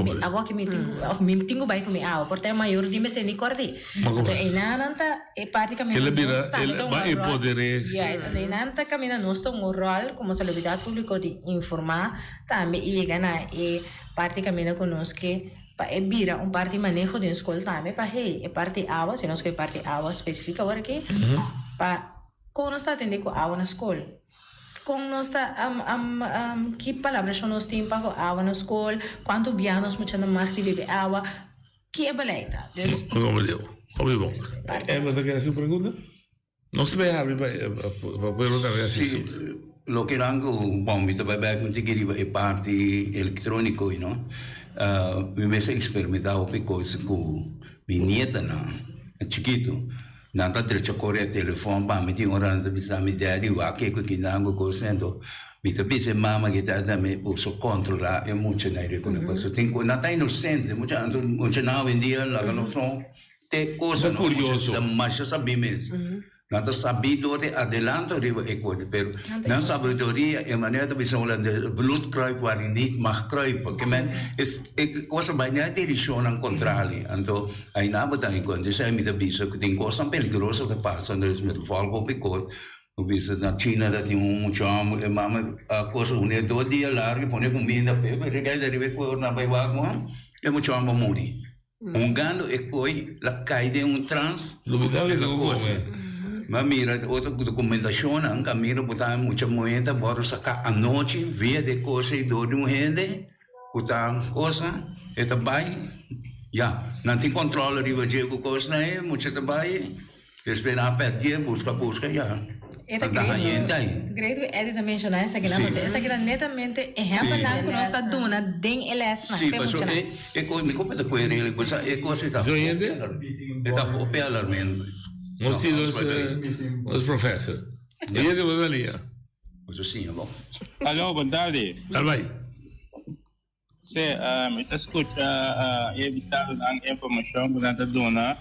Mi awa ki mi tin ku òf mi tin ku bai ku mi awa. Por ta e mayor di mester ni kòrd'é. Anto einan ta e parti kaminda nos tambe ta hunga un ròl. Juist, anto einan ta kaminda nos ta hunga un ròl komo salubridat públiko di informá tambe i yega na e parti kaminda ku nos ke Pa e bira un parti maneho den skol tambe pa hey e parti awa, si nos ku e parti awa spesifik awor aki, pa kon nos ta atende ku awa na skol. Kon nos ta ki palabrashon nos tin pa ku awa na skol, kuantu bia nos muchanan mag di bebe awa, ki e beleid ta. Dus. Hopi bon. Edwin ta kere hasi un pregunta? Nos ta bay habri pa pa pueblo tambe hasi su. Loke nan ku bon mi ta bai bek un tiki riba e parti elektroniko ei no. Mi mes a eksperimentá hopi kos ku mi nietanan chikitu. Nan ta drecha kore e telefòn pa mi tin ora nan ta bisa mi daddy wak kiko kinan ku kos ento mi ta bisa e mama ki tata mi boso kontrolá e muchanan ei ku pasobra tin ku nan ta inosente mucha muchanan awendia laga nos son Te cosa no mucha ta masha sabí mes. Nan ta sabí door di adelanto riba e cosa, pero nan sabiduria e manera ta bisa holandés, bloed kruipt waar hij niet mag kruipen. Ke men e cosa bai den e direccionnan contrali. Anto aina bo ta encuentra. Esei mi ta bisa cu tin cosnan peligroso ta pasa, dus mi ta volg hopi cos. Bo bisa na China ta tin un mucha homber e mama a cosa une dos dia largo e pone cuminda p'e, pero e kai riba e cuerpo nan bai wak e mucha homber a muri. Hungando e kooi la kai den un trans. Lubida e la cosa. Mi a mira otro documentacionnan ka mira bo ta mucha muhé ta wòrdu saká anochi via di e kos ei dor di un hende ku ta cosa e ta bai ya nan tin control riba dje ku kosnan ei mucha ta bai. Despues nan a perdié, buska, buska, ya. E ta Nan ta great, hañ'é ahí. great ku Eddie ta menshoná esakinan, Sí. pasobra esaki ta netamente ehèmpelnan ku nos ta duna den e lèsnan Sí, p'e pasobra muchanan. e, e kos, mi kope ta kue regla, ku sa e kos ei ta Yo hopi hende? alarm, e ta hopi alarmente. Nos No, tin nos nos, bai bai. nos professor. Yo hende bo ta lia. Boso siña bon. Aló, bon tardi. Dal bai. Sí, mi ta skucha e invitadonan e informashon ku nan ta duna.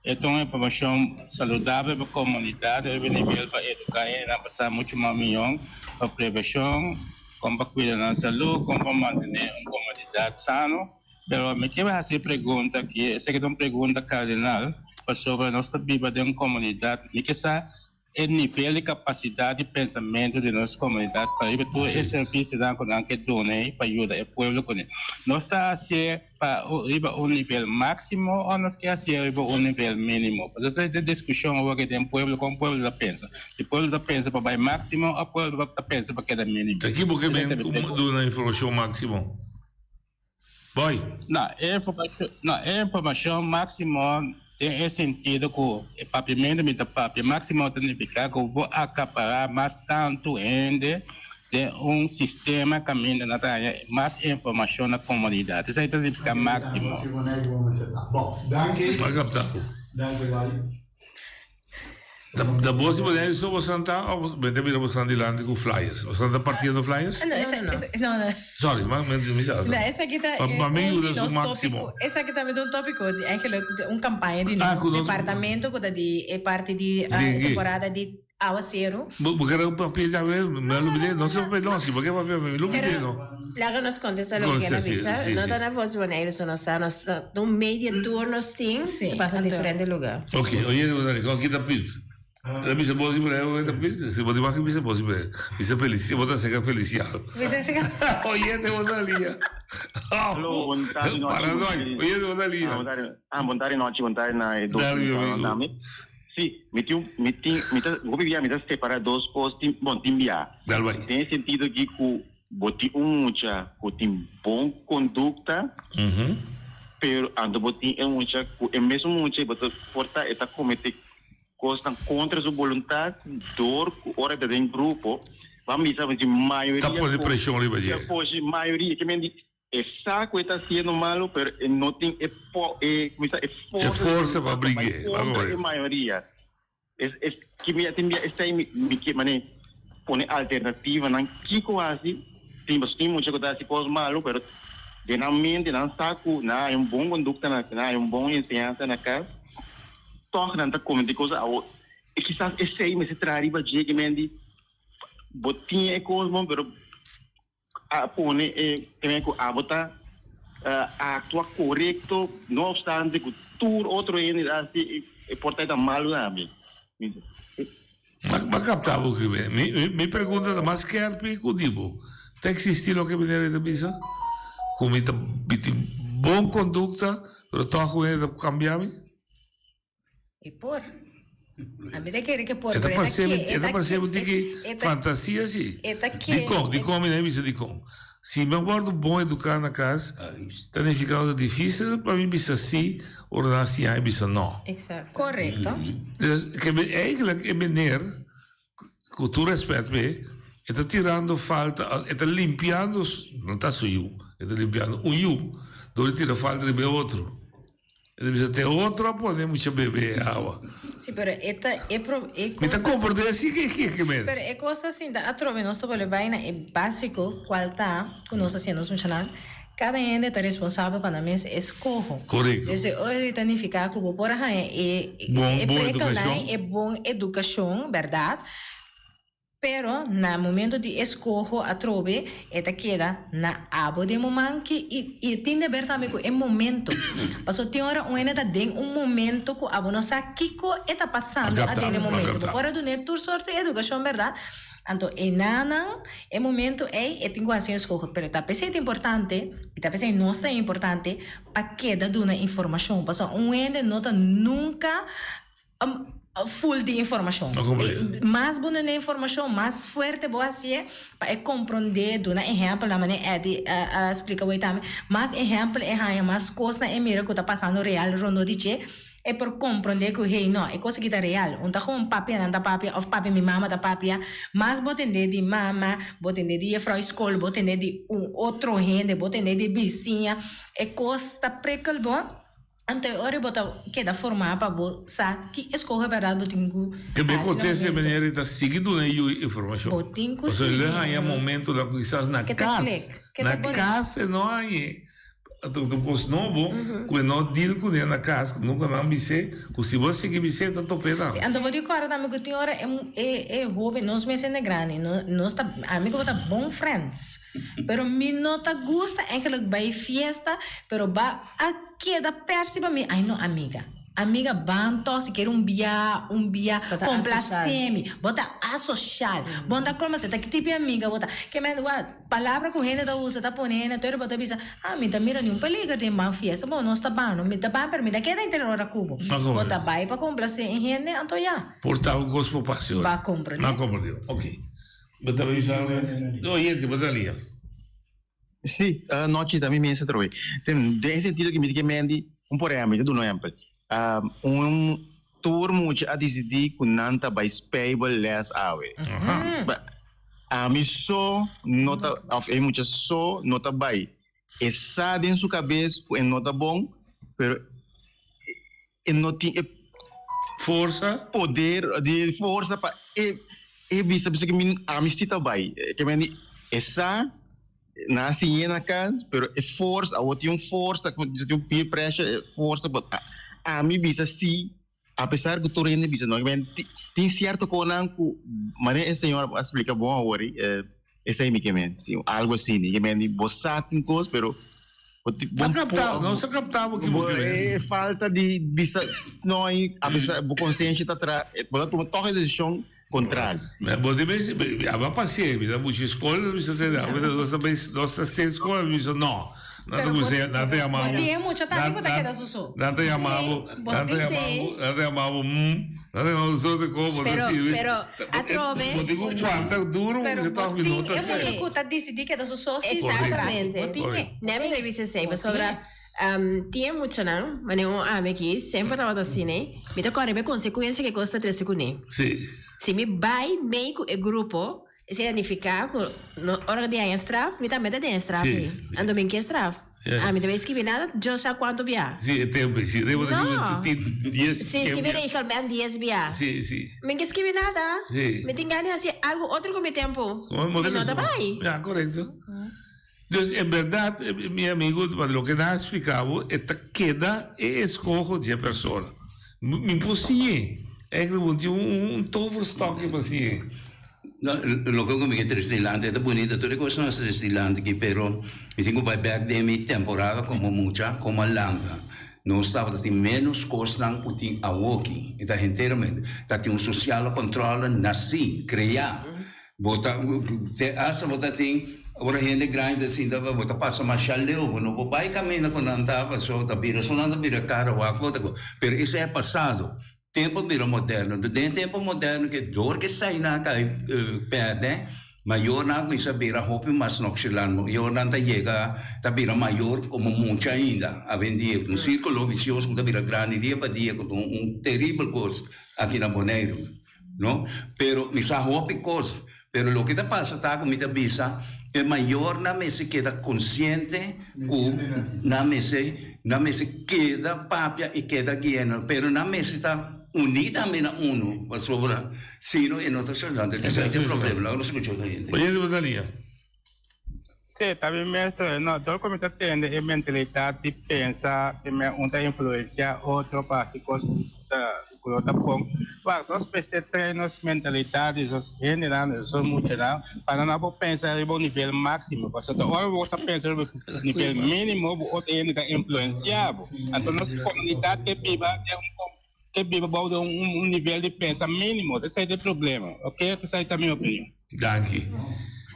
E ta un informashon saludabel pa komunidat riba e nivel pa eduká hendenan pa sa muchu mas mihó pa prevenshon, kon pa kuida nan salú, kon pa mantené un komunidat sano. Pero mi kier hasi e pregunta aki, esaki ta un pregunta kardinal pasobra nos ta biba den un komunidat, mi ke sa E nivel di kapasidat di pensamentu di nos komunidat pa riba tur e servisionan ku nan ke duna ei pa yuda e pueblo kuné. Nos ta hasié pa riba un nivel máksimo òf nos ke hasié riba un nivel mínimo? Pasobra esei ta e diskushon awor ke den pueblo, kon pueblo ta pensa. Si pueblo ta pensa pa bai máksimo òf pueblo ta pensa pa keda mínimo. Ta ki bo ke Esei men ta mi pregunta. duna informashon máksimo? Boy. No, e informacion, no, e informacion maximo den e sentido cu e papiamento mi ta papia, maximo ta nifica cu bo acapara mas tanto hende den un sistema caminda nan ta haña mas informacion na comunidad. Esey ta nifica maximo. Bo a capta. Da bos di Boneiru so bosan ta of bo ta mira bosan dilanti ku flyers? Bosan ta partiendo flyers? No, esa, esa, no, no. Sorry, ma mi mi sa. No, esaki ta Pa pa mi un yuda di su nos máximo. tópiko. Esaki tambe ta un tópiko di eigenlijk un kampaña di Ah, nos ku nos departamento ku ta di e parti di Di e ki? temporada di awaseru. Bo bo kere papia tambe? Mi a lubid'é. No se papia no, si bo ke papia mi lubid'é no. Laga nos contesta loke Contesta, ken a sí, bisa. sí, No sí. ta na Voz Boneiru so nos ta, nos ta un media tour nos tin, ta pasa anto. diferente lugar. Ok, oye, con kita pit. La bisa Voz di Boneiru, kita pit. Si bo di mas bisa Voz di Boneiru. Bisa Felicia, bo ta seca Feliciano. Bisa seca. Oye, te bo ta lia. Hallo, bon tardi nochi. Para noy. Oye, te bo ta lia. Ah, bon tardi. Ah, bon tardi nochi, bon tardi na e dos Dale, mi invitadonan amigo. tambe. Sí, mi tin un, mi tin, mi ta, hopi bia mi ta separa dos cos, tin, bon, tin bia. Dale bai. Den e sentido aki cu Bo tin un mucha ku tin bon kondukta, pero anto bo tin e mucha ku e mesun mucha i bo ta por ta e ta kometé kosnan kontra su boluntat dor ku ora e ta den grupo, ban bisa bo si mayoria Ta pone preshon riba dje. Ta pone mayoria, ke men di e sa ku e ta hasiendo malu pero e no tin e po e ku mi sa e E forsa pa brig'é, pa kontra kore. e mayoria. Es es ki mi a tin bia esei mi mi ke mane pone alternativanan kiko hasi tin pasobra tin mucha ku ta hasi kos malu pero den nan mente nan sa ku nan hay un bon kondukta nan hay un bon enseñansa na kas tòg nan ta komete kos awo i kisas esei mester traha riba dje ke men di bo tin e kos bon pero a pone e temen ku abo ta aktua korekto no opstante ku tur otro hende ta hasi e por ta e ta malu tambe. M'a kapta bo ki mi. Mi pregunta ta mas skerpi ku di bo. Ta eksistí loke meneer ta bisa? Ku mi ta mi tin bon kondukta pero tòg un hende ta kambia mi? E por. Ami ta kere ke por, E ta pero e ta parse ke, mi, e e ta ta parse ke, mi tiki e ta, fantasia si. e ta ke, Dikon, e dikon mi na bisa dikon. Si mi a wòrdu bon eduká na kas, ta nifiká ku ta difísil pa mi bisa sí ora nan siña mi bisa nò. Exacto. Korekto. Dus, ke mi eigenlijk e meneer, ku tur rèspèt p'e, e ta tirando falta, e ta limpiando, no ta su yu, e ta limpiando un yu dor di tira falta riba e otro. E ta bisa te otro a pone mucha bebe e awa. Si, pero e ta e pro e Mi ta kos ta komprende si ke ke ke men. Pero e kos ta sinta atrobe nos ta bolbe bai na e básiko kual ta ku nos ta hasiendo nos muchanan. Kada hende ta responsabel pa nan mes eskoho. Korekto. Entonces e ora di ta nifiká ku bo por a haña e Bon e bon prekelnan, edukashon. e bon edukashon, bèrdat? Pero na momento di eskoho atrobe e ta keda na abo den moman ki i i tin deber tambe ku e momento. Paso tin ora un hende ta den un momento ku abo no sa kiko e ta pasando aden e momento. Bo por a dun'é tur sorto di edukashon bèrdat? Anto e nanan e momento ei e tin ku hasi un eskoho. Pero ta p'esei ta importante i ta p'esei nos ta importante pa keda duna informashon. Pasobra un hende no ta nunka Full di informashon. Mas bo duna informashon, mas fuerte bo hasié pa e komprondé, duna ehèmpel, na manera Eddy a splika awor tambe, mas ehèmpel e haña, mas kosnan e mira ku ta pasando real rondó di dje, e por komprondé ku hey no, e kos aki ta real, un ta gewoon papia nan ta papia òf papia mi mama ta papia, mas bo tendé di mama, bo tendé di jefrou skol, bo tendé di un otro hende, bo tendé di bisiña, e kos ta prikkel bo. Anto e ora bo ta keda formá pa bo sa ki eskoho bèrdat bo tin ku Ke be hasi na kontesta e momento. manera i ta sigui duna e yu informashon. Bo tin ku Pasobra sigui. lo haña momentonan ku kisas na Ke ta kas, klik, ke ta na pone. kas e no hañ'e. Anto ta un kos nobo ku e no deal kuné na kas, ku nunka nan bis'é, ku si bo a sigui bis'é ta top'é nan. Si, anto bo di kòrda tambe ku tin ora e e e hoben, nos mes hende grandi, no nos ta, ami ku bo ta bon friends, pero mi no ta gusta eigenlijk bai fiesta, pero ba a Keda persi pa mi, ay no amiga. Amiga ban toch si kier un bia, un bia, Bo ta complacé mi. Bo ta asocial. Bo no ta complace, ta ki tipo di amiga bo ta? Ke men wak, palabra ku hende ta usa ta pone hende tur bo ta bisa, ah mi ta mira ni un peliger den ban fiesta, bo nos ta ban no, mi ta ban pero mi ta keda inter ora ku bo. Bo ta bai pa complacé e hende, anto ya. Por ta un cos por pasa ora. Ba comprende. Ba comprende, ok. Bo ta bisa algo? Oyente, bo ta lia. Sí, anochi ta mi mesa atrobe. Den e sentido ki mi ta ke mendi, un por ehempel, mi ta duna un ehempel. Un tur mucha a disidí ku nan ta bai spijbel les awe. Ba, ami so no ta, òf e mucha so no ta bai. E sa den su kabes ku e no ta bon, pero e no tin e Forsa. poder di forsa pa e e bisa bisa ke mi ami si ta bai. Ke mendi e sa nan a siñ'é na kas pero e forsa awor tin un forsa como bisa tin un peer pressure e forsa pa ami bisa si apesar ku tur hende bisa no. Ke mendi tin sierto konan ku manera e señora a splika bon awor Esei mi ke men, si, algo asina. Mi ke men di bo sa tin kos, pero bo ti, bo No kapta, no sa kapta bo ki bo ke men. E falta di bisa no i apesar bo konsensia ta tra, bo ta tuma tòg e desishon kontrario. Si. Bo di mes, aba pasié, mi ta bushi skol, mi sa tene, nos ta bai, nos ta stay skol, mi bisa no. Nan ta kuminsá, nan ta yama bo. Bo tin e mucha tambe ku ta keda su so. Nan ta yama bo, nan ta yama bo, nan ta yama bo, mm, nan ta yama bo soort di kos, bo ta sirbi. Pero, atrobe. Bo tin ku kuanta duru, Pero bo bo tin tin e mucha ku ta disidí keda su so si sa Exactamente. Bo tin e. Nè mi ta bisa esei, pasobra tin e muchanan, manera un ami aki, semper tabata asina, mi ta kòrda riba e konsekuensia ku e kos ta trese kuné. Si. Si mi bai mei ku e grupo, Esei a nifiká ku no ora di haña straf, mi tambe ta den e straf ei. Anto mi ke straf. Ami ta bay skibi nada, Dios sa kuantu bia. Sí, e tempu ei. Sí, debo ta No. skibi tin dies Sí, skibi regelment dies bia. Sí, sí. Mi ke skibi nada. Sí. Mi tin gana di hasi algu otro ku mi tempu. Como Mi no ta bay. Ya, korekto. Dus en bèrdat, mi amigu, pa loke nan a splika bo, e ta keda e eskoho di e persona. Mi por siñ'é. Eigenlijk bo tin un toverstokje pa siñ'é. No, loke ku mi ke trese dilanti e ta bunita, tur e kosnan a trese dilanti aki, pero mi tin ku bai bèk den mi temporada komo mucha, komo a lanta. Nos tabata tin ménos kosnan ku tin awoki. E ta henteramente. Ta tin un sosiale kòntròle nasí, kreá. Bo ta te hasta bo ta tin ora hende grandi ta sinta bo ta pasa masha leu bo no por bai caminda cu nan ta pasobra ta bira so nan ta bira cara wak bo ta pero esey a pasado. Tempo bira moderno. Den tempo moderno ke dor ke esainan a kai pèrdè, mayornan a kuminsá bira hopi mas nonchalant. Mayornan ta yega ta bira mayor komo mucha ainda. Awendia un sirkulo visioso ku ta bira grandi dia pa dia ku ta un teribel kos aki na Boneiru. No? Pero mi sa hopi kos. Pero loke ta pasa ta ku mi ta bisa e mayornan mester keda konsiente ku nan mester nan mester keda papia i keda guia nan. Pero nan mester ta uní tambe na unu pasobra si no e no ta soluciona. Esei ta e problema. Laga nos skucha otro hende. Oye, Natalia. Sí, ta bien maestro. No, dor cu mi ta tende e mentalidad di pensa cu mi un ta influencia otro pa haci cos cu ta cu no ta bon. Wak, nos mester train nos mentalidad di nos hendenan, di nos muchanan, pa nan no por pensa riba un nivel maximo. Pasobra ta ora bo ta pensa riba un nivel minimo, bo otro hende ta influencia bo. Anto nos comunidad ke biba den un ke biba bou di un nivel di pensa minimo. Esei ta e problema, ok? Esei ta mi opinion. Danki.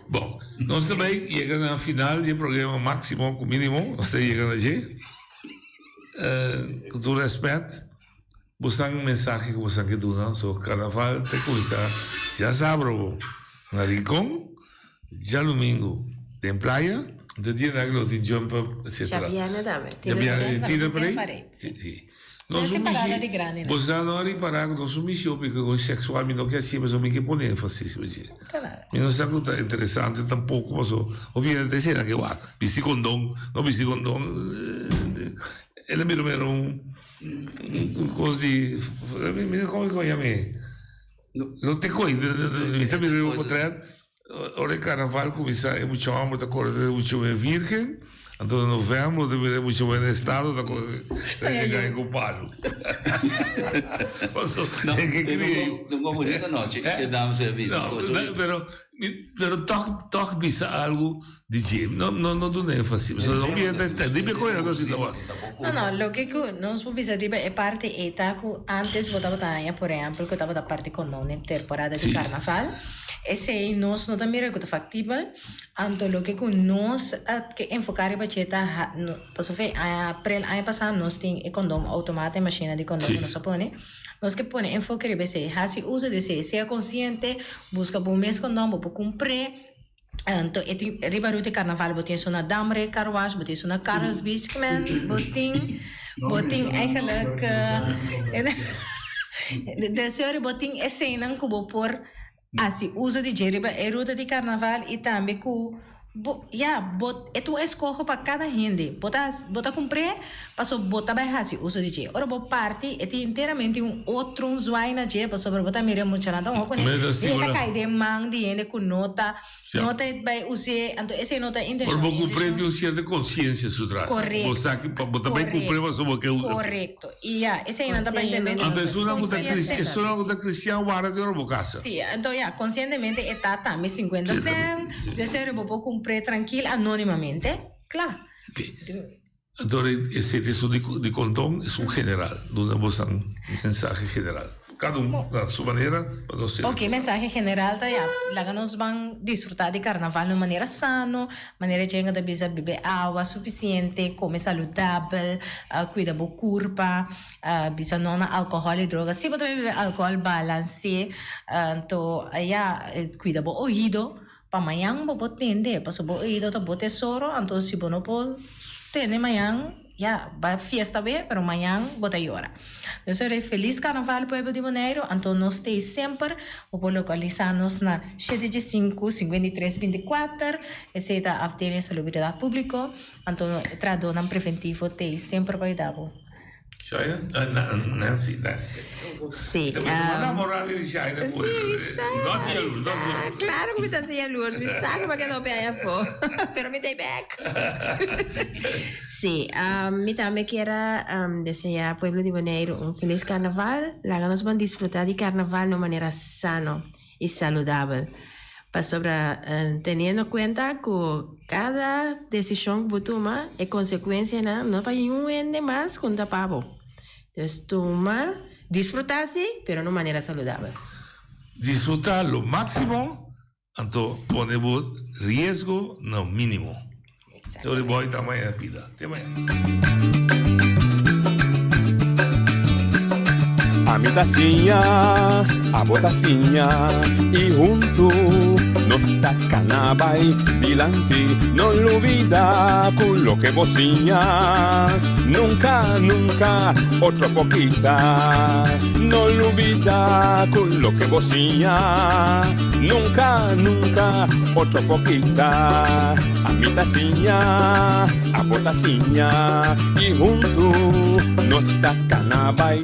Bon, nos ta bai yega na final di e programa Máximo ku Mínimo. Nos ta yega na dje. Ku tur rèspèt, bosan mensahe ku bosan ke duna. So, karnaval ta kuminsá djasabra bo na Rincon, djalumingu den playa. Anto dia nan lo tin jump up, etcetera. Djabièrnè tambe. Djabièrnè tin parade. Si. Nos un mishi, bo sa no a ripará ku nos un mishi hopi ku seksual, mi no ke hasié pasobra mi ke pone énfasis riba dje. Mi no sa ku ta interesante tampoko pasobra hopi hende ta esena ke wak, bisti kondon, no bisti kondon, el a bira mera un un kos di, mi no komo ku yam'é, no te kohe, mi ta mira riba potrèt. Ora e carnaval cuminsa e mucha homber ta core den e mucha muher virgen, anto na november ta mira e mucha muher na estado ta core den e gai cu palu. Paso e ke cria yu. No, bonita nochi e dames a bisa. No, pero pero toch toch bisa algo di dje. No no no duna énfasis. Pasobra hopi hende ta sta riba e koe nan ta sinta wak. No no, loke cu nos por bisa riba e parti ei ta cu antes bo tabata haña por ehempel cu tabata parti condon den temporada di carnaval. Esei nos no ta mira ku ta faktibel, anto loke ku nos a ke enfoká riba dje ta pasobra aprel aña pasá nos tin e kondom outomat, e mashina di kondom ku nos a pone, nos ke pone enfoke riba esei, hasi uso di esei, sea konsiente, buska bo mes kondom, bo por kumpr'é, anto e tin riba ruta di karnaval bo tin esun na Damre car wash, bo tin esun na Karels Beach, kimen bo tin bo tin eigenlijk deseo bo tin eseinan ku bo por Hasi uso di dje riba e ruta di karnaval i tambe ku bo, ya, bo, e ta un eskoho pa kada hende. Bo ta bo ta kumpr'é pasobra bo ta bai hasi uso di dje. Ora bo parti e tin enteramente un otro un zwaai na dje pasobra bo ta mira e muchanan ta hopi kuné i e ta kai den man di hende ku no ta no ta bai us'é, anto esei no ta intenshon. Ora bo kumpr'é tin un sierto konsiensia su tras. Korekto. Bo sa ki bo ta bai kumpr'é pasobra bo ke usa. Korekto. I ya, eseinan ta bai tende. Anto esunnan ku ta esunnan ku ta kristian warda te ora bo kasa. Sí, anto ya, konsientemente e ta tambe sinkuenta sèn, de serio bo por kumpr'é trankil anónimamente, kla. Anto esei ta esun di kondon, esun general, duna bosan mensahe general. Kada un na su manera pa nos sirbi. Ok, mensahe general ta ya, laga nos ban disfruta di carnaval na un manera sano, manera Jenga ta bisa bebe awa suficiente, come saludabel, cuida bo curpa, bisa no na alcohol y droga. Si bo ta bebe alcohol balanse, anto ya, cuida bo oido pa mañan bo por tende, pasobra bo oido ta bo tesoro, anto si bo no por tende mañan. Ya, bai fiesta be, pero mañan bo ta yora. Nos a rei Feliz Carnaval pueblo di Boneiru, anto nos t'ei semper, bo por localisa nos na shete diesinku, 53 24, esei ta afdeling Salubridad Publico, anto e trahadornan preventivo t'ei semper pa yuda bo. Shaina? Nancy, Nancy. Sí. Te voy a enamorar de Shaina. Sí, mi sa. No hace jaloers, no hace jaloers. Claro que mi ta haci jaloers. Mi sa cu mi a keda hopi aña afó. Pero mi ta e bek. Sí, mi tambe kier a desea pueblo di Boneiru un feliz carnaval. Laga nos ban disfruta di carnaval na un manera sano y saludabel. Pasobra teniendo cuenta cu cada decision cu bo tuma e consecuencianan no pa niun hende mas cu no ta pa bo. Dus tuma, disfruta si, pero na un manera saludabel. Disfruta lo maximo, anto pone bo riesgo na minimo. E ora boy ta mañana pida. Te mañana. Ami ta siña, abo ta siña y hunto nos ta cana bay dilanti. No lubida cu loke bo siña nunca, nunca otro por kita. No lubida cu loke bo siña nunca, nunca otro por kita. Ami ta siña, abo ta siña y hunto nos ta cana bay.